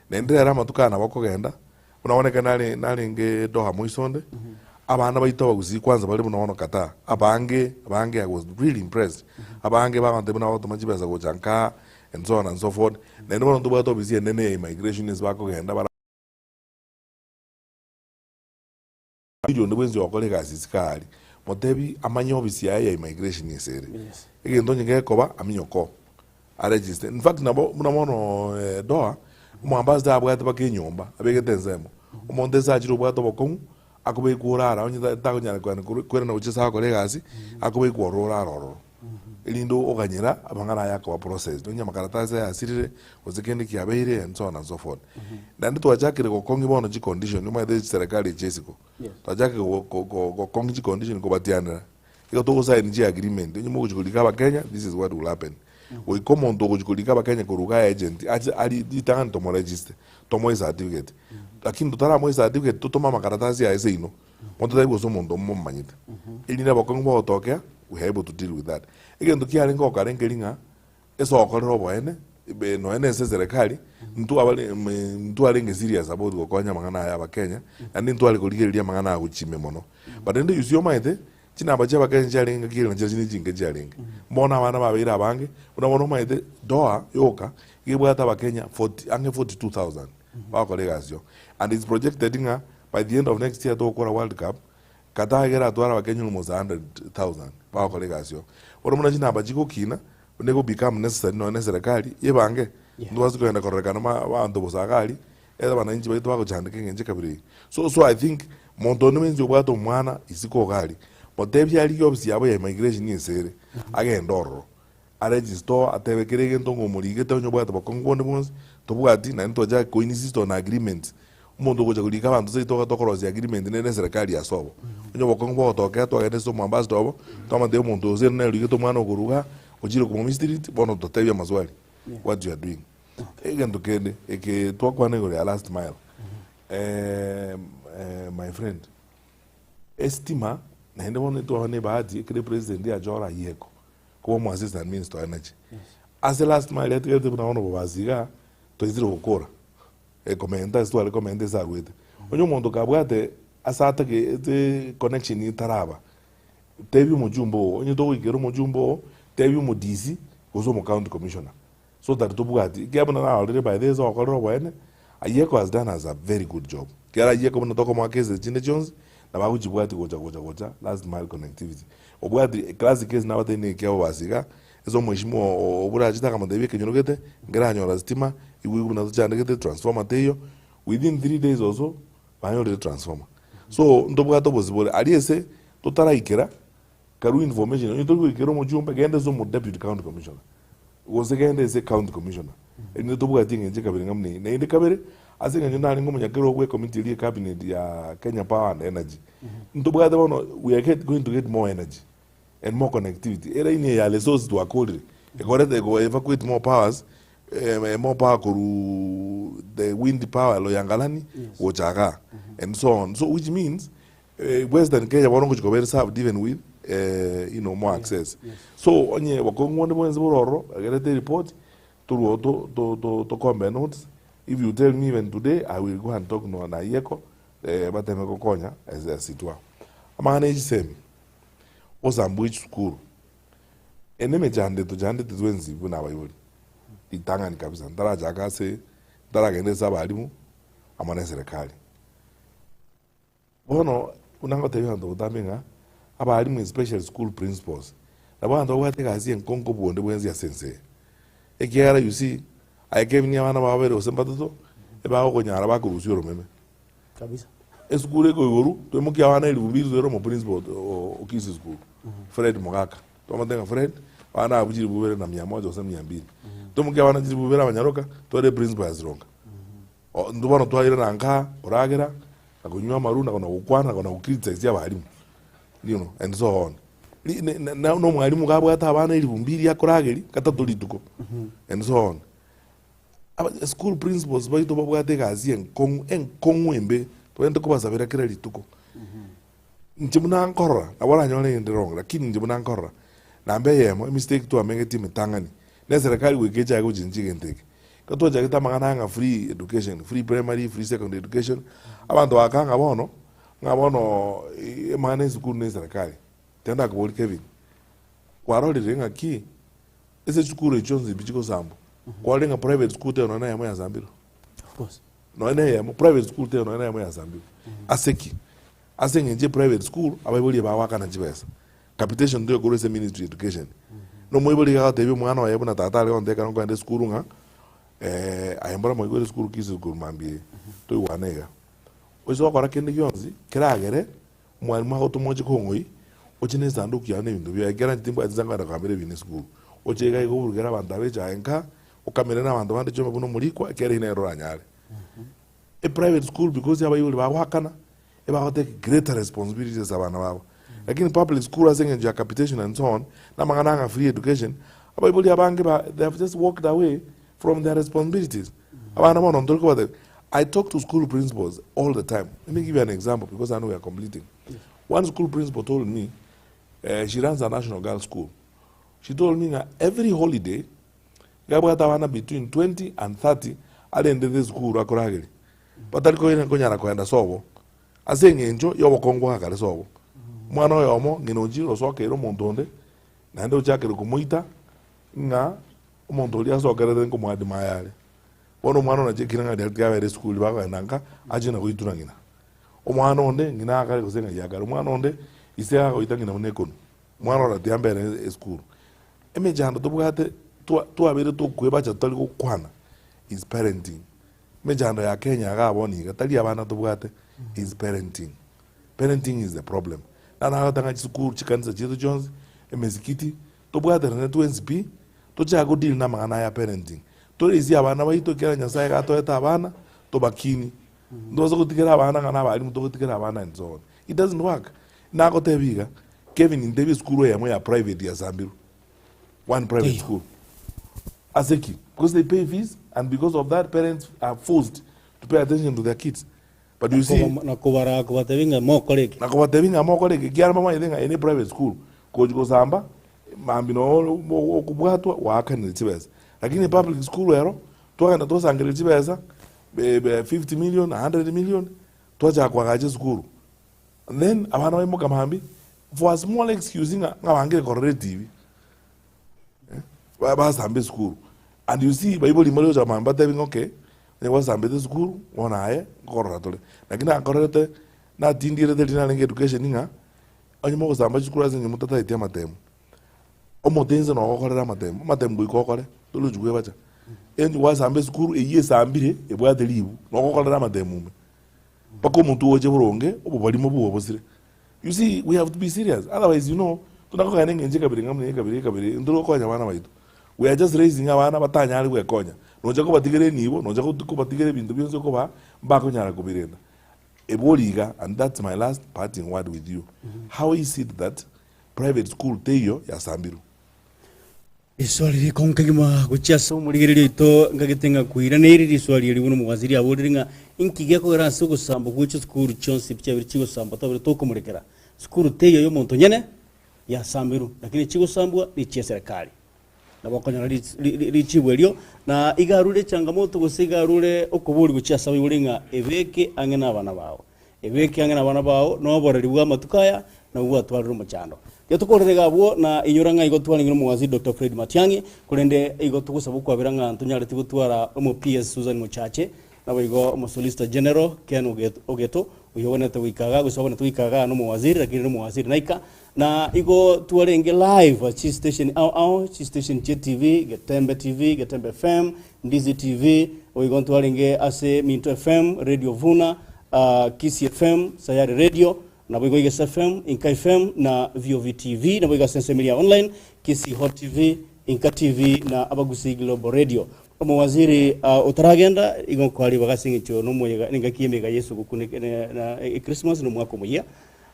[SPEAKER 11] Naende rero amatuko aya nabo okogenda, buna bono ekero nare narenge Doha moiso onde, abana baito abagusii kwanza bare buna bono Qatar, abange abange I was really impressed, abange bagontebia buna bagotoma chibesa gocha nkaa, and so on and so forth. Naende bono ntobwate ofisi enene ya immigration ase bakogenda bara. Omoiri onde bwensi ogokora egasi isiko aria, motebi amanye ofisi yaye ya immigration ase ere. Egento onye gekoba, aminyoke oo, aregister. In fact nabo buna bono Doha, omoambassador abwate mpaka enyomba, abegete ensemo. Omonto ase achire obwate obokong'u, akobekwa orara onye takonyara koirana gochia ase agokora egasi, akobekwa ororo orara ororo. Erinde oganyera amang'ana aya akoba processed, onye amakaratasi aya asirire, gose kende kiabeire and so on and so forth. Naende twachakire gokong'ia bono chicondition, omanyete chiserekari echi chia isiko, twachakire gokong'ia chicondition kobatianera, igo togosign chiagreement, onye mogochia korika abakenya, this is what will happen. Goika omonto ogochia korika abakenya korwa igaa agent, ache arie ritang'ani tomoregister, tomoe ecertificate, lakini totaramoa ecertificate totome amakaratasi aye seino. Monto tari gose omonto momomanyete. Erinde abakong'u bagotokea, we are able to deal with that. Egento kiarenge gokara nkeri ng'a ase ogokorera oboene, ebe nonya na ase eserekari, intwe abare ntwarenge serious about gokonya amang'ana aya abakenya, naende ntware korigereria amang'ana aya gochia ime mono. But rende you see omanyete, chinamba chia abakenya chiarenge ngaki ere nachio chinke chiarenge. Bono abana babeire abange, buna bono omanyete Doha yoka, iga ebwate abakenya forty ang'e 42,000. Bagokora egasi oo. And it's projected ng'a by the end of next year togokora world cup, Qatar iga eratware abakenya almost 100,000 bagokora egasi oo. Bono buna chinamba chigokina, buna ego become necessary nonya na eserekari yebange, ntobase kogenda kororekana ma abanto bosa iga aria, ere abananchi baito bagochandeka eng'encho ekabira eye. So so I think monto onde bwensi obwate omwana isiko iga aria, motebie arigie ofisi yabo ya immigration ase ere, agende ororo. Aregister oo atebe kera egento ng'a omorigete onye obwate bokong'u bonde bwonsi, tobwati naende twachaka ko insist on agreements. Omonto ogocha korika abanto seito iga tokorosia agreement nere eserekari ase obo. Onye obokong'u bogotokea twagenda ase omoambassador obo, twamotebia omonto oyo ere nere origete omwana okorwa igaa, ochire komo mistreat, bono totebie amaswali what you are doing. Egento kende, eke twakwana igoro ya last mile.
[SPEAKER 5] My friend, estima naende bono twaba na ebahati ekero epresident yachora ayeko koba omo assistant minister wa energy. Ase last mile yatigarete buna bono bobasi igaa, twaisire gokora ekomenta ase tware komenta ase arwete. Onye omonto kabwate ase atagete connection etaraba, tebia omochumba oo, onye togoikera omochumba oo, tebia omo DC gose omo county commissioner. So that tobwati, ekiagera buna narorire by the way ase ogokorera oboene, Ayeko has done us a very good job. Ekiagera Ayeko buna tokomoa cases chinde chionsi, nabo agochibwatia gocha gocha gocha last mile connectivity. Obwati classic case nabatebi nigo ekiabo basi iga, ase omweshimiwa obure achete akamotebia ekenyoro gete, nkeranyora stima, igwe igwe buna tochandegete, transformer teiyo, within 3 days or so, banyorire transformer. So ntobwate obosibore, aria ase totaraikera, Karue information onye tori goikera omochumbe genda ase omo deputy county commissioner gose genda ase county commissioner erinde tobwati eng'encho ekabere ng'a buna eye. Naende kabere ase eng'encho narenge omonyakerogo bwe committee eria ecabinet ya Kenya Power and Energy ntobwate bono we are get going to get more energy and more connectivity. Eraini eye ya Lesos twakorire ekorete eko evacuate more powers more power korwa the wind power Loyangalani gocha igaa and so on so which means Western Kenya bono ngochia koba ere served even with you know more access. So onye bokong'u bonde bwensi bore ororo, egerete ereport, torwe oo to- to- to- tokombe notes, if you tell me even today, I will go and talk no na Ayeko, bateme gokonya as as it were. Amang'ana ya chisemi, ogosambwa echisukuru, ene emechando etochandete twensi buna abaibori, ritang'ani kabisa, ntarachaka ase, ntaragenda ase abalimu, amo na eserekari. Bono buna ngotebia abanto botambe ng'a abalimu especially school principals nabo abanto babwate egasi enkong'u kobua onde bwensi ase ense eye. Ekiagera you see, aye Kevin abana bao babere gose mbatato, ebagokonyara bakorusia oromeme.
[SPEAKER 7] Kabisa.
[SPEAKER 5] Esukuru ekoigorwa, toimokia abana elifu mbili toire omoprincipal o Kisii school, Fred Mogaka. Twamotebia ng'a Fred, abana abwo chilifu ibere na mia moja gose mia mbili. Toimokia abana chilifu ibere abanyaroka, toire principal ya Sironga. Intwe bono twairana nka koragera, na konywa amaru, na kona-gokwana, na kona-gocriticize abalimu, you know, and so on. Ri- ne- ne- na omwalimu iga abwate abana elifu mbiri akorageria gatato rituko, and so on. Aba school principals baito babwate egasi enkong'u, enkong'u embe, tobwenerete kobasabera kera rituko. Inche buna nkorora, nabo oranyore inde wrong, lakini inche buna nkorora, namba eyemo, emistake twamengetie emetang'ani, na eserekari goika echake gochenchia egento eke. Ekero twachagete amang'ana aya ng'a free education, free primary, free secondary education, abanto bagaka ng'a bono, ng'a bono amang'ana ya esukuru na eserekari. Ekero ndakoboria Kevin, kwarorire ng'aki ase chisukuru echi chionsi pi chigosambwa, kwarorire ng'a private school teiyo nonye na eyemo yasambirwe? Nonye na eyemo, private school teiyo nonye na eyemo yasambirwe. Ase ki? Ase eng'encho eprivate school, abaibori ebagoakana chibesa. Capitation ntoyo korwa ase ministry ya education. Na omoibori iga agotebia omwana oye buna tata are gontebia ekero nkoenda esukuru ng'a aye mbora moigwere esukuru Kisii korwa mambia eye, toigwane iga. Oise gokora kende gionsi, keragere omwalimu agotoma oche kong'oi, oche na esanduku yao na ebinto biaye, ekiagera inche timbwati nsa nkoenda kogambera ebinto esukuru. Oche iga iga oburukere abanto aba echae nka, okamere na abanto bande chiombe buna omorikwa, ekiagera eyio nere oranyare. Eprivate school because abaibori bagoakana, ebago take greater responsibility ase abana babo. Lakini public school ase eng'encho ya capitation and so on, na amang'ana ng'a free education, abaibori abange ba they have just walked away from their responsibilities. Abana bono ntori kobatebia, I talk to school principals all the time. Let me give you an example because I know we are completing. One school principal told me, she runs a national girls school. She told me ng'a every holiday, iga abwate abana between 20 and 30 arendete esukuru akorageria. Batari koirana konyara kogenda sobo, ase engencho y'obokongu bwa kare sobo. Omwana oyomo ng'ina ochire osokeire omonto onde, naende ochakire komoita, ng'a omonto oria asokerete nkomoadima aye are. Bono omwana oyo nachekire ng'a riria riabere esukuru riria bakogenda nka, achie na goitwa na ng'ina. Omwana onde ng'ina akare gose ng'ai akare, omwana onde ise agoita ng'ina buna ekonu, omwana oro tiambere esukuru. Emechando tobwate twa twabeire tokwebacha totari gokwana is parenting. Emechando ya Kenya igaa bono iga, tari abana tobwate, is parenting. Parenting is the problem. Naro nagoteba ng'a chisukuru, chikanisa chiaito chionsi, emesikiti, tobwaterane twensi pi, tochake go deal na amang'ana aya ya parenting. Toresie abana baito ekiagera Nyasaye iga atoete abana, tobakinie. Ntobasa gotigera abana ng'a na abalimu togotigera abana and so on. It doesn't work. Nagotebia iga, Kevin ntebie esukuru eyemo ya private yasambirwe, one private school. Ase ki? Because they pay fees and because of that parents are forced to pay attention to their kids. But you see,
[SPEAKER 10] Na kobara kobatebia ng'a mokore eke.
[SPEAKER 5] Na kobatebia ng'a mokore eke, ekiagera mbamanyete ng'a eye ne private school, gochi gosamba, mambia noo okobwatwa gwaakanire chibesa. Lakini public school ero, twagenda twasangereria chibesa, 50 million, 100 million, twachaka koagacha esukuru. And then abana baimoka mambia, for a small excuse ng'a ng'a bangire korora etibi, eh, basamba esukuru. And you see baibori mbare gocha mambia batebi ng'a okay, onye gwasambete esukuru, bono aye nkorora tore. Lakini nakorerete, natindierete riria narenge education ng'a, onye mogosamba chisukuru ase eng'encho motataeti amatemu, omote inse nogokorera amatemu, amatemu goika okore, tori gochi kwebacha. Onye gwasamba esukuru, eywo esambire, ebwate ribu, nogokorera amatemu ime. Mpaka omotwe oche boronge, obobarimo bwobo bosire. You see, we have to be serious, otherwise you know, tona kogenda eng'encho ekabere ng'a buna ekabere ekabere, ntori gokonya abana baito. We are just raising abana batanyare gwekonya. Nocha kobatigera enibo, nocha kobatigera ebinto bionsi okobaa, mbakonyara kobirenda. Ebori iga, and that's my last parting word with you, how is it that private school teiyo yasambirwe?
[SPEAKER 10] Riswali rikongu kegima gochia ase omorigereria oito ngagete ng'a koiraneire riswali eri buna omowaziri aborire ng'a inki gekogera ase ogosambwa gwe chisukuru chionsi pi chiabere chigosambwa twabere tokomorekera. Sukuru teiyo y'omonto nyene yasambirwe lakini chigosambwa nechia eserekari. Nabo okonyora richibu erio na iga arure echangamoto gose iga arure okobori gochia ase abaibori ng'a ebeke ang'e na abana bao. Ebeke ang'e nabana bao, na oboreri bw'amatuko aya nabwo bwatwarire omochando. Tiga tokorere iga abwo, na inyora ng'a igo twarenge nomowaziri Doctor Fred Matiang'i, korende igo togosaba okwabera ng'a ntonyareti gotwara omo PS Susan Mochache, naboigo omo Solicitor General Ken Ogeto, oyio ogwenerete goika igaa gose ogwenerete goika igaa nomowaziri, lakini nomowaziri naika. Na igo twarenge live chistation ao ao, chistation chie TV, Getembe TV, Getembe FM, Ndizi TV, boigo ntwarenge ase Minto FM, Radio Vuna, Kisii FM, Sayari Radio, naboigo Igesa FM, Inka FM na VOV TV, naboigo ase ensemo eria ya online, Kisii Hot TV, Inka TV na Abagusii Global Radio. Omowaziri otaragenda igo nkoa ribaga ase eng'encho nomoyega nengaki y'emeyega y'esuguku na Echristmas na omwaka omoyia.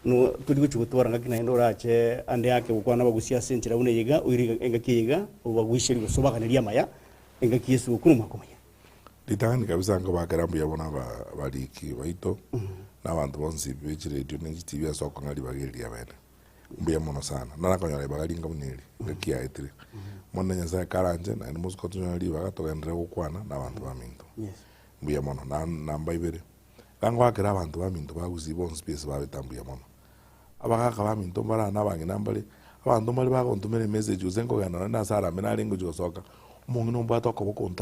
[SPEAKER 10] No tori gochia gotwara ngaki naende orache ande ake gokwana abagusia ase enchera buna eye iga, oire engaki eye iga, obaguiserie gose obaganerie amaya, engaki y'esuguku na omwaka omoyia.
[SPEAKER 5] Ritang'ani kabisa nkobakera mbuya mono abariki baito, na abanto bonsi be chiredio ne chitibi ase okong'a ribaga eri riabene. Mbuya mono sana. Narakonyora ribaga ringa buna eri, engaki yaetire. Bono Nyasaye karanche, naende mosike tonyore ribaga togenderere gokwana na abanto baminto. Mbuya mono. Na namba ibere. Iga ngoakera abanto baminto ba Gusii bonsi pi ase babete mbuya mono. Abagaka baminto mbare na abang'ina mbare, abanto mbare bagontomera emessage gose nkogenda nonye nase arambe narenge gochia gosoka, omong'ina ombwate okoboko onta.